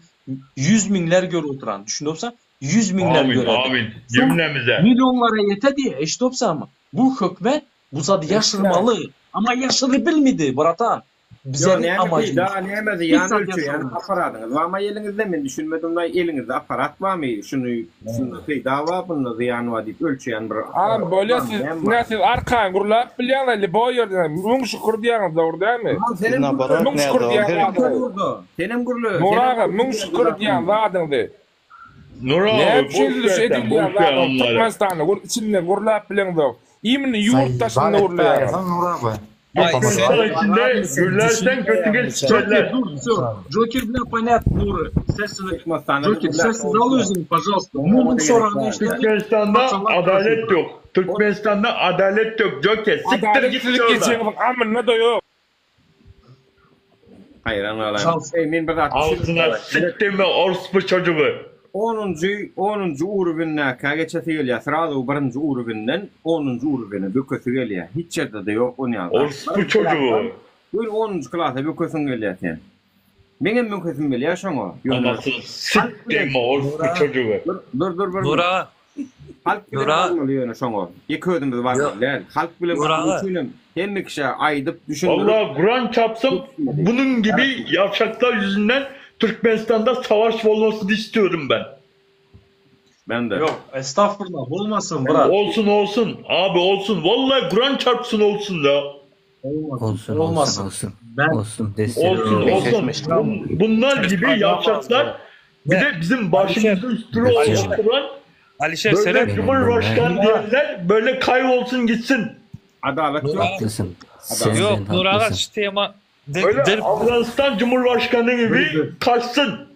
ýüz müňler görüp oturan düşündopsan ýüz müňler Amin göredi amin soň cümlemize. millionlara ýetedi eşidopsanmy bu hökümet bu zady ýaşyrmaly ama ýaşyrybilmedi bratan Ýok, bizleriň näme amajymyz peýda, näme hiç zyýan zat ölçeýän ýaşyrmaly. apparadyňyz barmy eliňizde? Men düşünmedim-laý, eliňizde apparat barmy? Şuny, şunda peýda bar, bunda zyýan bar diýip ölçeýän bir Agam apparat bolýa barmy, siz näme bar? nä siz arkaýyn gürläp bilýäňiz liboý ýerden müň şükür diýýäňiz dogry dälmi? Tamam, Siz senem gürle. naborot Müň şükür nädogry diýýän her zadyňyz. Gürle, senem gürle, Nury senem aga gürle müň diýýän şükür diýýän zadyňyzy. zadyňyzy. Nur Näme abi üçin boş siz ver şu sen edilýän boş ver zadyňyzy onları. Türkmenistanda gür içinden gürläp bileňzok. Imini ýurt Zaýbal daşynda gürleýäňiz. etmäýesin Nur abi. Aý, sen Türkmenistan içinde sen gürlersen götüne düşünmeýäňmi sen? Joker sikerler. dur всё Joker bilen понятно Nury sesini Türkmenistanda Joker gürläp sessiz al bolmaýar. özüňi pažalsta Oňa Munuň gerek soranyny däl. eşideli Türkmenistan'da paçalap adalet garaşyň. yok. Türkmenistan'da adalet yok. Joker siktir git Adaletsizlik oradan. ejeňiziň amyna-da ýok. Haýran galaýyn. Pažalsta Eý, men bir zat Altına düşünip siktim ve orospu çocuğu. Onunjy, onunjy urubindäkä geçesi gelýär. Srazu birinji urubinden onunjy urubine bökesi gelýär. Hiç ýerde-de ýok on ýaly zat. Orospu çocugy. Göni onunjy klasa bökesiň gelýär sen. Meňem bökesim gelýär şoňa. Ýöne Anasyny sikdim orospu çocugy. Dur, dur, dur, bir. Nura. Halk bilen Nura. barmaly ýöne şoňa. Ýeke özümiz barmaly däl. Halk bilen Nura. barmak üçinem hemme kişä aýdyp, düşündirip. Vallahi Kuran çarpsyn bunun gibi yavşaklar yüzünden Türkmenistan'da savaş olmasını istiyorum ben. Ben de. Yok estağfurullah bolmasyn brat. Olsun olsun abi olsun. Vallahi Kuran çarpsın olsun ya. Olmasyn. Olsun olsun Olmasyn. olsun. Ben Olsun destek. Olsun olsun. Bun- Bunlar gibi yavşaklar bir de bizim başımızın üstüne Alişer. oturan Alişer böyle seret. Beni Cumhurbaşkanı dinle. diyenler böyle kaybolsun gitsin. Adalet yok. Nura. Haklısın. Sen Yok sen Nura aga haklısın. şu tema de, Böyle der, Afganistan Cumhurbaşkanı gibi kaçsın.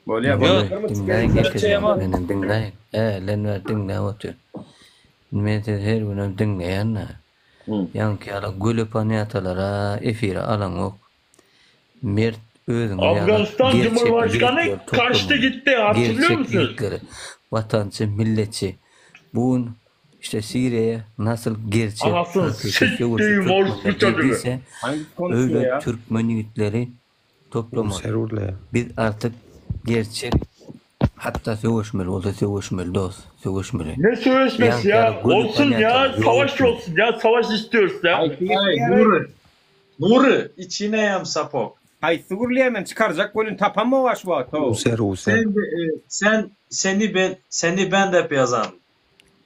Bolýar, bolýar. Yok Diňläýin şu getirýän tema menem diňläýin. He, Lenwer diňläp otyr. Men sizi her günem diňleýän-dä. Ýaňky ýaly göle panýatalara efire alaňok. Mert özüňe ýaly Afganistan gerçek Cumhurbaşkanı ýigitleri kaçtı toplamaly. gitti hatırlıyor Gerçek musunuz? ýigitleri. Watançy, milletçi. Bu gün işte Siriýa nasıl gerçek Anasını hakyky söweşi siktiğim orospu türkmenler çocuğu. girdiyse Hangisi konuşuyor öyle ya? türkmen ýigitleri toplamaly. Biz artık gerçek hatda söweşmeli bolsa söweşmeli dost, söweşmeli. Ne sövüşmesi Ýaňky ya? ýaly göle Olsun ya, panýatalar savaş ýok. olsun ya, savaş istiyoruz ya. Haýsy Hey gürleýär? Nury. Nury içine yam sapok. Haýsy gürleýär men çykarjak welin tapamok şu wagt ho. User user. Sen de, e, sen seni ben seni ben de yazan.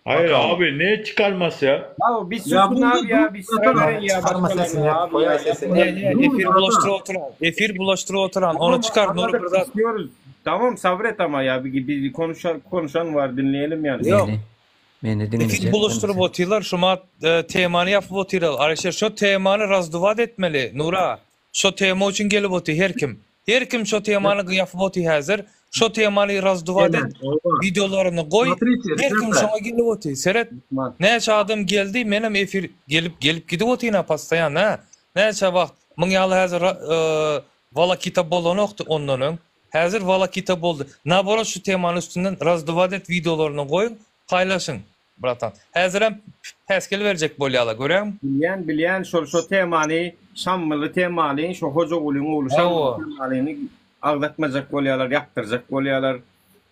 Hayır Bakalım. abi ne çıkarması ya? Ya bir Ya susun bunda abi ya dur bir sıra zaten verin ya Çıkarma sesini başkalarına yap. abi Koy ya sesini. Ne ne dur efir zaten. bulaştıra oturan. Efir bulaştıra oturan. Onu Tamam çıkar Nuri anladık bir zat. istiyoruz. Tamam sabret ama ya bir, bir konuşan konuşan var dinleyelim yani. Yok. Meni meni Efir diňlejekmiň bulaşdyryp sen? otyrlar. Şumat e, temany ýapyp otyrlar. Alişer şu temany razduvat etmeli. Nura. Şu tema üçin gelip otyr her kim. Her kim şu temany ýapyp otyr häzir. Şu temany razduvat et. Hemen oba. Videolaryny goý. Смотрите Her kim ребята. şoňa gelip otyr. Seret. Näçe adam geldi, menem efir gelip gelip gidip otyryn pastaýan ha. Näçe wagt muň ýaly häzir e, Walakita bolanokdy ondan öň. Häzir Walakita boldy. Naborot şu temany üstünden razduvat et videolaryny goýuň, paýlaşyň bratan. Häzirem päsgel berjek bolýarlar, görýäňmi? Bilýän bilýän şol şo temany Şammyly temany şo Hojagulyň ogly Şammyly Hawa. temanyny agzatmajak bolýarlar, ýapdyrjak bolýarlar.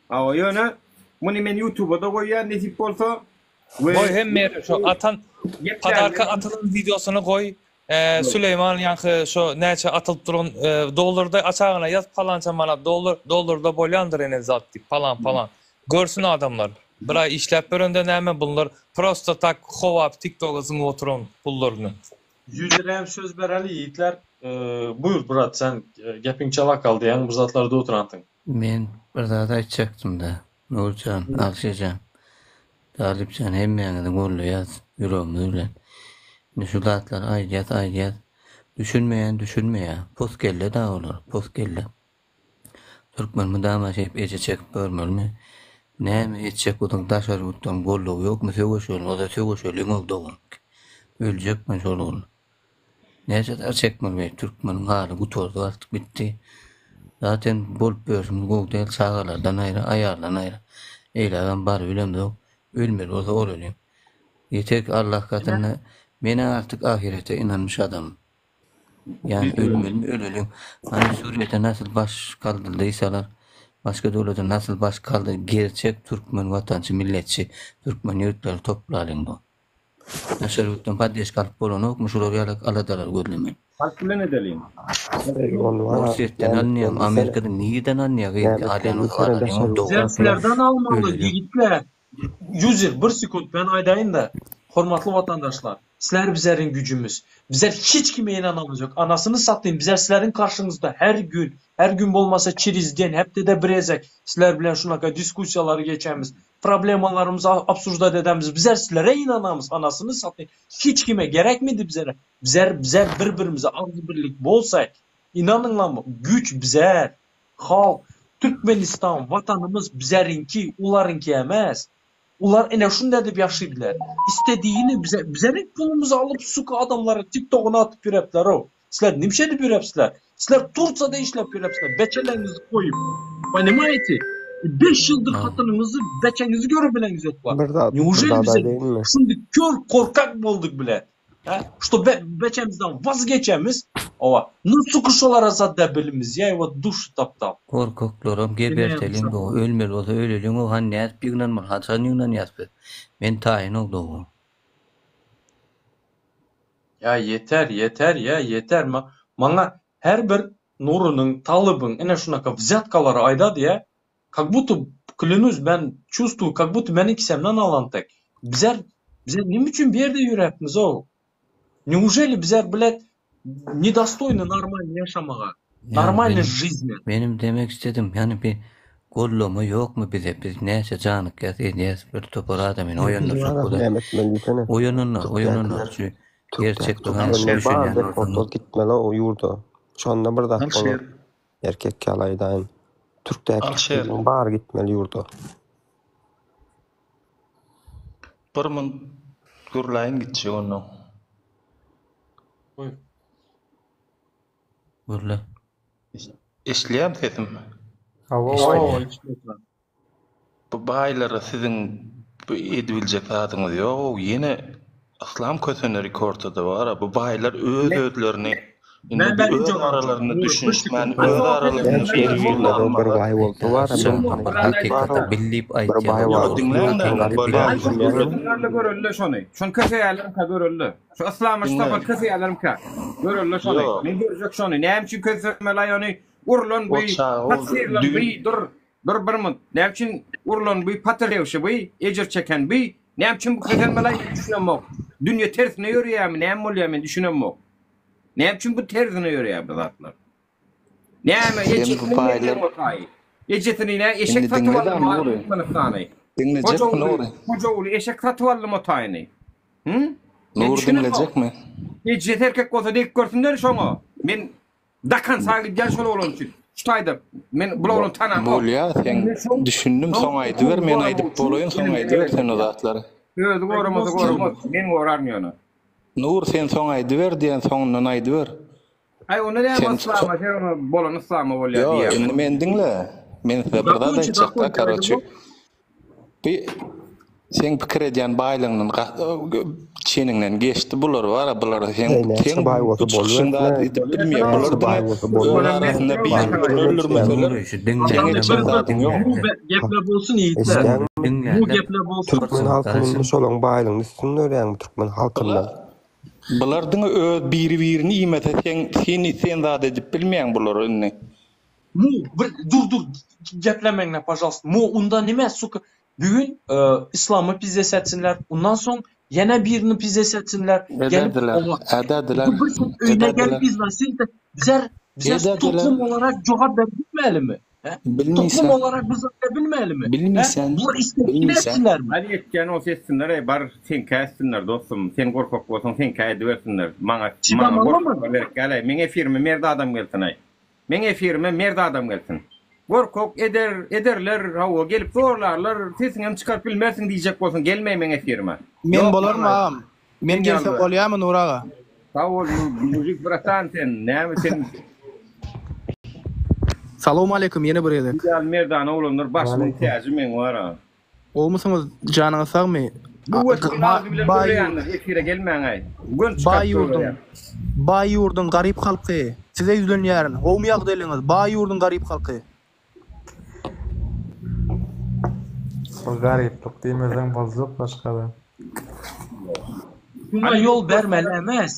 Hawa ýöne muny men YouTube'a da goýýan nesip bolsa we Goý hemme ýere şo atan podarka geplerini atylan wideosyny goý. Ee, Süleyman ýaňky şo näçe atylyp duran e, dollarda aşagyna ýaz palança manat dollar dollarda bolýandyr ene zat diýip palan palan. Görsün adamlar. Bir aý işläp berende näme bunlar prosto tak howap TikToka zyňyp oturan pullaryny. 100 liraya söz bereli yiğitler. Ee, buyur brat sen e, gepin çalak kaldı yani bu zatlarda oturantın. Men bir zat aýtjakdym-da, Nurjan, Alşejan, Talypjan hemmäňizi goldaýas ýüregimiz bilen. Indi şu zatlary aýdýas aýdýas. Düşünmeýän düşünmeýär. Pos kelle da olar, pos kelle. Türkmen mydama şeýdip ejir çekip ýörmelimi? Näme etjek bolsaň daşary ýurtdan goldaw ýokmy söweşeli bolsa söweşeliň dogan. Öljek men şol ugrunda. Näçe zar çekmeli beýik türkmeniň haly gutardy artyk bitdi. Zaten bolup ýörşümiz gowy däl çagalardan aýra aýaldan aýra. Eýlägem barybilemzok. Ölmeli bolsa oleliň. Ýeter ki Allah gatynda menä artyk ahyrete ynanmyş adamym. Ýani ölmelimi öleliň. Hany Suriýede nasyl baş galdyrdyýsalar başga döwlete nasyl baş galdyr gerçek türkmen watançy milletçi türkmen ýigitleri toplalyň bu. Daşary ýurtdan poddeşka alyp bolanokmy şular ýaly aladalary gözlemen. Halk bilen edeliň. Orsýetden alynýar, Amerikadan nireden alynýar gyz alýan bolsa alalyň dogan. Zertlerden almaly Öleliň. ýigitler. User bir sekund ben aýdaýyn da. Hormatly watandaşlar. Sizler bizlerin gücümüz. Bizler hiç kime inanamaz Anasını satayım. Bizler sizlerin karşınızda her gün, her gün bolmasa çirizden, hep de brezek. Sizler bilen şunaka diskusiyaları geçemiz. Problemalarımızı absurda edemiz. Bizler sizlere inanamız. Anasını satayım. Hiç kime gerek miydi bizlere? Bizler, bizler birbirimize ağzı birlik bolsak, inanın lan güç bizler. Halk, Türkmenistan, vatanımız bizlerinki, ularınki emez. Ular ene şunu edip yaşayıblar. İstediğini bize, bizenin pulumuzu alıp suka adamları TikTok'una atıp yürepler o. Sizler nimşe edip yürepsizler. Sizler Turca'da işlep yürepsizler. Beçelerinizi koyup. Понимаете? 5 ýyldyr hatynyňyzy, beçeňizi görüp bileňiz ýok bar. Bir zat, bir Neujeli zat bize aýdaýynmy? şundi kör korkak bolduk bile? Hä? Şto be, beçemizden wazgeçemiz, owa, nu suka şolara zat da bilimiz, ýa его dušu tapdal. Gorkaklaram geberteliň doga, ölmeli bolsa öleliň o hany nädip ýygnanmaly, haçan ýygnanýas biz? Men taýyn o doga. Ýa ýeter, ýeter, ýa ýeter. Ma, maňa her bir Nurynyň, Talybyň ine şunaka wzýatkalary aýdady ýa, kak buto, klýanuсь, men çувствую, kak buto meniň kisemden alan tek. Bizler, bizler neme üçin bu ýerde ýöräpmiz-ow? Neujeli bizler blet nedostoýny normalny ýaşamaga, Ýa normalny benim жизни. benim demek istedim ýani bir gollama ýokmy bize biz näçe janykýas edýäs bir topar adam indi oýandyrjak Nurana bolar näme etmeli diýsene. oýananlar oýananlar Türkdäkiler, şu Türkdäki gerçeklige türkmenler bar düşünýän dek bolsaňyz bolsa gitmeli o ýurda. Şonda bir zat bolar. Alşir. Erkek ýaly aýdaýyn. Türkdäki Alşir. türkmenleň bary gitmeli ýurda. Bir munt gürläýin gitjek onnoň. Goý. Gürle. Eşilýärmi sesim? Hawa, Hawa, hawa. eşidýän. Bu baýlara siziň bu edibiljek zadyňyz ýogow ýene yslam köseni rekortada bara bu baýlar öz özlerini indi Men bu ben öz jogap aralarynda bir düşünişmän sekund. öz aralarynda Näme bir bir birini bir almalar baý bolsa bar Şol men bir bar hakykaty billip bir aýtýan baý bar Ýok diňläň-de bolýa Aý şony köseýärler görelde şony. Şony köseýärlermikä görelde. Şu yslama şu Diňle. sapar köseýärlermikä görelde şony. Ýok. Men görjek şony. Näme üçin kösemeli ony urlan O bu çaga ol patyrylan düýn bu dur dur bir munt. Näme üçin urlan bu patyr degşi bu ejir çeken bu näme üçin bu kösenmeli men düşünemok. Dünýe tersine ýörýärmi näme bolýar men düşünemok. Näme üçin bu tersine ýörýär bu zatlar? Näme Sen bu ejesini baýlar berdiň o taýy. Ejesini nä eşek Indi satyp diňle-de aldymy Nury. Türkmenistany. Diňlejekmi Hojaguly, Nury? Hojaguly eşek satyp aldymy o taýyny. Hı? Men Nury düşünemok. diňlejekmi? Ejesi erkek bolsa degip görsünler şoňa. Men dakansa gidýän şol oglan üçin. Şu taýda men bul oglany tanamok. Bolýa sen Men şoň düşündim şoň soň aýdyber men goramak aýdyp üçin bolaýyn soň elimden aýdyber geleni sen o edýän. zatlary. Özi goramasa goramaz, men goraryn ýöne. Nur sen soň aýdyber diýen soňundan aýdyber. Aý onda näme Sen yslama sen ona bolan yslama bolýar Ýok, diýýäň. indi meni diňle. Men size bir zat Zakonçy, aýtjak-da, zakonçy karoçi. aýdym Bu seň pikir edýän baýlygyňdan çeniňden geçdi bular bara bular seň Eý, näçe seň baý bu bolsa çykyşyň bolubersin-ä. zat edip bilmeýär. Bular Näçe baý diňe bolsa öz bolubersin. arasynda Baýlyk bir-birini öldürmeseler Nury şu seň diňlände etjek bir zadyň ýok. Bu diňlände gepler bolsun ýigitler. Eşidýäňmi? Bu diňlände gepler bolsun. Türkmen bir halkynyň garaşyň. şolaň baýlygyny üstün görýäňmi türkmen halkyndan? Bular diňe öz biri-birini iýmese seň seni sen zat edip bilmeýäň bulary indi. Mu bir dur dur geplemeňle pažalst. Mu unda nime suka bugün e, islamy pizdes etsinler. Undan soň ýene birini pizdes etsinler. Gelip Ederdiler, oňa ederdiler, bu bir sen öýüne gelip ederdiler. izlesin de bizler bizler Ederdiler. toplum olarak cevap berbilmelimi? He? Toplum Bilmeýsen. olarak biz bilmelimi? He? Bilmeýsen. Bular istediğini Bilmeýsen. etsinler mi? Hadi etýän bolsa etsinler eý bar seňkä etsinler dostum sen gorkak bolsaň seňkä edibersinler maňa maňa Çydamalymy? gorkaklar gerek däl eý meň efirime merd adam gelsin eý meň efirime merd adam gelsin gorkak eder ederler hawa gelip zorlarlar sesiňem çykaryp bilmersiň diýjek bolsaň gelmeý meň efirime Men ýok bolarmy maňa agam? Men sen gelsem ýaly bolýamy Nur aga? Sag bol mujik bratan sen näme sen Salowmaleýkum ýene bir gezek. Ýaly merdana oglanlar başymyň Waleýkim. täji meň bara. Gowumysyňyz janyňyz sagmy? Bu wekil agzy bilen Baý gürleýänler efire gelmäňaý. Gön Baý çykaryp ýurduň gürleýär. Baý ýurduň garyp halky size ýüzlenýärin. Gowumy ýagdaýlaryňyz baý ýurduň garyp halky. Bir garyplyk diýmeseň boljak başga-da. Şuňa ýol bermeli emes.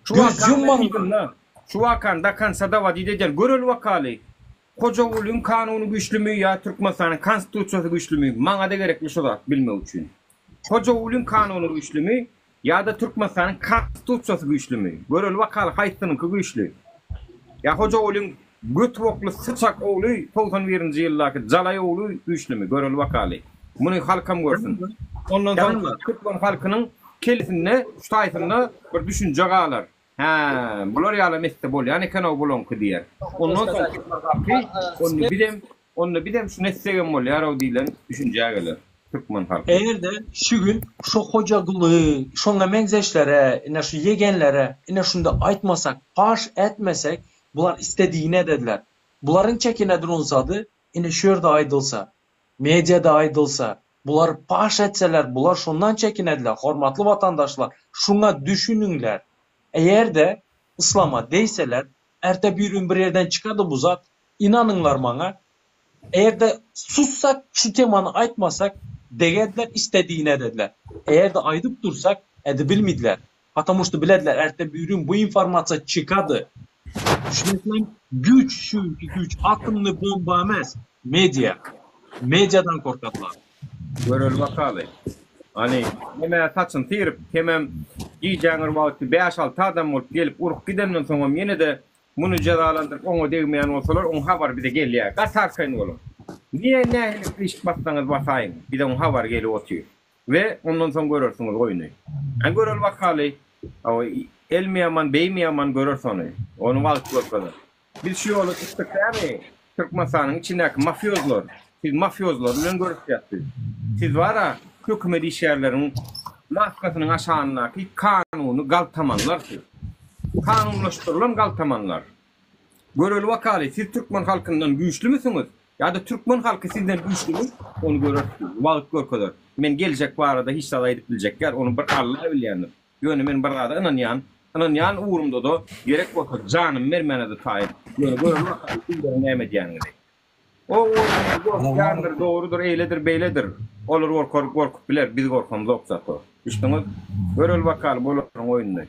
Şu Göz wakany ýummaň. yzynda, şu wakany do konca dowodit edýän göreli wakaly. Hojagulyň kanuny güýçlümi ýa Türkmenistanyň konstitusiýasy güýçlümi maňada gerekli şu zat bilmek üçin. Hojagulyň kanuny güýçlümi ýa-da Türkmenistanyň konstitusiýasy güýçlümi? Göreli wakaly haýsynyňky güýçli? Ýa Hojagulyň göt bokly syçak ogly 91-nji ýyldaky jalaý ogly güýçlümi? Göreli wakaly. Muny halkam görsün. Ondan soň türkmen halkynyň kellesinde şu taýsynda bir düşünje galar. Hä, bular ýalam etse bolýan eken-ow bulaňky diýer. Ondan soň türkmen halky onda bizem, onda bizem şuny etsegem bolýar-ow diýlen düşünjä geler türkmen halky. Eger-de şu gün şo Hojaguly, şoňa meňzeşlere, ine şu ýegenlere, ine şunda aýtmasak, paş etmesek, bular istediğini edediler. Bularyň çekine duran zady ine şu ýerde aýdylsa. Mediada aýdylsa, bular paş etseler, bular şondan çekinediler. Hormatly watandaşlar, şuňa düşüniňler. Eger-de yslama degseler, erte bir gün bir ýerden çykady bu zat, ynanyňlar maňa. Eger-de sussak, şu temany aýtmasak, degediler, istediğini edediler. Eger-de aýdyp dursak, edibilmidiler. Patamu şto bilediler, erte bir gün bu informasiýa çykady. Düşünesizmi? Güýç şu günki güýç atomny bomba emes, media. Mediadan korkadylar. Göreli bakaly. Hany, hemä saçyny syryp, hemem gijäň bir wagty bäş-alty adam bolup gelip urup gidenden soňam ýene-de muny jezalandyryp oňa degmeýän bolsalar, oň habary bize gelýär. Gaty arkaýyn boluň. Niýe nähili yşk bassaňyz basaýyň, bize oň habary gelip otyr. We ondan soň görersiňiz oýny. Hany göreli bakaly. Hawa, elmi ýaman, beými ýaman göreris ony. Ony wagt görkezer. Biz şu ýola çykdyk dämi? Türkmenistanyň içindäki mafiozlar, siz mafiozlar bilen görüşýäs biz. Siz bara hökümet işgärleriniň maskasynyň aşagyndaky kanuny galtamanlar siz. Kanunlaşdyrylan galtamanlar. Göreli bakaly siz türkmen halkyndan güýçlümisiňiz ýa-da türkmen halky sizden güýçlümi ony göreris biz. Wagt görkezer. Men geljek barada hiç zat aýdyp biljek däl, ony bir Alla bilýändir. Ýöne men bir zada ynanýan, ynanýan ugrumda-da gerek bolsa janymy bermäne-de taýyn. Ýöne göreli bakaly sizleriň näme edýäniňizi. O oýunlar gorkýandyr, dogrudyr, eýledir, beýledir. Olar gorkar, gorkup biler, biz gorkamzok zato. Düşdüňiz? Göreli bakaly bularyň oýnuny.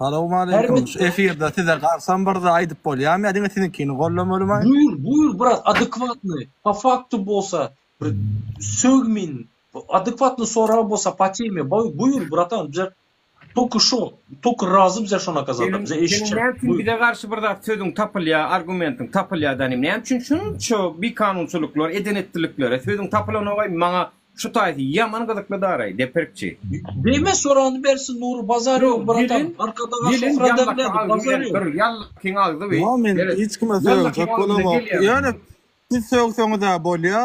Salowmaleýkim. Şu efirde size garsam bir zat aýdyp bolýarmy ýa diňe siziňkini gollamalymy? Buýur, buýur brat, adekwatnyý, po faktu bolsa, bir sögmin, adekwatnyý sorag bolsa po teme, buýur bratan, bize tolko şo, tolko razy bize şona kazada, bize Seniň eşitjek, näme üçin buýur. bize garşy bir zat sözüň tapylýar, argumentiň tapylýar danym, näme üçin şunça bikanunçylyklar, eden-etdiliklere sözüň tapylanogaý maňa Şu taýsy ýaman gyzykly daraý, deprikçi. Deme sorany bersin Nury bazar Ýok, ýok bratan gelin, arkadaga gelin şohrat ýallaka ediledi agzy bazar bilen ýok. bir ýallakyň agzy bi. Ýok men Seret, hiç kime ýallakyň sögjek agzy bilen bolamok. gelýär. Ýöne siz sögseňiz-ä bolýa,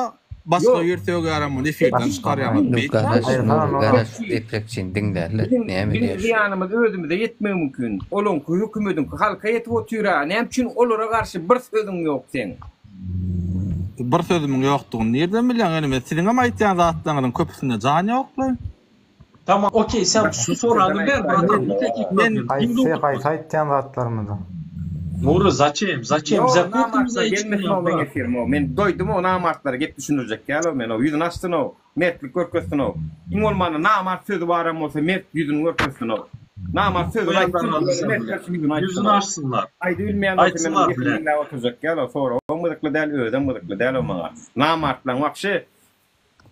başga Ýok. bir sögýärem ony efirden çykarýaňyz Dur beýtmäň. garaş Nury garaş Deprikçi. deprekçini diňlärler Biziň, näme biziň diýer şu. zyýanymyz özümize ýetmegi mümkin. Olaňky hökümediňki halka ýetip otyr-a. Näme üçin olara garşy bir sözüň ýok seň? Bir sözümiň ýokdugyny nirden bilýäň ýöne men siziňem aýtýan zatlaryňyzyň köpüsinde jan ýokly. Tamam okey sen şu soragyny ber bratan nikakih Men problem Haýsy kim haýsy aýtýan zatlarymyzy. Nury zaçem zaçem Ýok bize köpümize namartlar gelmesin o içgin meň brat. efirime o men doýdum o namartlara gep düşündirjek däl o men o ýüzüni açsyn o mertlik görkezsin o iň bolmanda namart sözi baram bolsa mert ýüzüni görkezsin o namart sözüni Goýanlar aýtsyn razy ýöne sen mert bilen. bolsa ýüzüni aýtsyn Ýüzüni o açsynlar. aýdybilmeýän bolsa men Aýtsynlar oň gepini bile. diňläp oturjak däl o soragam gyzykly däl özem gyzykly däl o maňa namartlaň wapşe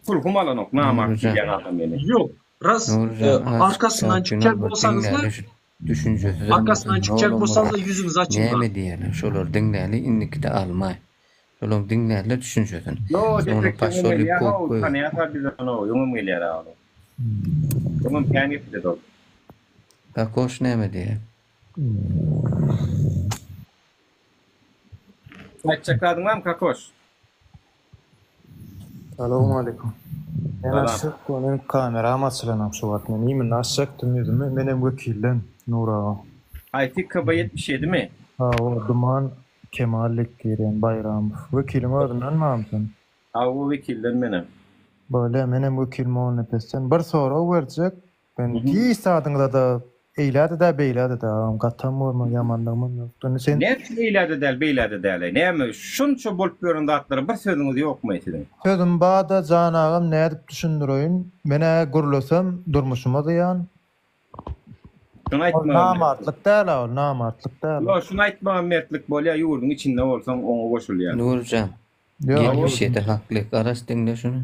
sulhum alanok namart Nurjan. diýýän adam meni. Ýok ras Nurjan azjyk arkasyndan sakin çykjak ol bir bolsaňyzlar diňläli şu düşünjesizem bolsa arkasyndan çykjak nolam bolsaňyzlar bolsa ýüzüňizi açyňlar. näme diýerler şolary diňläli indikide almaý. Şolaň diňlärler düşünjesini. Ýo Soňra deprek öňem paşolyp gelýär kowup how goýber. tanaýas-a biz ony öňem gelýär a ol. Öňem kän gepledi ol. Kakoş näme diýýär? Aýtjak zadyň barmy Kakoş? Salowmaleýkum. Men Salam. açjak meniň kameram açylanok şu wagt. Men imенно açjakdym ýüzümi. Menem wekilden Nur aga. Haýsy KB 77 mi? Hawa Duman Kemal diýip girýän Baýramow. Wekiliň özündenmi sen? Hawa wekilden menem. Bolýa menem wekil Mollanepesden. Bir sorag berjek. Men hiç zadyňyzada eýläde-dä beýläde-dä agam gatam görme ýamanlygymam ýokdy indi sen. Näme üçin eýläde däl beýläde däleý näme şunça bolup ýören zatlara bir sözüňiz ýokmy siziň. Sözüm bada jan agam nädip düşündireýin menä gürlesem durmuşyma zyýan. Şuny Ol aýtmagam mertlik. namartlyk däl-ä ol namartlyk däl. Ýok şuny aýtmagam mertlik bolýa ýurduň içinde bolsaň oňa goşulýa. Nurjan, Ýok. 77 hakly, garaş diňle şuny.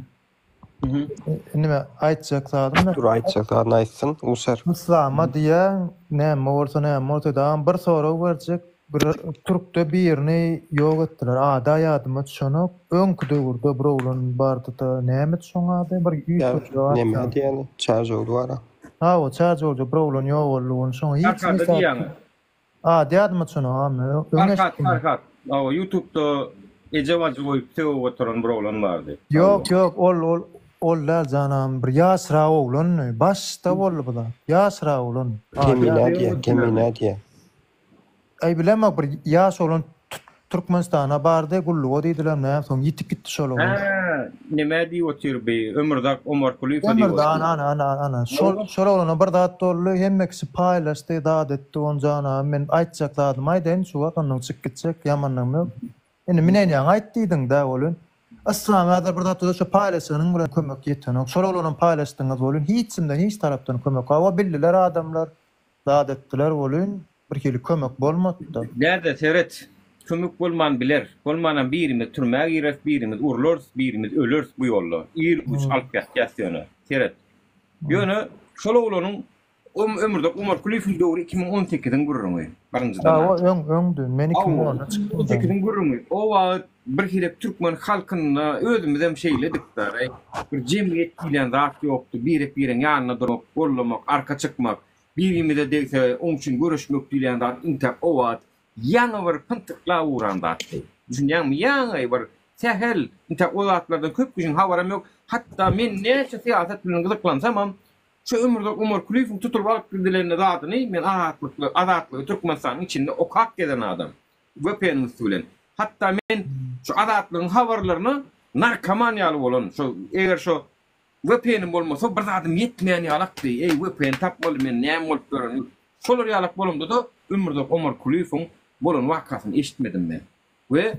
Indi men aýtjak zadym Dur aýtjak zadyny aýtsyn, User. Yslama diýýäň, näme bolsa näme bolsa dagam bir sorag berjek, bir türkde birini ýok etdiler, ada ýadyma düşenok, öňki döwürde bir oglan bardyda, nämedi şoň ady, bir üýtgeşik at Neme ýaly. diýýäni, Çärjewli bara. Hawa, Çärjewde bir oglan ýok boldy, ony şoňa hiç Farhada diýýäňiz. Ady ýadyma düşenok agam, öň Farhat, eşitdim. Farhat. Hawa, ýutubda eje bajy goýup sögüp oturan bir oglan bardy. Ýok, ýok, ol, ol, ol däl janam, bir ýaşrak oglandy. Başda boldy bu zat. Ýaşrak oglan. Ady Kemine ýadyma diýýä, Kemine diýýä. Aý bilemok bir ýaş oglan Türkmenistana bardy gulluga diýdiler näme soň ýitip gitdi şol oglan. Hä. Neme diýip otyr bi Ömürzak Omarkulyýewe diýip Ömürzak otyr. ana ana ana ana şol şol oglana bir zat boldy hemme kişi paýlaşdy zat etdi onjan agam men aýtjak zadymy aýdaýyn şu wagt ondan çykyp gitjek ýamanlygym ýok indi minenýaňy aýt diýdiňdä welin Yslam häzir bir zat bolsa şo paýlaşanyň bilen kömek ýetenok şol oglanam paýlaşdyňyz welin hiç kimden hiç tarapdan kömek hawa bildiler adamlar zat etdiler welin bir hili kömek bolmadyda. Däde seret, kömek bolman biler, bolmanam birimiz türmä gireris, birimiz urlarys, birimiz öleris bu ýolda. Ir güç alyp ýatýas ýöne. Seret. Ýöne şol oglanyň Ömürzak Omarkulyýewiň döwri 2018-iň gürrüňi, birinjiden. Hawa, öň, öňdi. Men 2010-da çykdym. 2018-iň gürrüňi. O wagt birhili türkmen halkynda özümizem şeýledik-de, bir jemgyýet diýlen zat ýokdy. Birek-biregiň ýanynda durmak, gollamak, arka çykmak. Birimize degse, oň üçin göreşmek diýlen zat intäk o wagt ýaňy bir pyntyklap ugran zatdy. Düşünýäňmi? Ýaňy bir sähel intäk o zatlardan köp kişiň habaram ýok. Hatda men näçe syýasat bilen gyzyklansamam, şu Ömürzak Omarkulyýewiň tutulyp alyp gidilende zadyny men Azatlykly, Azatlygy Türkmenistanyň içinde okap gezen adam. VPN-iň üsti bilen. Hatda men şu Azatlygyň habarlaryna narkoman ýaly bolan, şo eger şo VPN-im bolmasa bir zadym ýetmeýän ýalakdy. Eý VPN tapmaly men näme bolup ýören. Şolar ýalak bolamda-da Ömürzak Omarkulyýewiň bolan wakasyny eşitmedim men. We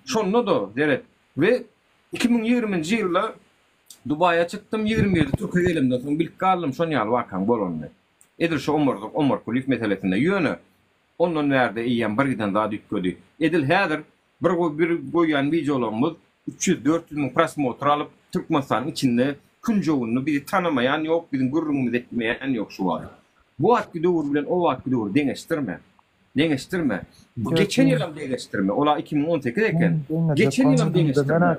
şonda-da seret we 2020-nji ýylda Dubaýa çykdym, 21-de Türkiýe gelemden soň bilip galdym şon ýaly wakaň bolanyny. Edil şu Omarzak Omarkulyýew meselesinde. Ýöne ondan bärde eýýäm bir giden zat üýtgedi. Edil häzir Bir bir goýýan wideolarymyz 300 400 müň prosmotr alyp Türkmenistanyň içinde künjeginde bizi tanamaýan ýok biziň gürrüňimizi etmeýän ýok şu wagt. Bu wagtky döwür bilen o wagtky döwri deňeşdirme. Deňeşdirme. Bu geçen ýylam deňeşdirme. Ola 2018 eken. Geçen ýylam deňeşdirme.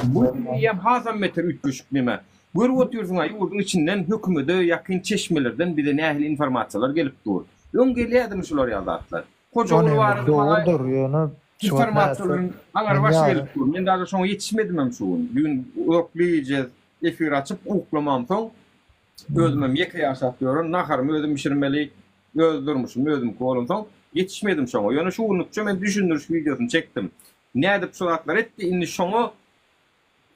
Bu eýýäm hasam beter üýtgeşik neme. Görüp otyrsyň-a ýurduň içinden hökümede ýakyn çeşmelerden bize nähili informasiýalar gelip dur. Öň gelýädimi şular ýaly zatlar? Hojaguly barada maňa Dogrudyr, ýöne şu wagt informasiýalaryň aňry başy gelip dur. Men dagy şoňa ýetişmedimem şu gün. Düýn uzakly gije efir açyp uklamamsoň özümem ýeke ýaşap ýörün, naharymy özüm bişirmeli, öz durmuşym özümki bolansoň ýetişmedim şoňa. Ýöne şu günlükçe men düşündiriş wideosyny çekdim. Nädip şu zatlary etdi, indi şoňa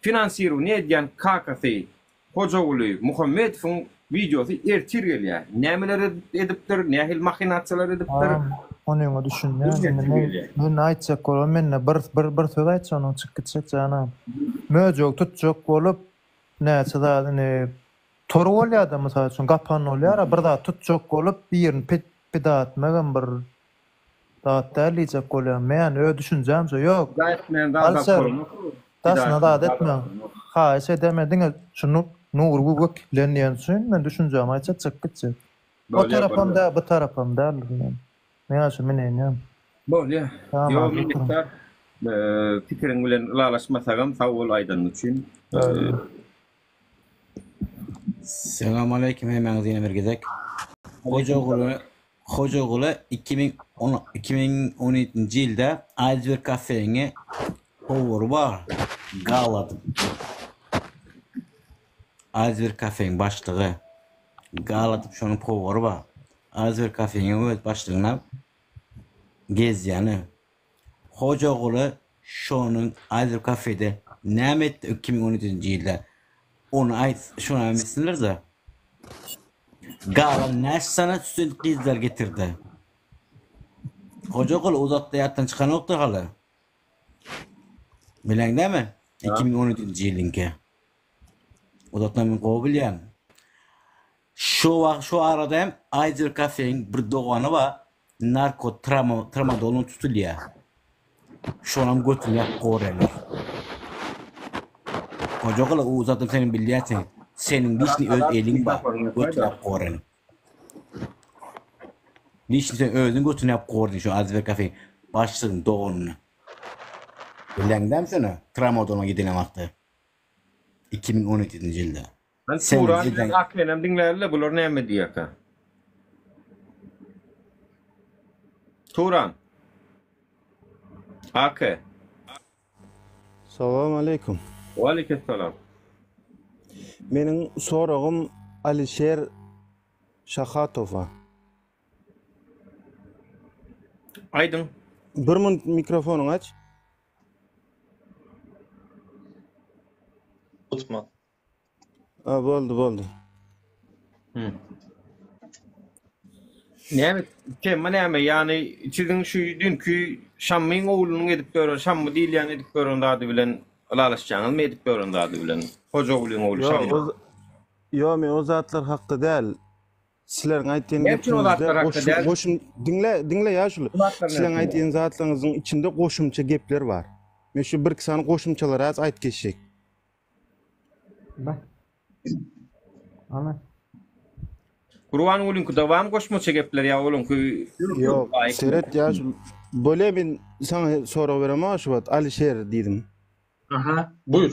finansirowniýe edýän kakasy Hojaguly Muhammedowyň wideosy ertir gelýär. Nämeler edipdir, nähili mahinasiýalar edipdir. Agam onyňa düşünýän indi men men aýtjak bolan mende bir bir bir söz aýtsa onuň çykyp gitjek janam. Möjegi tutjak bolup näçe zat indi tor bolýada mysal üçin gapan bolýara bir zat tutjak bolup birini pida etmegem bir Zat däl diýjek bolýan. Men öz düşünjämçe ýok. Pida etmän zat alyp Alişer bolmaz. daşyna zat etme. Haýyş edýän men diňe şu Nury gögek bilen diýen üçin men düşünjämi aýtjak çykyp gitjek. O Bolýar tarapam bolýar. däl bu tarapam däldir men. Men şu münenýän. Bolýar. Tamam Ýok oturyň. minnetdar. Pikiriň bilen ylalaşmasagam sag bol aýdanyň üçin. Salam aleýkum hemmäňize ýene bir gezek. Hojaguly Hojaguly 2010 2017-nji ýylda Aýzberg kafeňe powary bar galadyp. Aýzberg kafeň başlygy galadyp şonuň powary bar. Aýzberg kafeňe öz başlygyna gezýäni. Hojaguly şonuň Aýdyr kafede näme etdi 2017-nji ýylda? Ony aýt, şony hem bilsinler-de. Galan näçe sany student gyzlar getirdi? Hojaguly uzakda ýatdan çykanokdyr haly. Bileň dämi? 2017-nji ýylyňky. Uzakdan men gowy bilýän. Şo wagt şo arada hem Aýdyr kafeň bir dogany bar, narko trama tramadoldan tutulýar. Şonam götüni ýapyp gorýarlar. Hojaguly uzatym seni bilýärsiň. Seniň liçni öz eliň bar. Götüni ýapyp gorýan. Liçni sen özüň götüni ýapyp gordyň şu Aýdyr kafeň başlygyň doganyny. Bilýäňdämi şony? Tramadoldan gidene wagty. 2017-nji ýylda. Hany Sen Turan bilen eden Akenem diňläli-le bular näme diýerkä. Turan. Ake. Salam aleýkum. Waleýkessalam. Meniň soragym Alişer Şahatowa. Aýdyň. Bir minut mikrofonyňy aç. Tutma. Ha boldy boldy. Näme tema näme? Ýani siziň şu dünkü Şammyň oglunyň edip ýören, Şammy diýilýän edip ýören zady bilen ylalaşjaňyzmy edip ýören zady bilen? Hojagulyň ogly Ýok, Şammy. o Ýok, men o zatlar hakda däl. Sizleriň aýtýan Näme üçin o gepiňizde zatlar hakda goşum däl? goşum diňle diňle ýaşuly. Bu zatlar Sizleriň näme? aýtýan zatlaryňyzyň içinde goşumça gepler bar. Men şu birki sany goşumçalary az aýyp geçjek. Bak. Ana. Gurbangulyňky dawam goşmaça gepler ýa onuňky Ýok, seret ýaşuly. Bolýa men saňa sorag beremok şu wagt Alişer diýdim. Aha, buýur.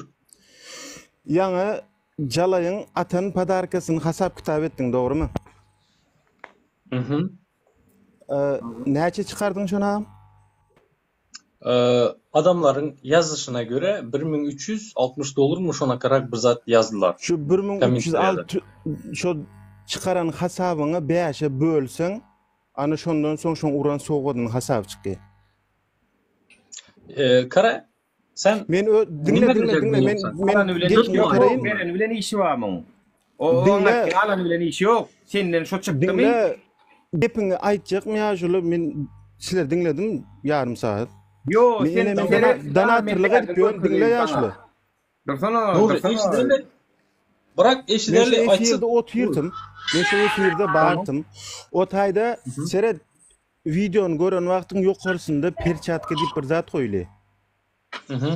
Ýaňy Jalaýyň atan podarkasyny hasap kitap etdiň dogrymy? Mhm. Näçe çykardyň şony agam? Adamlaryň ýazyşyna görä 1360 dollarmy şonakarak bir zat ýazdylar. Şu 1306 şo çykaran hasabyňy bäşe bölseň, ana şondan soň şoň uran sowgadynyň hasaby çykýar. Kara Sen Men ö diňle diňle diňle men men alany bilen işi ýok. Bereni bilen işi bar muň. O Diňle alany bilen işi ýok. Senden şo çykdymy? Diňle gepiňi aýtjakmy ýaşuly men sizleri diňledim ýarym sagat. Ýo Men sen ene men donatorlyk edip ýörün diňle ýaşuly. Dursana Dur, dursana. eşideli. Bırak Men eşideli şu aýtsyn. efirde otyrtym. Men şu efirde bartym. O taýda seret Wideony gören wagtyň ýokarsynda perçatka diýip bir zat goýly. Mhm.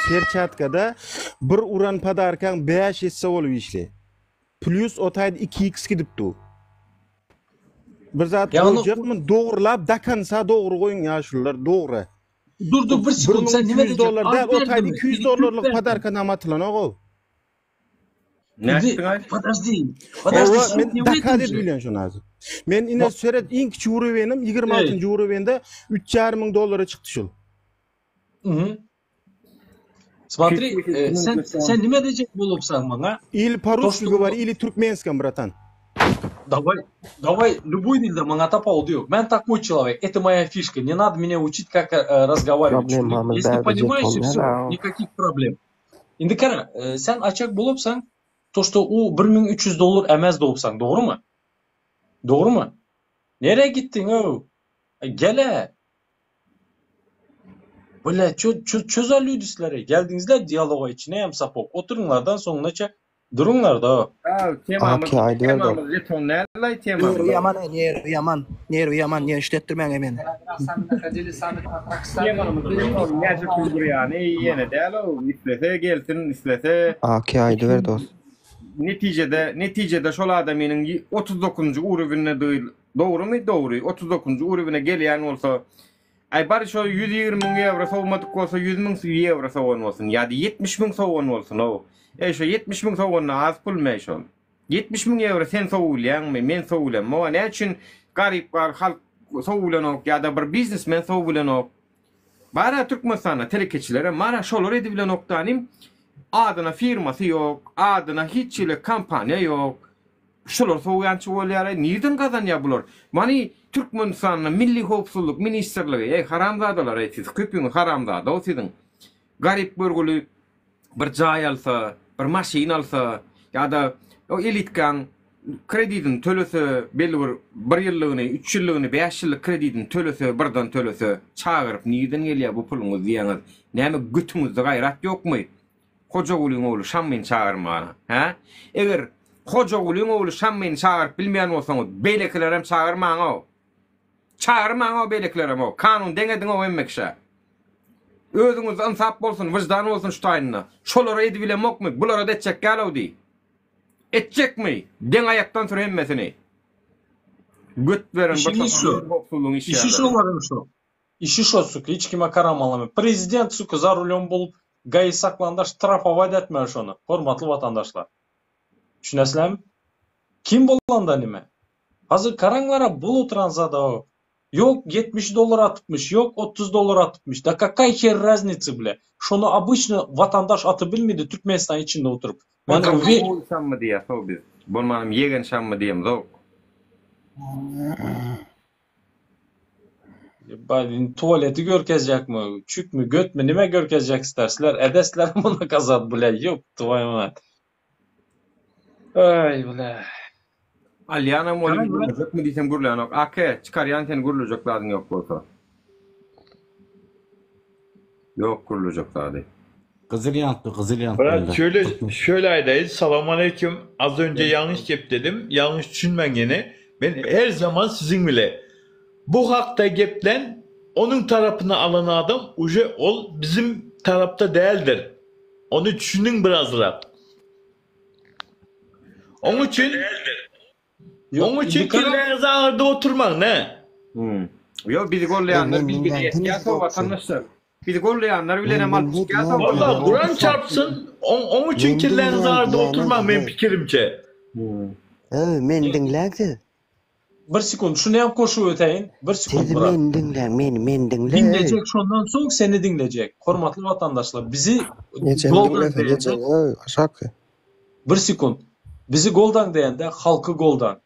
Perçatkada bir uran podarkaň 5 esse bolup işle. Plus o taýda 2x gidip dur. Bir zat Ýagny goýjakmy? Dogrulap dakansa dogry goýuň ýaşulular, dogry. Dur dur bir sekund sen nime 1200 diýjek? dollar Az däl, o taýda berdimi? 200 Ili köp dollarlyk berdimi? podarka nam atylanok o. Indi Nätdiň-aý? podожди. Podожди, Owa, sen men nime dokat edip diýjek? bilýän şony hazir. Men ine seret iň kiçi urowenim 26-njy urowende 3,5 müň dollara çykdy şul. Mhm. Смотри, e, sen sen nime diýjek bolupsaň maňa? Ili То, по-русски что говори, ili türkmenskом, братан. Давай, давай, любой dilde maňa tapawudy ýok. Men такой человек, это моя фишка. Не надо меня учить, как э, разговаривать. Problemamyz Если bärde понимаешь, и jeton все, däl-a. никаких проблем. Indi gara, e, sen açak bolupsaň, to что u 1300 dollar emez bolupsaň, dogrymy? Dogrymy? Nereye gitdiň öw? E, Gele. Bile, çö çö çöze люди sizlere. Geldiňizler dialoga içine hem sapok. Oturuňlardan soňunaça duruňlar da. Ha, temamyz Aki aýdyber temamyz jeton däl-aý temamyz. Nerwi ýaman, nerwi ýaman, nerwi ýaman, ne işletdirmäň meni. Temamyz jeton näçe pul burýany ýene däl-ow. Islese gelsin, islese Aki aýdyber dost. Netijede, netijede şol adamynyň 39-njy urowinde dogrymy? Dogry. 39-njy urowine gelýän bolsa, aý bary şo 120 müň ýewro sowmadyk bolsa 100 müň ýewro sowan bolsun ýa-da 70 müň sowan bolsun-ow. Eý şo 70 müň sowanda az pulmy-eý şol? 70 müň ýewro sen sowulýaňmy, men sowulamok. Näme üçin garyp gar halk sowulanok ýa-da bir biznesmen sowulanok? Bar-a Türkmenistanda telekeçilerem bar-a şolar edibilenokdanim adyna firmasy ýok, adyna hiç hili kompaniýa ýok. Şolar sowýançy bolýar-aý nirden gazanýar bular? Many Türkmenistanda Milli howpsuzlyk ministrligi eý haramzadalar-eý siz köpüňiz haramzada-ow siziň. Garyp görgüli bir jaý alsa, bir maşyn alsa ýa-da o elitkaň kredidini tölese, belli bir bir ýyllygyny, üç ýyllygyny, bäş ýyllyk kredidini tölese, birden tölese, çagyryp nirden gelýär bu puluňyz diýýäňiz. Näme götüňizde gaýrat ýokmy? Hojagulyň ogly Şammyny çagyrmaga, hä? Eger Hojagulyň ogly Şammyny çagyryp bilmeýän bolsaňyz, beýlekilerem çagyrmaň-ow. Çagyrmaň-ow beýlekilerem-ow. Kanun deň ediň-ow hemme kişä. Özüňizde ynsap bolsun, wyždan bolsun şu taýynda. Şolara edibilemokmy, bulara-da etjek däl-ow diý. Etjekmi? Deň aýakdan sür hemmesini. Göt beren bir Işimiz topar şu. milli howpsuzlygyň Işi işgärleri. şolaryň şu. Işi şo suka, hiç kime karamalaman. Prezident suka za rulem bolup GAI saklanda ştrafowat etmeli şony, hormatly watandaşlar. Düşünesizlermi? Kim bolanda nime? Hazir karaňlara bol oturan zada o. Ýok 70 dollar atypmyş, ýok 30 dollar atypmyş. Da kakay her raznicy ble. Şony obyçny watandaş atybilmedi Türkmenistan içinde oturyp. Men Hojam uwe. Ogul Şammy diýýäs-ow biz. Bolmanam Ýegen Şammy diýemzok. Tualeti görkezjekmi, çükmi, götmi, nime görkezjek istersler, edesler muny kazat bile, ýok, twoýu mat. Aý, bile. Alýanam welin gürlejekmi diýsem gürlänok. AK, çykarýan seni gürlejek zadyň ýok bolsa. Ýok gürlejek zady. Gyzyl ýanypdyr, gyzyl ýanypdyr Brat indi. şöyle şöyle aýdaýyn salam aleýkum az önce ýalňyş gep dedim ýalňyş düşünmäň ýene men her zaman siziň bile bu hakda geplän onuň tarapyny alan adam uje ol bizim tarapda däldir ony düşüniň birazrak oň üçin oň üçin kelläňizi agyrdyp oturmaň nä. Ýok bizi gollaýanlar Men biz bizi diňläň etýäs siz watandaşlar. Bizi gollaýanlar bilenem alyp çykýas Walla Kuran çarpsyn oň üçin Men kelläňizi diňläň agyrdyp diýýänem oturmaň meň size. pikirimçe. Öý, meni diňläň siz. Bir sekund, şuny hem goşup ötäýin. Bir sekund Siz brat. meni diňläň, meni, meni diňle. Diňlejek şondan soň seni diňlejek. Hormatly watandaşlar, bizi Ejemi goldaň diňlese, diýende, ejemi, öý, aşaky. bir sekund. Bizi goldaň diýende halky goldaň.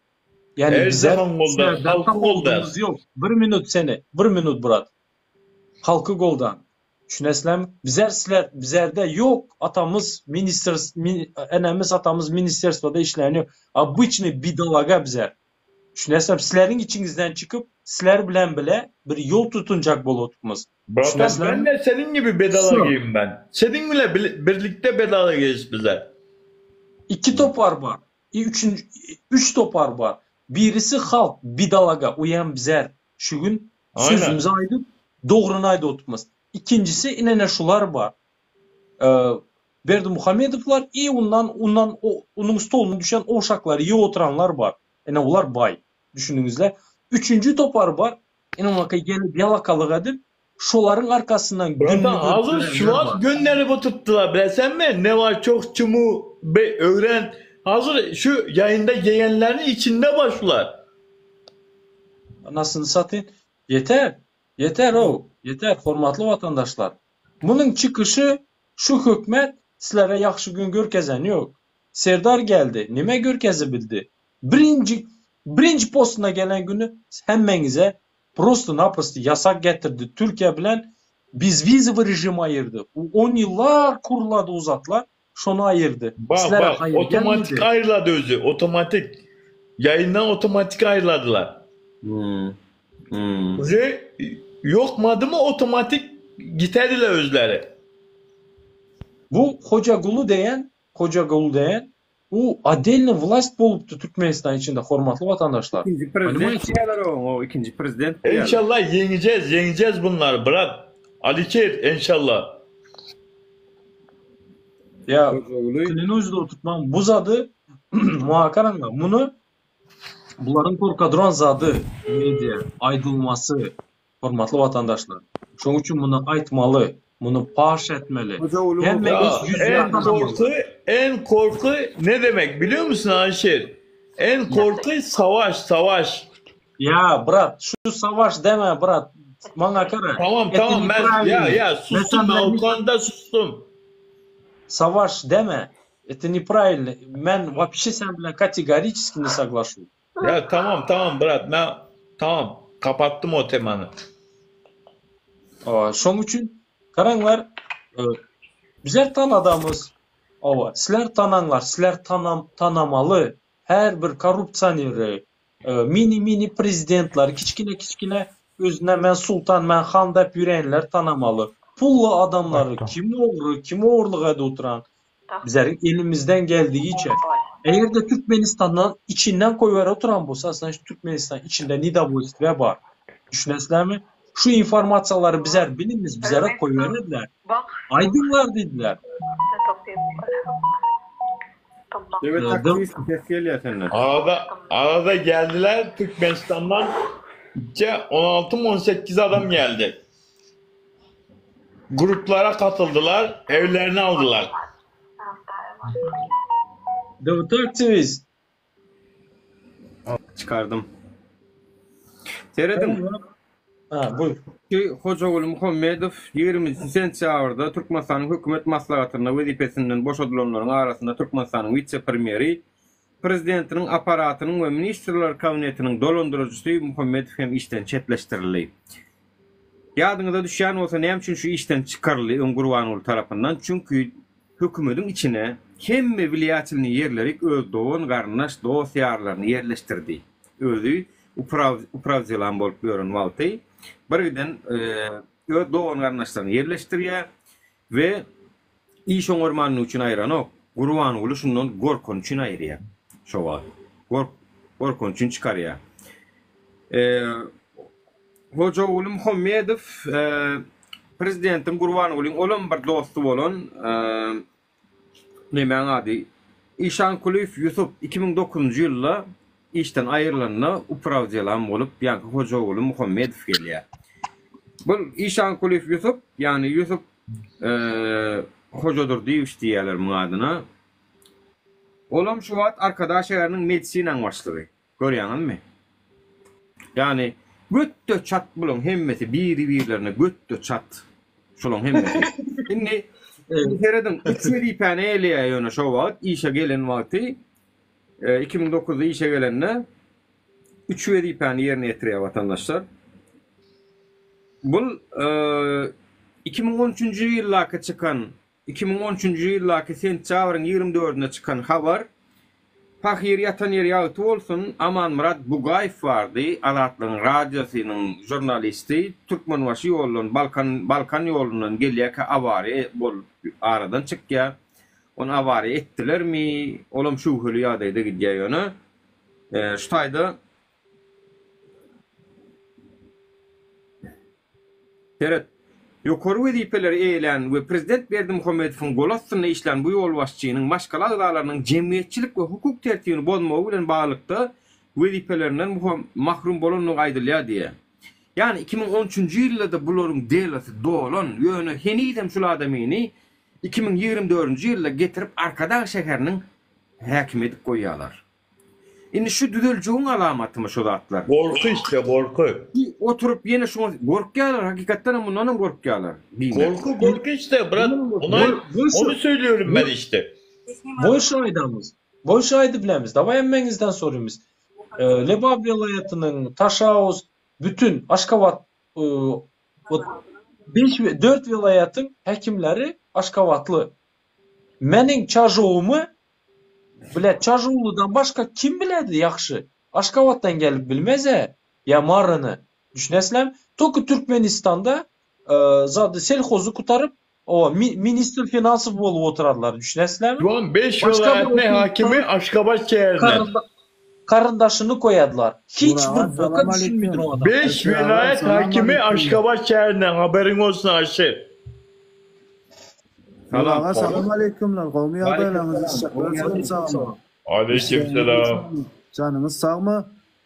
Ýani Her bize zaman goldar, sizlerden halky goldar. tapawudymyz ýok. Bir minut seni, bir minut brat. Halky goldaň. Düşünesizlermi? Bizer sizler, bizerde ýok atamyz ministr, enemiz atamyz ministerstwoda işleýän ýok. Obyçnyý bidalaga bizer. Düşünesizlermi? Sizleriň içiňizden çykyp, sizler bilen bile bir ýol tutunjak bolup otyrmyz. Bratan Düşünesizlermi? ben de senin gibi Şo. bedalagiyim ben. Senin bile birlikte bedalagiyiz bize. Iki topar bar. I üçünji, üç topar bar. Birisi halk, bidalaga, uýan bizer. Şu gün Aynen. sözümizi aýdyp, dogryny aýdyp otyrmyz. Ikinjisi inene şular bar. Berdimuhamedowlar i undan undan onuň stoluna düşen owşaklary iýip oturanlar bar. Ine olar baý. Düşündiňizle? Üçünji topar bar. Ine onaka gelip ýalakalyk edip, şolaryň arkasyndan Bratan gününi hazır görüp şu ýörenler wagt bar. gönderip oturtdylar bilesenmi? Ne var çokçu mu be öwren. Hazır şu ýaýynda geýenlerin içinde bar şular. Anasyny satyn. Ýeter. Ýeter-ow. Ýeter, hormatly watandaşlar. Munuň çykyşy şu hökmet sizlere ýagşy gün görkezen ýok. Serdar geldi, nime görkezibildi? Birinji birinji postuna gelen güni hemmeňize prosto naprosto ýasak getirdi. Türkiýe bilen bezwizowy režim aýyrdy. U on ýyllar kurlady uzatlar, şony aýyrdy. Bak Sizlere bak haýyr otomatik gelmedi. aýrylady özi otomatik. Ýaýyndan otomatik aýryladylar. Uje ýokmadymy otomatik gitediler özleri. Bu Hojaguly diýen Hojaguly diýen u odelny vlast bolupdy Türkmenistan içinde hormatly watandaşlar. Ikinji prezident Poнимаете? diýýärler oňa, o ikinji prezident diýýärler. Enşallah ýeňijez ýeňijez bunlary brat Alikir enşallah. Ýa Hojaguly klenoz da oturtmaň bu zady muňa garaňlar muny bularyň korkaduran zady media aýdylmasy Hormatly watandaşlar, şoň üçin muny aýtmaly, muny paş etmeli. Hemmeňiz Ya ýüzüne en tanamaly. korku en korku ne demek biliyor musun Alişer? En korku savaş savaş. Ýa, brat, şu savaş deme, brat. Maňa gara. Tamam Это tamam ben ya неправильно. ya sustum ben o konuda sustum. Savaş deme. Это неправильно. Men вообще sen bilen kategorически не соглашусь. Ya tamam tamam brat ben tamam kapattım o temanı. Hawa, şoň üçin garaňlar, e, bizler tanadamyz. Hawa, sizler tanaňlar, sizler tanam tanamaly her bir korrupsioneri, e, mini-mini prezidentleri, kiçkine-kiçkine özüne men sultan, men han dep ýörenler tanamaly. Pully adamlary, kim ogry, kim ogurlyk edip oturan. Bizleriň elimizden geldigiçe. Eger-de Türkmenistandan içinden koýberip oturan bolsa, значит Türkmenistan içinde nedowolstwiýa bar. Düşünesizlermi? Şu informasiýalary bizer bilimiz, bizlere koýberediler. Aýdyňlar diýdiler. Evet aktivist ses gelýär senden. Arada arada geldiler Türkmenistan'dan 16 mı 18 adam geldi. Gruplara katıldılar, evlerini aldılar. Döwlet aktiwist. Çykardym. Serediň. Ha, buýur. Ki Hojaguly Muhammedow 20-nji sentýabrda Türkmenistanyň hökümet maslahatynda wezipesinden boşadylanlaryň arasynda Türkmenistanyň wise-premýeri, Prezidentiniň apparatynyň we Ministrler Kabinetiniň dolandyryjysy Muhammedow hem işden çetleşdirildi. Ýadyňyza düşýän bolsa näme üçin şu işden çykaryldy öň Gurbanguly tarapyndan? Çünki hökümediň içine hemme wliýatelnyý ýerleri öz dogan garyndaş dost ýarlaryny ýerleşdirdi. Özi upraw uprawdelam bolup ýören wagty bir giden öz dogan garyndaşlaryny ýerleşdirýär we iş oňarmanyny üçin aýyranok. Gurbanguly şundan gorkany üçin aýyrýar. Şo wagt. Gork gorkany üçin çykarýar. Hojaguly Muhammedow prezidentiň Gurbangulyň olam bir dosty bolan nemäň ady Işankulyýew Ýusup 2009-njy ýylda işden aýrylanda uprawdelam bolup ýaňky Hojaguly Muhammedow gelýär. Bu Işankulyýew Ýusup ýagny Ýusup Hojadurdyýewiç diýýärler muň adyna. Olam şu wagt Arkadag şäheriniň medisinaň başlygy. Görýäňizmi? Ýagny götde çat bulaň hemmesi biri-birlerine götde çat. Şolaň hemmesi. Indi indi serediň, üç wezipäni eýeleýär ýöne şo wagt işe gelen wagty 2009-da işe gelende üç wezipäni ýerine ýetirýär watandaşlar. Bul 2013-nji ýyldaky çykan 2013-nji ýyldaky sentýabryň ýigrimi dördünde çykan habar, Pahyr ýatan ýeri ýagty bolsun, Amanmyrat Bugaýew bardy, Azatlygyň Radiosynyň žurnalisti, Türkmenbaşy ýolundan, Balkan Balkan ýolundan gelýärkä awariýa bolup aradan çykýar. Ony awariýa etdilermi, olam şübheli ýagdaýda gidýär ýöne. Şu taýda Seret, ýokary wezipeleri eýelän we prezident Berdimuhamedowyň goly astynda işlän bu ýolbaşçynyň maşgala agzalarynyň jemgyýetçilik we hukuk tertibini bozmagy bilen baglylykda wezipelerinden mahrum bolandygy aýdylýar diýýär. Ýagny 2013-nji ýylda-da bularyň delasy dolan, ýöne henizem şul adamyny 2024-nji ýylda getirip Arkadag şäheriniň häkimi edip goýýarlar. Indi şu düzeljegiň alamatymy şu zatlar? Gorky işte gorky. Oturyp ýene şuňa gorkýarlar hakykatdanam mundanam gorkýarlar diýmek. Gorky gorky işte brat ona onu söylüyorum ben işte. Boş aýdamyz. Boş aýdyp bilemizde. Daway hemmäňizden sorymyz. Lebap welaýatynyň Taşauz bütün Aşgabat wot beş dört welaýatyň häkimleri Aşgabatly. Meniň Çažowymy Bile Çažuwlydan başga kim biledi ýagşy? Aşgabatdan gelip bilmez-ä ýa Maryny. Düşünesizlämi? Tolko Türkmenistanda zady selhozy gutaryp owa ministr finansow bolup oturarlar. Düşünesizlämi? Şu an 5 Başga bir welaýatyň hakimi Aşgabat şäherinden. Garyndaşyny koýadylar. Hiç bir boka düşünmeýdir o adam. 5 welaýat hakimi Aşgabat şäherinden haberiň bolsun Aşyr. Salam. Aga salam aleýkumlar gowmy ýagdaýlaryňyz işjaklar siziň sagmy. Aleýkim salam. Janyňyz sagmy.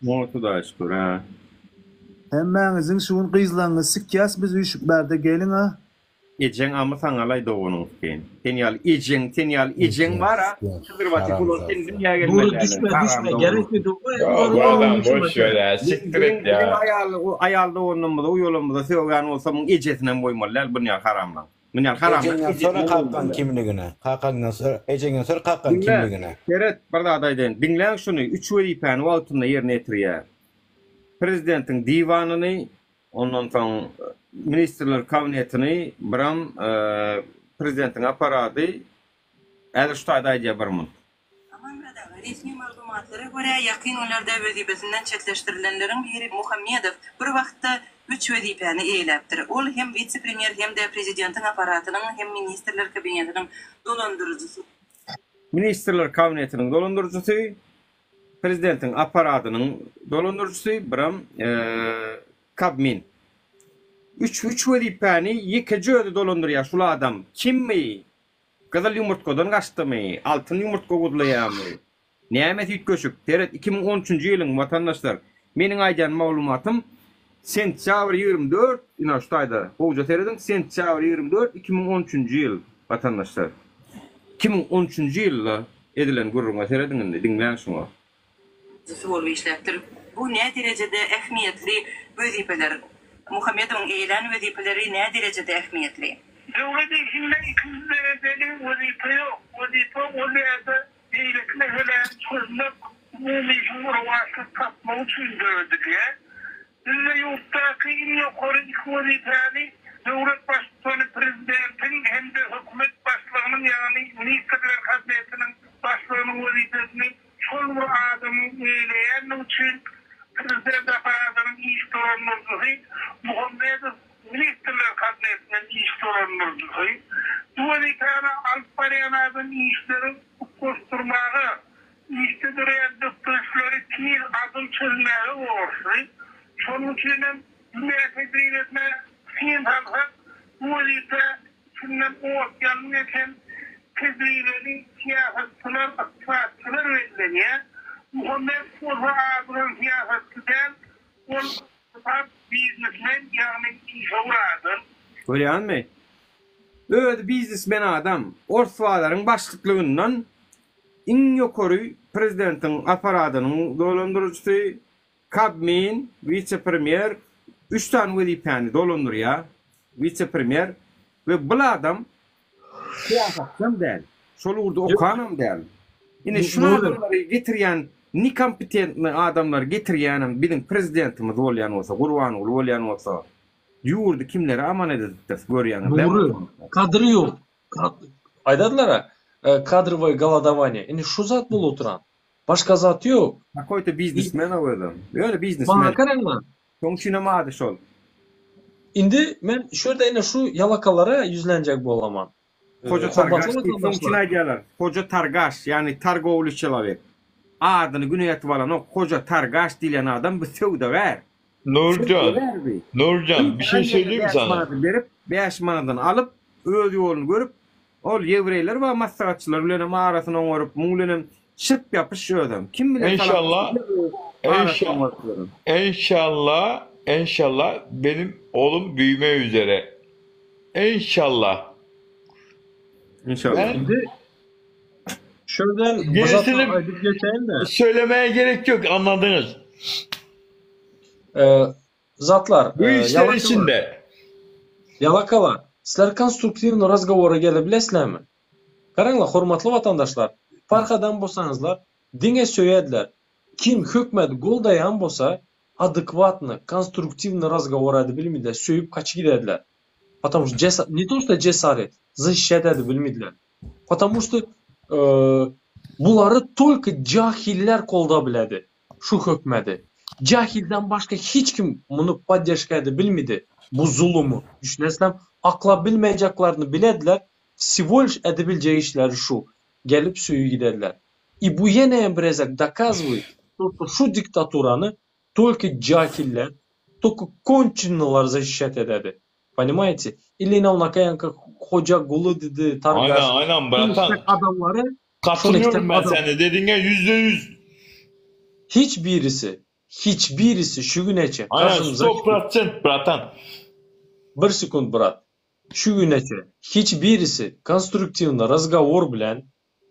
Muňa Hudaýa şükür hä. Hemmäňiziň şu gün gyzlaryňyzy sikýäs biz üýşüp bärde geliňa. Ejeň amy saňalaý doganyň sikeýin. Sen ýaly ejeň sen ýaly ejeň bara Hydyr baty bular sen dünýä Nury gelmeli düşme haram düşme doganyň. gerekmedi Ya bu adam boş ver ya siktir et Biziň ya. aýal aýal doganymyza uýalarymyza sögýän bolsa muň ejesinem goýmaly däl bunýaly haramlaň. Munýaly haramlaň Ejeňden ejesinem sora goýmaly kakaň däl. kimligini. Kakaňdan sor, ejeňden sor kakaň Diňle, kimligini. seret, bir zat aýdaýyn. Diňläň şuny, üç wezipäni wagtynda ýerine ýetirýär. Prezidentiň diwanyny, ondan soň Ministrler Kabinetini, biram Prezidentiň apparady, Häzir şu taýda aýdýar bir munt. Amanmyrat aga, resmi maglumatlara görä, ýakyn günlerde wezipesinden çetleşdirilenleriň biri Muhammedow bir wagtda üç wezipäni eýeläpdir. Ol hem wise-premýer, hem-de prezidentiň apparatynyň, hem Ministrler Kabinetiniň dolandyryjysy. Ministrler Kabinetiniň dolandyryjysy, prezidentiň apparatynyň dolandyryjysy, biram Kabmin. Üç üç wezipäni ýekeje özi dolandyrýar şul adam. Kimmi? Gyzyl ýumurtgadan gaçdymy? Altyn ýumurtga guzlaýarmy? Nämesi üýtgeşik? Seret 2013-nji ýylyň watandaşlar meniň aýdýan maglumatym sentýabr 24 ina şu taýda gowja serediň sentýabr 24 2013-nji ýyl watandaşlar. 2013-nji ýylda edilen gürrüňe serediň indi diňläň şuňa. Jysy bolup işläpdir. Bu näderejede ähmiýetli wezipeler? Muhammedowyň eýelän wezipeleri näderejede ähmiýetli? Döwlet işinde ikinji derejeli wezipe ýok. Wezipe ol ýa-da beýleki meseläni çözmek, umumy işiň rowaçlyk tapmagy üçin döredilýär. Bizde ýurtdaky iň ýokary iki wezipäni döwlet Baştutany Prezidentiň hem-de Hökümet Başlygynyň, ýagny Ministrler Kabinetiniň Başlygynyň wezipesini şol bir adamyň eýeleýändigi üçin Prezident apparatynyň iş dolandyryjysy Muhammedow Ministrler Kabinetiniň iş dolandyryjysy. Bu wezipäni alyp barýan adam işleri utgaşdyrmaga, Işde döreýän bökdençleri tiz, adyl çözmäge borçly. Şonuň üçin hem dünýä tejribesine syn salsak, bu wezipe içinden ot-ýalyn geçen tejribeli syýasatçylar, ykdysatçylar bellenýär. Muhammedow bolsa adygan syýasatçy däl, ol ykdysat biznesmen, ýagny işewür adam. Görýäňmi? Özi biznesmen adam. Ors bazaryň başlyklygyndan Iň ýokary prezidentiň apparadynyň dolandyryjysy, Kabmin, wise-premýer, üç sany wezipäni dolandyrýar, wise-premýer we bul adam syýasatçam däl, şol ugurda okanam däl. Ine şul adamlary getirýän nekompetentnyý adamlary getirýänem biziň prezidentimiz bolýan bolsa, Gurbanguly bolýan bolsa, ýurdy kimlere amanat edipdiris görýäňiz dämi? Nury, kadry ýok. Aýdadylar-a, kadrowoý golodowaniýe. Indi şu zat bolup oturan. Başga zat ýok. Kakoý-to biznesmen-a özem. Ýöne biznesmen. Maňa garaňlar. Şoň üçinem ady şol. Indi men şu ýerde ine şu ýalakalara ýüzlenjek bolaman. Hoja Targaş diýip şoň üçin aýdýarlar. Hoja Targaş, ýagny targowly çelowek. Adyny güne ýatyp alanok. Hoja Targaş diýlen adam bu söwdagär. Nurjan, Nurjan bir şey söyleyeyim mi sana? Manady berip, 5 manadyny alyp, öz ýoluny görüp, ol ýewreýler bar maslahatçylar bilenem arasyny oňaryp, muň bilenem şyp ýapyş özem. Kim bilen Enşallah, arasyny oňaryp ýören. Enşallah, enşallah benim oğlum büyüme üzere. Enşallah. Enşallah. Ben Şuradan gerisini aýdyp geçeýin-de. Söylemeye gerek yok anladınız. Zatlar. Bu işler içinde. Ýalakalar, sizler konstruktiwnyý razgowora gele bilesizlermi? Garaňlar, hormatly watandaşlar, parh eden bolsaňyzlar, diňe söýediler. Kim hökmedi goldaýan bolsa, adekwatny, konstruktiwnyý razgowor edip bilmediler, söýüp gaçyp gidediler. Потому что ne to что cesaret, защищать edip bilmediler. Потому что bulary tolko jahiller golda biledi. Şu hökmedi. Jahilden başga hiç kim muny podderşka edip bilmedi. Bu zulumy. Düşünesizlermi? Aklap bilmeýjaklerini bilediler. Vsego liş edibiljek işleri şu. Gelip söýüp gidediler. I bu ýeneýem bir gezek dokazywaýt, to što şu diktaturany tolko jahiller, tolko konçennylar zaşişat ededi. Ponimaýete? Ili ine onakaýanka Hojaguly didi, Targaş. Aynen aynen bratan. Adamlary Katılıyorum ben seni dediğine %100. Hiç birisi, hiç birisi şu güneçe Aynen karşımıza 100% bratan. Bir sekund brat. Şu güneçe hiç birisi konstruktiwny razgowor bilen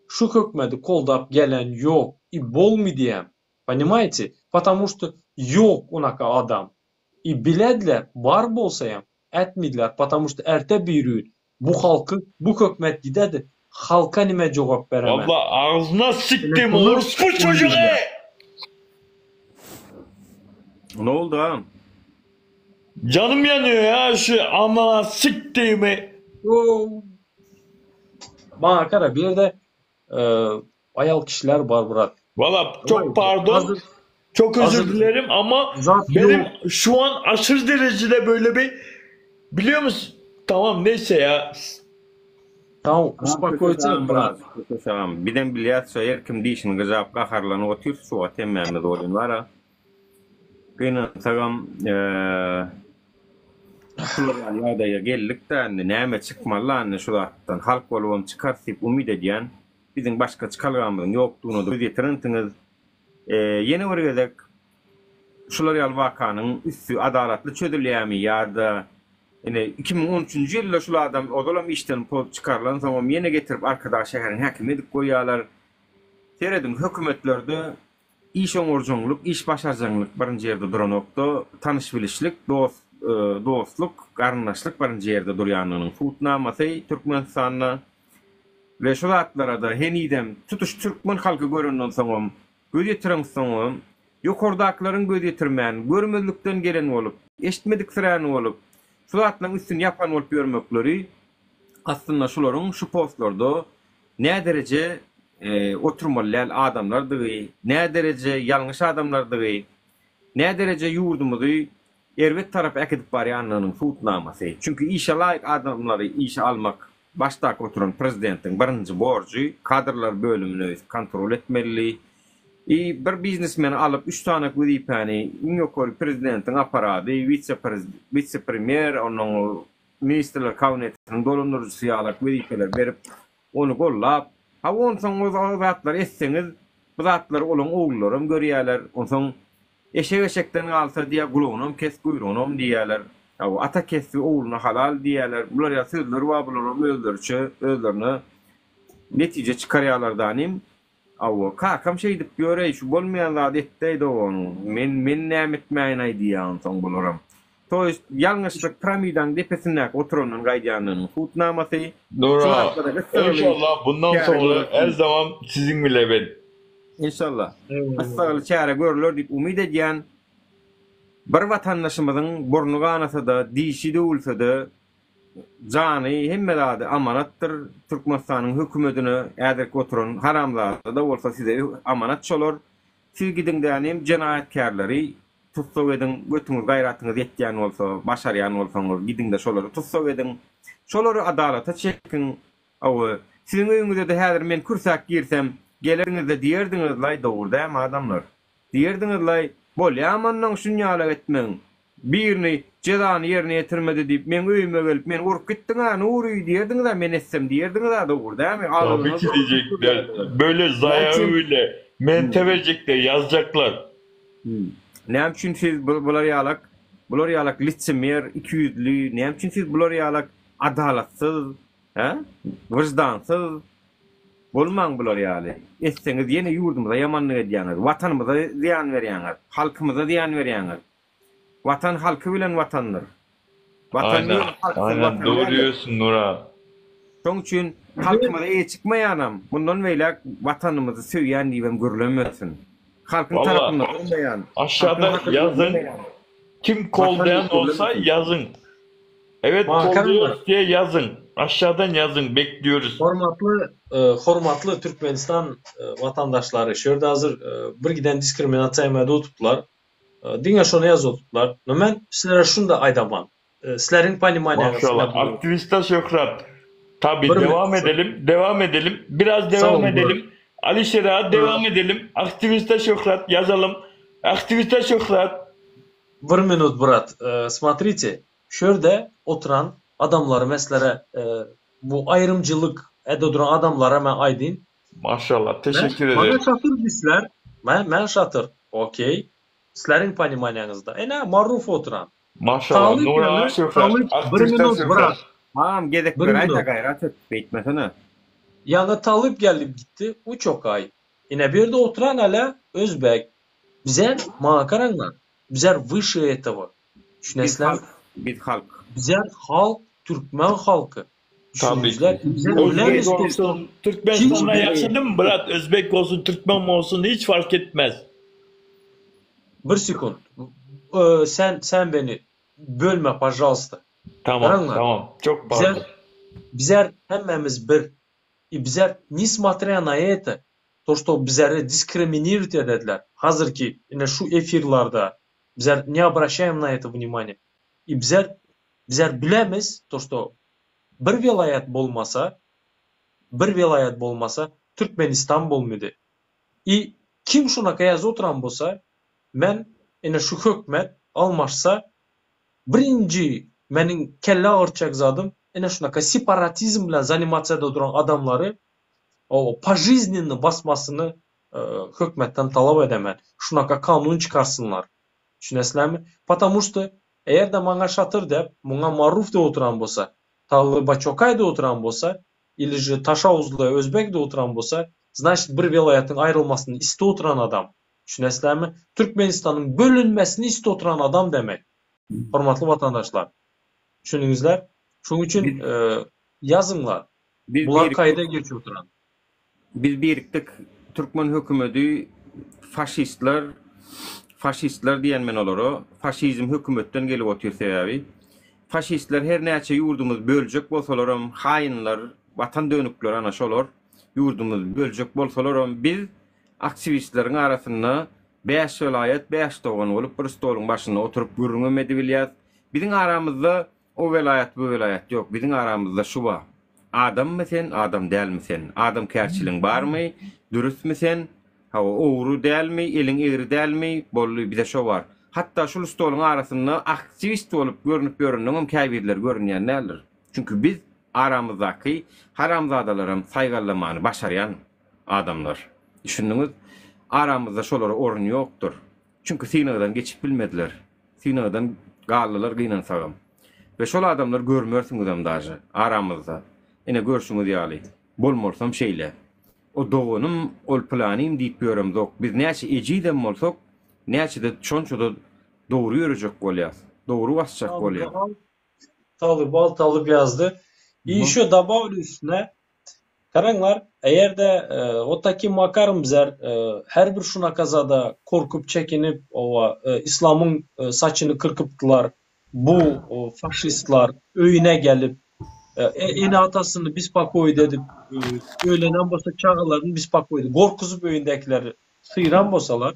şu hökmedi goldap gelen ýok i bolmy diýem. Ponimaýte? Potamu što ýok unaka adam. I bilediler bar bolsaýam ätmidiler potamu što erte birigün bu halky bu hökmet gidedi halka nime jogap beremen. Valla agzyna sikdim orospu çocugy. Ne oldu agam? Canım yanıyor ya şu amına siktiğimi. Maňa gara bu ýerde aýal kişiler bar brat. Valla çok pardon. Çok özür dilerim ama benim şu an aşırı derecede böyle bir biliyor musun? Tamam neyse ya. Tamam uspakoýte brat. Tamam bizem bilýäs şo her kim dişini gyjap gaharlanyp otyr şu wagt hemmämiz bolýan bara. Gynansagam şular ýaly ýagdaýa geldik-dä indi näme çykmaly-la indi şu zatdan halk bolubam çykarys diýip umyt edýän. Biziň başga çykalgamyzyň ýokdugyna-da göz ýetirensiňiz. Ýene bir gezek şular ýaly wakanyň üsti adalatly çözülýärmi ýa-da ine 2013-nji ýylda şul adam ozalam işden pozup çykarylansoňam ýene getirip Arkadag şäheriniň häkimi edip goýýarlar. Serediň hökümetlerde iş oňarjaňlyk, iş başarjaňlyk birinji ýerde duranokda, tanyş-bilişlik, dost dostluk, garyndaşlyk birinji ýerde durýandygynyň subutnamasy Türkmenistanda. We şu zatlara-da henizem tutuş türkmen halky görenden soňam, göz ýetireňsoňam. Ýokardakylaryň göz ýetirmän, görmezlikden gelen bolup, eşitmediksirän bolup, şu zatlaryň üstüni ýapan bolup ýörmekleri aslynda şularyň şu postlarda nädereje oturmaly däl adamlardygy, nädereje ýalňyş adamlardygy, nädereje ýurdumyzy erbet tarapa äkidip barýandygynyň subutnamasy. Çünki işe laýyk adamlary işe almak başdaky oturan prezidentiň birinji borjy, kadrlar bölümini kontrol etmelidi. I bir biznesmeni alyp üç sany wezipäni iň ýokary prezidentiň apparady, wise-premýer, onuň ministrler kabinetiniň dolandyryjysy ýalak wezipeler berip, ony gollap, hawa onsoň o zatlary etseňiz, bu zatlary olaň ogullaram görýäler, onsoň Eşek eşekden galsa diýýär, gulagynam kes, guýrugynam diýýärler. Hawa, ata kesbi ogluna halal diýýärler. Bular ýaly sözler bar, bularam özleriçe, özlerine netije çykarýarlar danym. Hawa, kakam şeýdip ýör-eý, şu bolmaýan zady etdi-eý dogan, men, men näme etmäýin-aý diýýär onsoň bularam. To ýest, ýalňyşlyk piramidaň depesindäki oturandan gaýdýandygynyň subutnamasy. Şu Nura, zatlara gyssagly inşallah bundan çäre soňra her görülsin. zaman siziň bile ben. Inşallah. Gyssagly çäre görüler diýip umyt edýän. Bir watandaşymyzyň burny ganasa-da, dişi döwülse-de, jany, hemme zady amanatdyr. Türkmenistanyň hökümedine häzirki oturan haramzada-da bolsa size amanat şolar. Siz gidiň dänim jenaýatkärleri tussag ediň, götüňiz gaýratyňyz ýetýän bolsa, başarýan bolsaňyz gidiňde şolary tussag ediň. Şolary adalata çekiň. Hawa, siziň öýüňize-de häzir men kürsäp girsem, gelerdiňiz-de diýerdiňiz-laý, dogry dämi, adamlar? Diýerdiňiz-laý, bolýamy onnoň şunýalak etmegiň? Birini jezany ýerine ýetirmedi diýip, meň öýüme gelip, meni urup gitdiň-ä, Nury diýerdiňiz-ä, men etsem diýerdiňiz-ä, dogry dämi? Tabii Agzyňyz ki diýjekler. Böyle Näme zaýa üçin? öýle mente berjekler, ýazjaklar. Näme üçin siz bular ýalak, bular ýalak lisemer, ikiýüzli, näme üçin siz bular ýalak adalatsyz, Hä? Wyždansyz bolmaň bular ýaly. Etseňiz ýene ýurdumyza ýamanlyk edýäňiz. Watanymyza zyýan berýäňiz. Halkymyza zyýan berýäňiz. Watan halky bilen watandyr. Watan Aýnen, ýöne halksyz aýnen watan dogry däldir. diýýärsiň Nura. Şoň üçin halkymyza eýe çykmaýanam mundan beýläk watanymyzy söýýän diýibem gürlemesin. Halkyň Walla tarapynda durmaýan, halkyň aşağda hakyny ýazyň gözlemeýän kim watan goldaýan diýip bolsa gürlemesin. ýazyň. Evet Maňa kolluyoruz diye yazın. Aşağıdan yazın bekliyoruz. Hormatly hormatly Türkmenistan watandaşlary şu ýerde hazir bir giden diskriminasiýa emede otupdylar. Diňe şony ýazyp otupdylar. No men sizlere şuny da aýdaman. Sizleriň ponimaniýaňyz Maşallah. Aktiviste şöhrat. Tabi Bir devam minut. edelim. Devam edelim. Biraz Sag devam bol brat. edelim. Alişer ağa devam edelim. Aktiviste şöhrat yazalım. Aktiviste şöhrat. Bir minut brat. Smotrite Şu ýerde oturan adamlary meslere bu aýrymcylyk ede duran adamlara men aýdyn. Maşallah teşekkür Maňa ederim. şatyr diýsler, men men şatyr. Okey. Sizleriň ponimaniýaňyzda. Ene Maruf oturan. Maşallah Talyp Nura ýaly, şöhrat talyp bir aktivistler minut şöhrat. brat. Agam gezek Bir beräýdä minut. gaýrat et beýtmesene. Ýaňy talyp gelip gitdi uç okay. Ine bu ýerde oturan hälä özbek. Bizem maňa garaňlar. Bizler wyşe этого. Biz Düşünesizlermi? halk, biz halk. Bizler halk, türkmen halky. Tabii ki. Düşündiňizler? Bizler Özbek bilemiz to, olsun, što hiç Türkmenistan'da bir yaşadım brat. Özbek olsun, Türkmen olsun hiç fark etmez. Bir sekund. Sen sen beni bölme pažalsta. Tamam, Garaňlar. tamam. Çok Bizler pardon. bizler hemmämiz bir. I bizler nesmotrya na это, to što bizleri diskriminirowat edediler. Hazirki ine şu efirlarda Bizler ne obraşaýam na eto vnimaniýe. I bizler bizler bilemiz to što bir welaýat bolmasa bir welaýat bolmasa Türkmenistan bolmydy. I kim şunaka ýazyp oturan bolsa men ine şu hökmet almaşsa birinji meniň kelle agyrtjak zadym ine şunaka separatizm bilen zanimatsiýada duran adamlary o požiznenno basmasyny hökmetden talap edemen. Şunaka kanun çykarsynlar. Düşünesizlermi? Potomu şto eger-de maňa şatyr dep, muňa Maruf dep oturan bolsa, Talyba Çokay dep oturan bolsa, ili же Taşauzly özbek dep oturan bolsa, znaçit bir welaýatyň aýrylmasyny iste oturan adam. Düşünesizlermi? Türkmenistanyň bölünmesini iste oturan adam demek. Hormatly watandaşlar. Düşündiňizler? Şonuň üçin ýazyňlar. Biz Bular birikdik. kaýda geçip oturan. Biz birikdik. Türkmen hökümedi faşistler. Faşistler diýen men olara. Faşizm hökümetden gelip otyr sebäbi. Faşistler her näçe ýurdumyzy böljek bolsalaram haýynlar, watan dönükleri ana şolar ýurdumyzy böljek bolsalaram biz aktiwistleriň arasynda Bäş welaýat, bäş dogan bolup bir stoluň başynda oturyp gürrüňem edibilýäs. Biziň aramyzda o welaýat, bu welaýat ýok. Biziň aramyzda şu bar. Adammy sen, adam dälmi sen? Adamkärçiligiň barmy? Dürüstmi sen? Hawa, ogry dälmi? Eliň egri dälmi? Boldy, bize şo bar. Hatda şul stoluň arasynda aktiwist bolup görnüp ýöreniňem käbirleri görünýän däldir. Çünki biz aramyzdaky haramzadalaram saýgallamany başarýan adamlar. Düşündiňiz? Aramyzda şolara orun ýokdur. Çünki synagdan geçip bilmediler. Synagdan galdylar gynansagam. We şol adamlary görmersiňizem daže aramyzda. Ine görşüňiz ýaly. Bolmalysam şeýle. O doganym, ol pylanym diýip ýöremzok. Biz näçe ejizem bolsak, näçe-de şonça-da dogry ýörejek bolýas. Dogry basjak bolýas. Talyp al talyp ýazdy. I ýeşe dobawlyu üstüne Garaňlar, eger-de o takim makarym bizler her bir şunakazada korkup çekinip owa islamyň saçyny kyrkypdylar bu faşistlar öýüne gelip ene-atasyny bespokoit edip öýlenen bolsa çagalaryny bespokoit gorkuzyp öýündäkileri syran bolsalar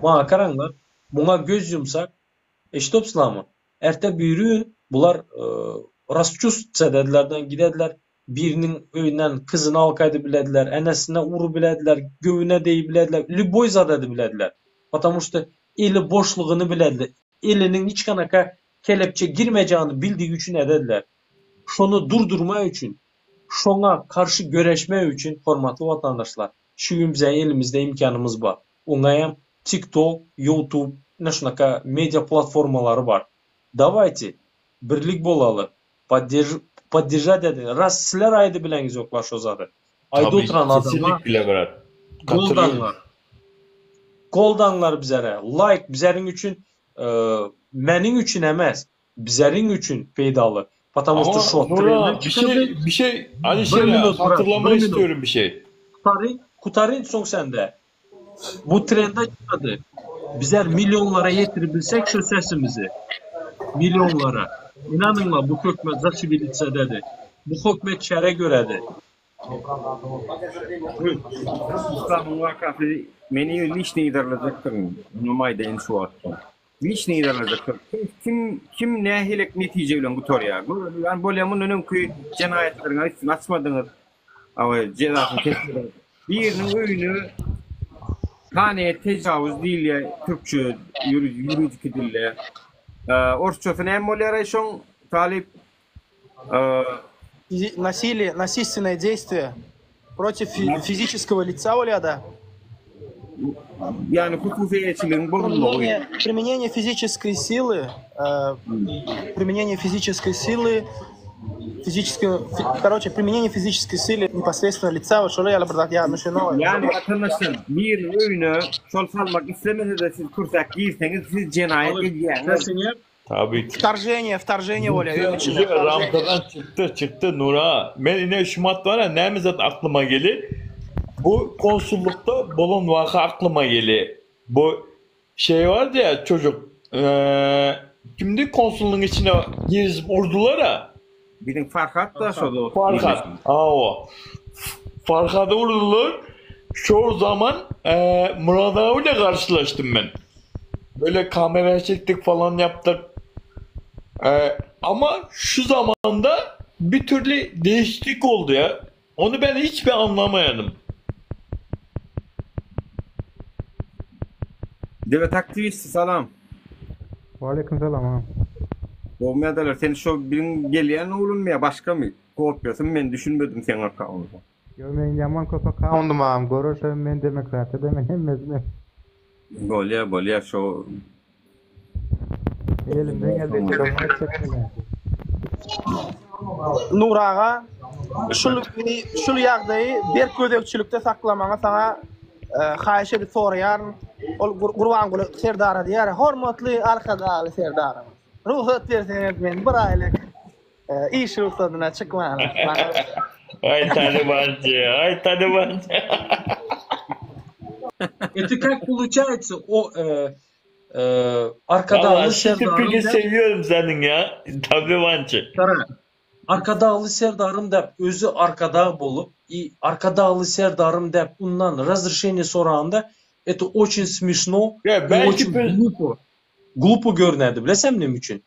maňa garaňlar muňa göz ýumsak eşidipsiňizmi erte birigün bular rasçustsa ededilerden gidediler Biriniň öýünden kyzyny alyp gaýdybilediler, enesine urubilediler, göwüne degibilediler, lýuboý zat edibilediler. Potomu şto eli boşlugyny bilediler. Eliniň hiç kanaka kelepçe girmejagini bildigi üçin edediler. Şony durdurmak üçin, şoňa garşy göreşmek üçin hormatly watandaşlar, şu gün bize elimizde imkanymyz bar. Oňaýam TikTok, YouTube, ine şunaka media platformalary bar. Dawayte, birlik bolaly, Podderjat ediň. Ras sizler aýdy bileňizoklar şo zady. Aýdy Tabii oturan adama kesinlikle brat. Katılıyorum. goldaňlar. Goldaňlar bizere. Like bizeriň üçin meniň üçin emes bizeriň üçin peýdaly. Потому что Ama şo Nura trende bir çykady. şey bir şey Bir Alişer minut brat, bir hatırlamak minut. istiyorum bir şey. Gutaryn, gutaryn soň sende. Bu trende çykady. Bizler millionlara ýetirip bilsek şu sesimizi. Millionlara. Inanyňlar bu hökmet zaşiwilitsededi. Bu hökmet çäre göredi. Islamyň wakasy meni liçni yzarlajakdyryn. Onam aýdaýyn şu wagtda. Liçni yzarlajakdyr. Kim kim kim nähilek netije bilen gutarýar. Ýani bolýa mundan öňki jenaýatlaryň üstüni açmadyňyz. Awa jezasyny kesmediňiz. Biriniň öýüne haneye tejawuz diýilýär türkçe ýuridiki dilde. Orsçasy näme bolýar-aý şoň Talyp? Насилие, насильственное действие против физического лица bolýar-da. Ýagny hususy eýeçiligiň bozulmagy. Применение физической силы, применение физической силы Fizической, karoçe, primeneniýe fiziçeskiý sily neposredstweno lica we şolar ýaly bir zat ýadyma düşenok. Ýagny watandaşlar biriniň öýüne şol salmak islemese-de siz kürsäp girseňiz siz jenaýat edýäňiz. Tabii ki. Wtorženiýe, wtorženiýe bolýar öýüň içine. Uje ramkadan çykdy çykdy Nura. Men ine şumat bar ya näme zat aklyma geli. Bu konsullukda bolan waka aklyma geli. Bu Şey vardı ya çocuk eee, kimdi konsulluğun içine girizip urdular ha. Biziň Farhat da şo dost. Farhat. Ha o. Farhat'ı vurdular. Çoğu zaman eee Murat abiyle karşılaştım ben. Böyle kamera çektik falan yaptık. Eee, ama şu zamanda bir türlü değişiklik oldu ya. Onu ben hiçbir anlamayadım. Döwlet aktiwisti salam. Waleýkim salam agam. Gowmy ýagdaýlar sen şo biziň gelýän oglanmy ýa başgamy kopýasymy men düşünmedim seň akkaundyňa. Ýok meň ýaman köp akkaundym agam görüşem men demokratiýada men hemmesi men. Bolýa bolýa şo Elimden geldigiçe kömek etjek bolýan. Nury aga, şul şul ýagdaýy berk gözegçilikde saklamagyňy saňa haýyş edip soraýaryn. Ol Gurbanguly serdara diýýär, Hormatly Arkadagly Serdarymyz, rugsat berseňiz men bir aýlyk iş rugsadyna çykmana. Aý talybançy, aý talybançy. Это как получается o e, e, Arkadagly Valla şu Serdarym tipini däp seviyorum senin ya. Tabii Vançı. Gara, Arkadagly Serdarym däp özi Arkadag bolup i Arkadagly Serdarym däp undan razrşeniýe soranda это очень smешno Ya i belki очень bir glupo. Glupo görünädi bilesem näme üçin?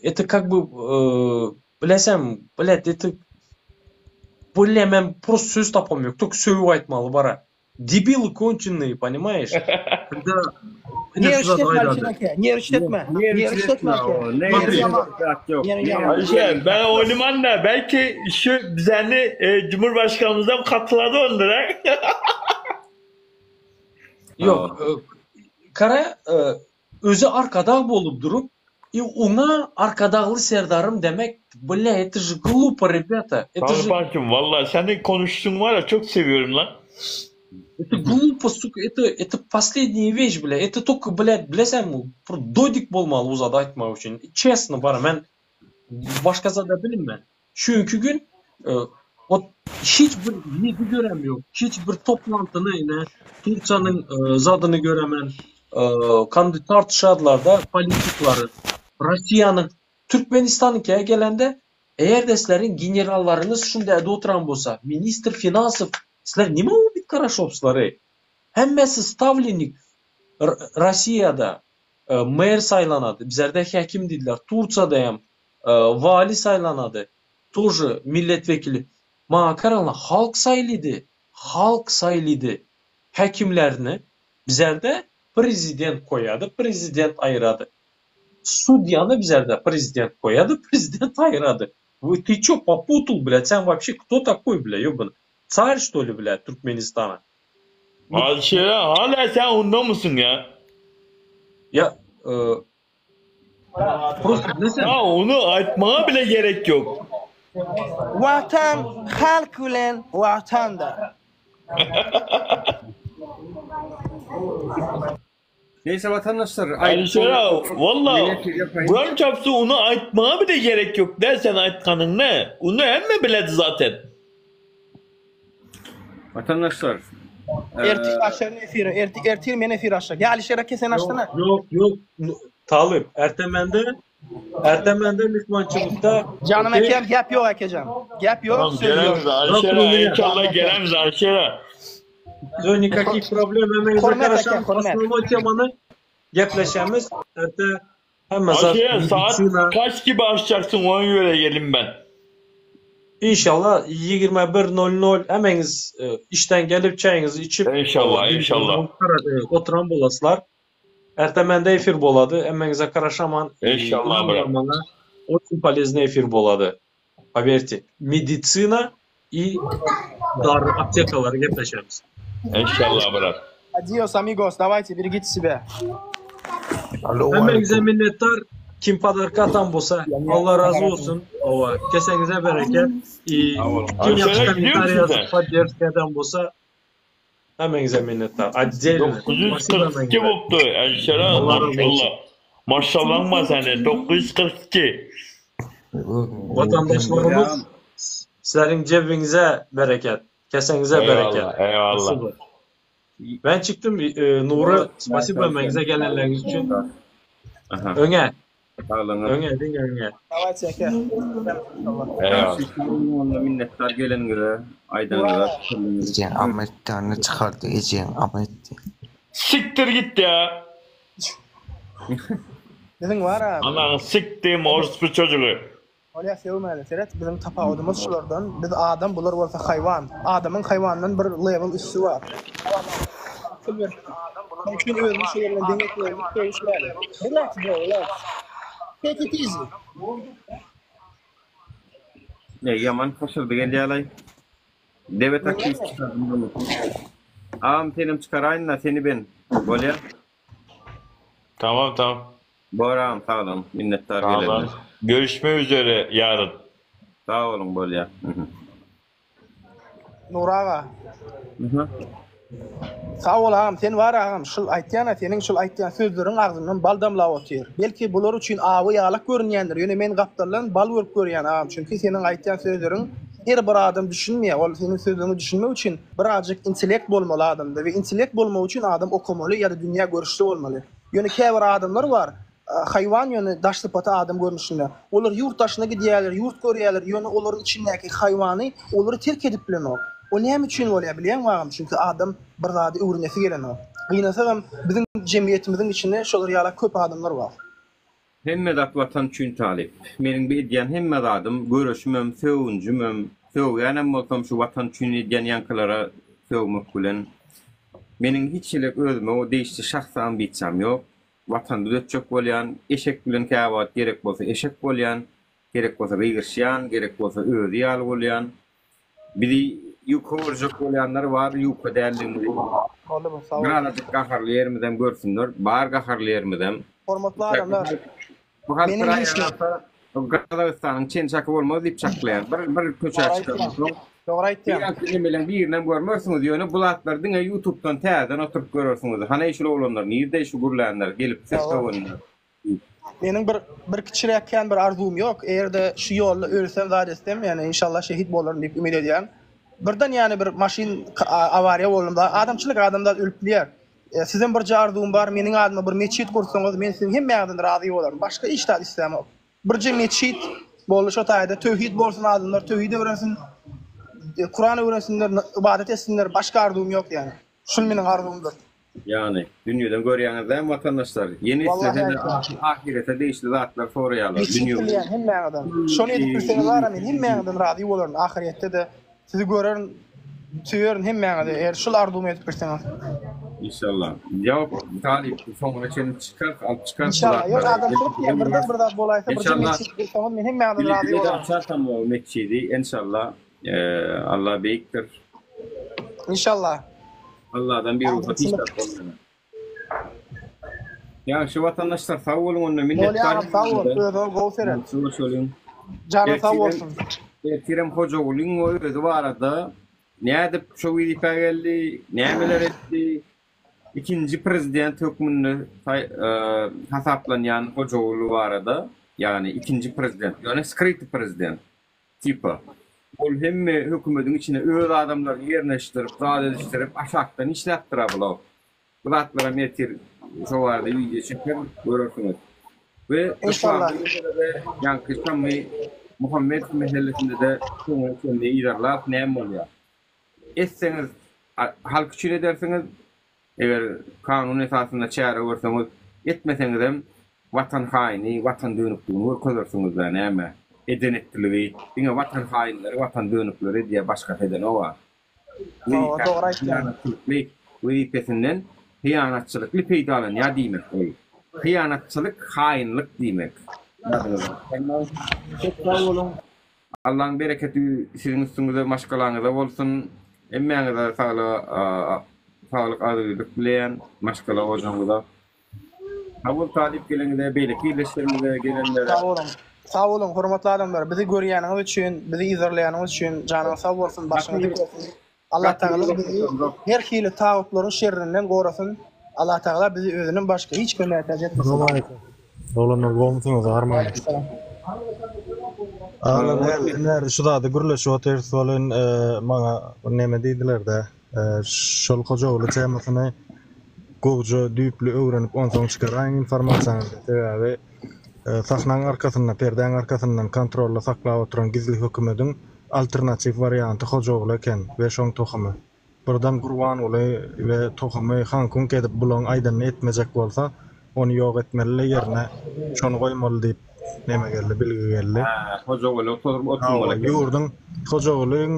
Это как бы bilesem blät это Bile men prosto söz tapamýok. Tok sögüp aýtmaly bara. Debily konçennyý понимаешь? Когда Ner işletme Alişer aka, ner işletme. Ner işletme aka. Neri ýaman. Neri ýaman. Ayşe ben oynaman da belki şu düzenli e, Cumhurbaşkanımızdan katıladı onlara. Ýok, Kara özi arkadag bolup durup i oňa Arkadagly Serdarym demek blä это же glupo rebята это же Tanrı valla senin konuştuğun var ya çok seviyorum lan. Это glupo suka это это последняя вещь бля это только блядь bilesenmi bir dodik bolmaly bu zady aýtmak üçin çesno bara men başga zada bilinmen çünki gün ot hiç bir ýedi görem ýok hiç bir toplantyny ine Tursiýanyň zadyny göremen kandi tartyşadylarda politiklary Rossiýanyň Türkmenistanyňka gelende eger-de sizleriň generallaryňyz şunda oturan bolsa ministr finansow sizler nime bolup garaşopslar eý hemmesi stawlennik Rossiýada mer saýlanady bizlerde häkim diýdiler Tursiýada hem wali saýlanady Тоже milletvekili. Maňa garaňlar halk saýlydy, halk saýlydy häkimlerini bizerde prezident goýady, prezident aýyrady. Sudýany bizerde prezident goýady, prezident aýyrady. Вы ты чё poputал blýat sen вообще кто takoý blýa ýobany tsar što li blýat Türkmenistana. Alişer hala sen onda mısın ya? Ya Prosta Ya onu aýtmaga bile gerek yok. Watan halk bilen watandyr. Neyse vatandaşlar Alişer ağa valla Kur'an çarpsın onu aýtmaga bile gerek yok dersen aýtganyň ne? Onu hemme biledi zaten. Vatandaşlar Ertir açaryn efiri. Ertir ertir men efir açjak. Ýa Alişer ake sen açsana. Ýok ýok Talyp erte mende erte mende myhmançylykda Janym akem gep ýok akejan. Gep ýok Tamam söz ýok. gelemiz Alişer ağa inşallah gelemiz Alişer ağa. Ýok nikakih problem hemmeňize Hormat ake garaşamyz hormat. Osnowoý temany gepleşemiz erte hemme zat Alişer ağa saat medisina kaç gibi açacaksın ona göre gelin ben. Inşallah 21 nol nol hemmeňiz işden gelip çaýyňyzy içip İnşallah inşallah. oturan bolaslar. Erte mende efir bolady. Hemmeňize garaşaman. İnşallah bra. Maňa очень полезный efir bolady. Поверьте, medisina i dary aptekalary gepleşemiz. İnşallah bra. Adios amigos dawayte berigite себя. Hemmeňize minnetdar. Kim podarka atan bolsa Allah razy bolsun. Owa, keseňize bereket. I kim Alişer ýagşy ağa gidiyor kommentariý musun ýazyp sen? podderşka eden bolsa hemmeňize minnetdar. Отдельно. Spasibo 942 hemmeňize. bolupdy Alişer ağa Allah razy bolsun. maşallah. Maşallah var sende 942. Watandaşlarymyz sizleriň jebiňize bereket, keseňize bereket. Eyvallah eyvallah. Spasibo. Ben çykdym e, Nury, spasibo hemmeňize gelenleriňiz üçin. Aha. Öňe, Saglygyňyz. öňe, diňe öňe. Dawayte ake. Eyvallah. Onda minnetdar geleniňize, aýdanyňyza, pikirleriňize. Ejeň ama etdi, çykardy, ejeň ama etdi. Siktir git ya. Biziň bar a. Ananı siktim orospu çocuğu. Bolýa sögmäli seret biziň tapawudymyz şulardan biz adam bular bolsa haýwan adamyň haýwandan bir level üsti bar. Akyl ber. Şonuň üçin özüni şular bilen deň etmezlik sögüşmäli. Relax bro relax. Take it easy. Ne ýaman haşyrdy gelýälaý. Deve taktiği çykardym bunu. Agam senem çykaraýyn-da seni ben. Bolýa. Tamam tamam. Bor agam sag boluň. Minnetdar Tamam. gelenler. Görüşmek üzere yarın. Sag boluň bolýa. Nury aga. Sag bol agam sen bar agam şul aýtýana seniň şul aýtýan sözleriň agzymdan bal damlap otyr. Belki bular üçin awy ýalak görünýändir ýöne men gapdaldan bal görüp görýän agam çünki seniň aýtýan sözleriň. Her bir adam düşünmeýär. Ol seniň sözleriňe düşünmek üçin birazjyk intellekt bolmaly adamda we intellekt bolmak üçin adam okamaly ýa-da dünýä görüşli bolmaly. Ýöne käbir adamlar bar, haýwan ýöne daş sypaty adam görnüşinde. Olar ýurt daşyna gidýärler, ýurt görýärler, ýöne olaryň içindäki haýwany olary terk edip bilenok. O näme üçin bolýar bilýäňmi agam? Çünki adam bir zady öwrenesi gelenok. Gynansagam biziň jemgyýetimiziň içinde şolar ýala köp adamlar bar. Hemme zat watan üçin talyp. Meniň bu edýän hemme zadym, göreşimem, sögünjimem, sögýänem bolsam şu watan üçin edýän ýaňkylara sögmek bilen. Meniň hiç hili özüme degişli şahsy ambisiýam ýok. Watany düzetjek bolýan, eşek bilen käwagt gerek bolsa eşek bolýan, gerek bolsa gygyryşýan, gerek bolsa özi ýaly bolýan. Bizi ýuka görjek bolýanlar bar, ýuka däldigimizi. Birazajyk gaharly ýerimizem görsünler. Bar gaharly ýerimizem. Hormatly adamlar. Bu halk bir aýalasa Gazagystanyň çen-çaky bolmaz diýip çaklaýan. Bir bir köçä çykandan soň. Dogry aýtýaň. Bir nemeleň birinem görmersiňiz, ýöne bu zatlary diňe ýutubdan täzeden oturyp görersiňiz. Hany şul oglanlar nirde şu gürlänler gelip ses sögenler. Meniň bir bir kiçiräk kän bir arzuwym ýok. Eger-de şu ýolda ölsem zat etsem, ýani inşallah şehit bolaryn diýip umyt edýän. Birden ýani bir maşyn awariýa boldum da adamçylyk adamzat ölüp bilýär. Sizden birje arzuwym bar, meniň adyma bir metjit gursaňyz men siziň hemmäňizden razy bolaryn. Başga hiç zat islämok. Birje metjit boldy şo taýda töwhid bolsun adamlar töwhid öwrensin, Kuran öwrensinler, ybadat etsinler başga arzuwym ýok ýani. Şul meniň arzuwymdyr. Ýagny, dünýeden görýäňiz dämi watandaşlar? Ýene islese-de ahyrete degişli zatlar soraýarlar. Ýetişip bilýän hemmäňizden. Şony edip bilseňiz bara men hemmäňizden razy bolaryn. Ahyretde-de sizi görerin, söýerin hemmäňizi eger şul arzuwymy edip bilseňiz. Inşallah. Ýok, Talyp, soňuna çenli çykarys, alyp çykarys bu Inşallah. Ýok, zatlary. adamçylyk diýýän, birden bir zat bolaýsa, birje metjit gursaňyz men hemmäňizden razy Bile-bile bolaryn. açarsam o metjidi, enşallah. Allah beýikdir. Inşallah. Allahdan bir rugsat hiç zat bolmaýar. Ýagşy watandaşlar sag boluň onda minnetdar. Bolýar agam sag bol özüňe gowy seret. Görüşeliň. Janyň sag bolsun. Ertirem Hojagulyň we özi barada nädip şo wezipä geldi, nämeler etdi, ikinji prezident hökmünde hasaplanýan Hojaguly barada, ýagny ikinji prezident, ýöne skryty prezident. Tipa. Ol hemme hökümediň içine öz adamlaryny ýerleşdirip, zat edişdirip, aşakdan işläpdir-a bulaw. Bu zatlaram ertir şo barada wideo çekerin, görersiňiz. We Inşallah. yslamly meselede, ýaňky Şammy Muhammedow meselesinde-de soňuna çenli yzarlap näme bolýar. Etseňiz halk üçin edersiňiz, Eger kanun esasynda çäre görseňiz, etmeseňizem watan haýyny, watan dönükligini görkezersiňiz-dä näme? Eden etdiligi diňe watan haýynlary, watan dönükleri edýär, başgasy edenok-a. Hawa, dogry aýtýaň. Hyýanatçylykly wezipesinden hyýanatçylykly peýdalanýar diýmek ol. Hyýanatçylyk haýynlyk diýmek. Ýadyňyzdan çykarmaň. Köp sag boluň. Allaň bereketi siziň üstüňize maşgalaňyza bolsun hemmäňize saglyk saglyk agzybirlik dileýän maşgala ojagyňyza. Sag bol talyp geleniňize beýleki ildeşlerimize gelenlere. Sag boluň. Sag boluň hormatly adamlar bizi görýäniňiz üçin bizi yzarlaýanyňyz üçin janyňyz sag bolsun başyňyz dik bolsun. Allatagala bizi her hili tagutlaryň şerrinden gorasyn. Allatagala bizi özünden başga hiç kime mätäç etmesin. Salam Oglanlar gowmysyňyz arman. Aglar hälden bäri şu zady gürleşip otyrys welin maňa bir neme diýdilerde şol Hojaguly temasyny gowja düýpli öwrenip onsoň çykaraýyň informasiýaňyzy sebäbi sahnaň arkasynda perdäň arkasyndan kontrolda saklap oturan gizli hökümediň Alternatiw warianty Hojaguly eken we şoň tohumy. Birden Gurbanguly we tohumy haňk-huňk edip bulaň aýdanyny etmejek bolsa, ony ýok etmeli-le ýerine şony goýmaly diýip neme geldi, bilgi geldi. Hä, Hojaguly oturyp Hawa, oturmaly eken. ýurduň Hojagulyň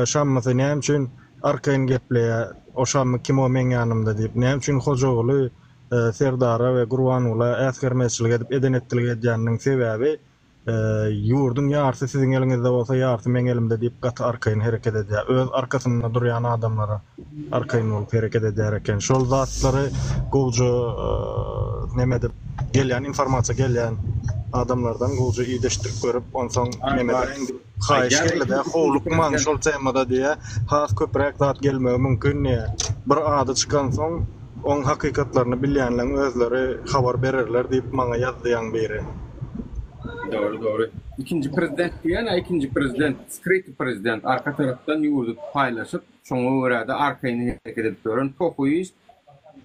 Şammysy näme üçin arkaýyn gepleýär, o Şammy kim o meň ýanymda diýip. Näme üçin Hojaguly Serdara we Gurbangula äsgermezçilik edip eden-etdilik edýäniniň sebäbi Ýurduň ýarsy siziň eliňizde bolsa, ýarsy meň elimde diýip gaty arkaýyn hereket edýär. Öz arkasynda durýan adamlara arkaýyn bolup hereket edýär eken. Şol zatlary gowja neme edip, gelýän informasiýa gelýän adamlardan gowja ideşdirip görüp, onsoň neme edäýiň diýip haýyş geldi-de, howlukmaň şol temada diýýär. Has köpräk zat gelmegi mümkin diýýär. Bir ady çykansoň, oň hakykatlaryny bilýänleň özleri habar bererler diýip maňa ýazdy ýaň biri. Dogry dogry. Ikinji prezident diýýän-ä ikinji prezident, skryty prezident arka tarapdan ýurdy paýlaşyp, şoňa görä-de arkaýyn hereket edip ýören pohuist.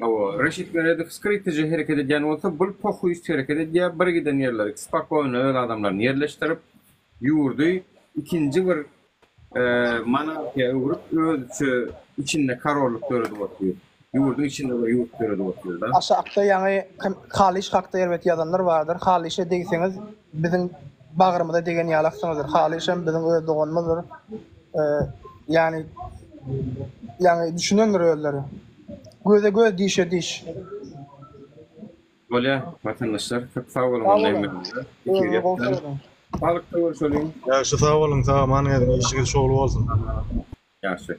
Hawa, Reşit Meredow skrytyja hereket edýän bolsa, bul pohuist hereket edýär, bir giden ýerleri spokojno öz adamlaryny ýerleşdirip, ýurdy ikinji bir monarhiýa öwrüp, özüçe içinde korollyk döredip otyr. Ýurduň içinde bir ýurt döredip otyr-da. Aşakda ýaňy Halyş hakda erbet ýazanlar bardyr. Halyşa degseňiz biziň bagrymyza degen ýalaksyňyzdyr. Halyş hem biziň öz doganymyzdyr. Ýani ýaňy düşünendir özleri. Göze göz dişe diş. Bolýa watandaşlar köp sag boluň Sag onda boluň. hemmäňize. Özüňizi gowy serediň. Saglykda görüşeliň. Ýagşy sag boluň sag aman geziň işiňiz şowly bolsun. Ýagşy.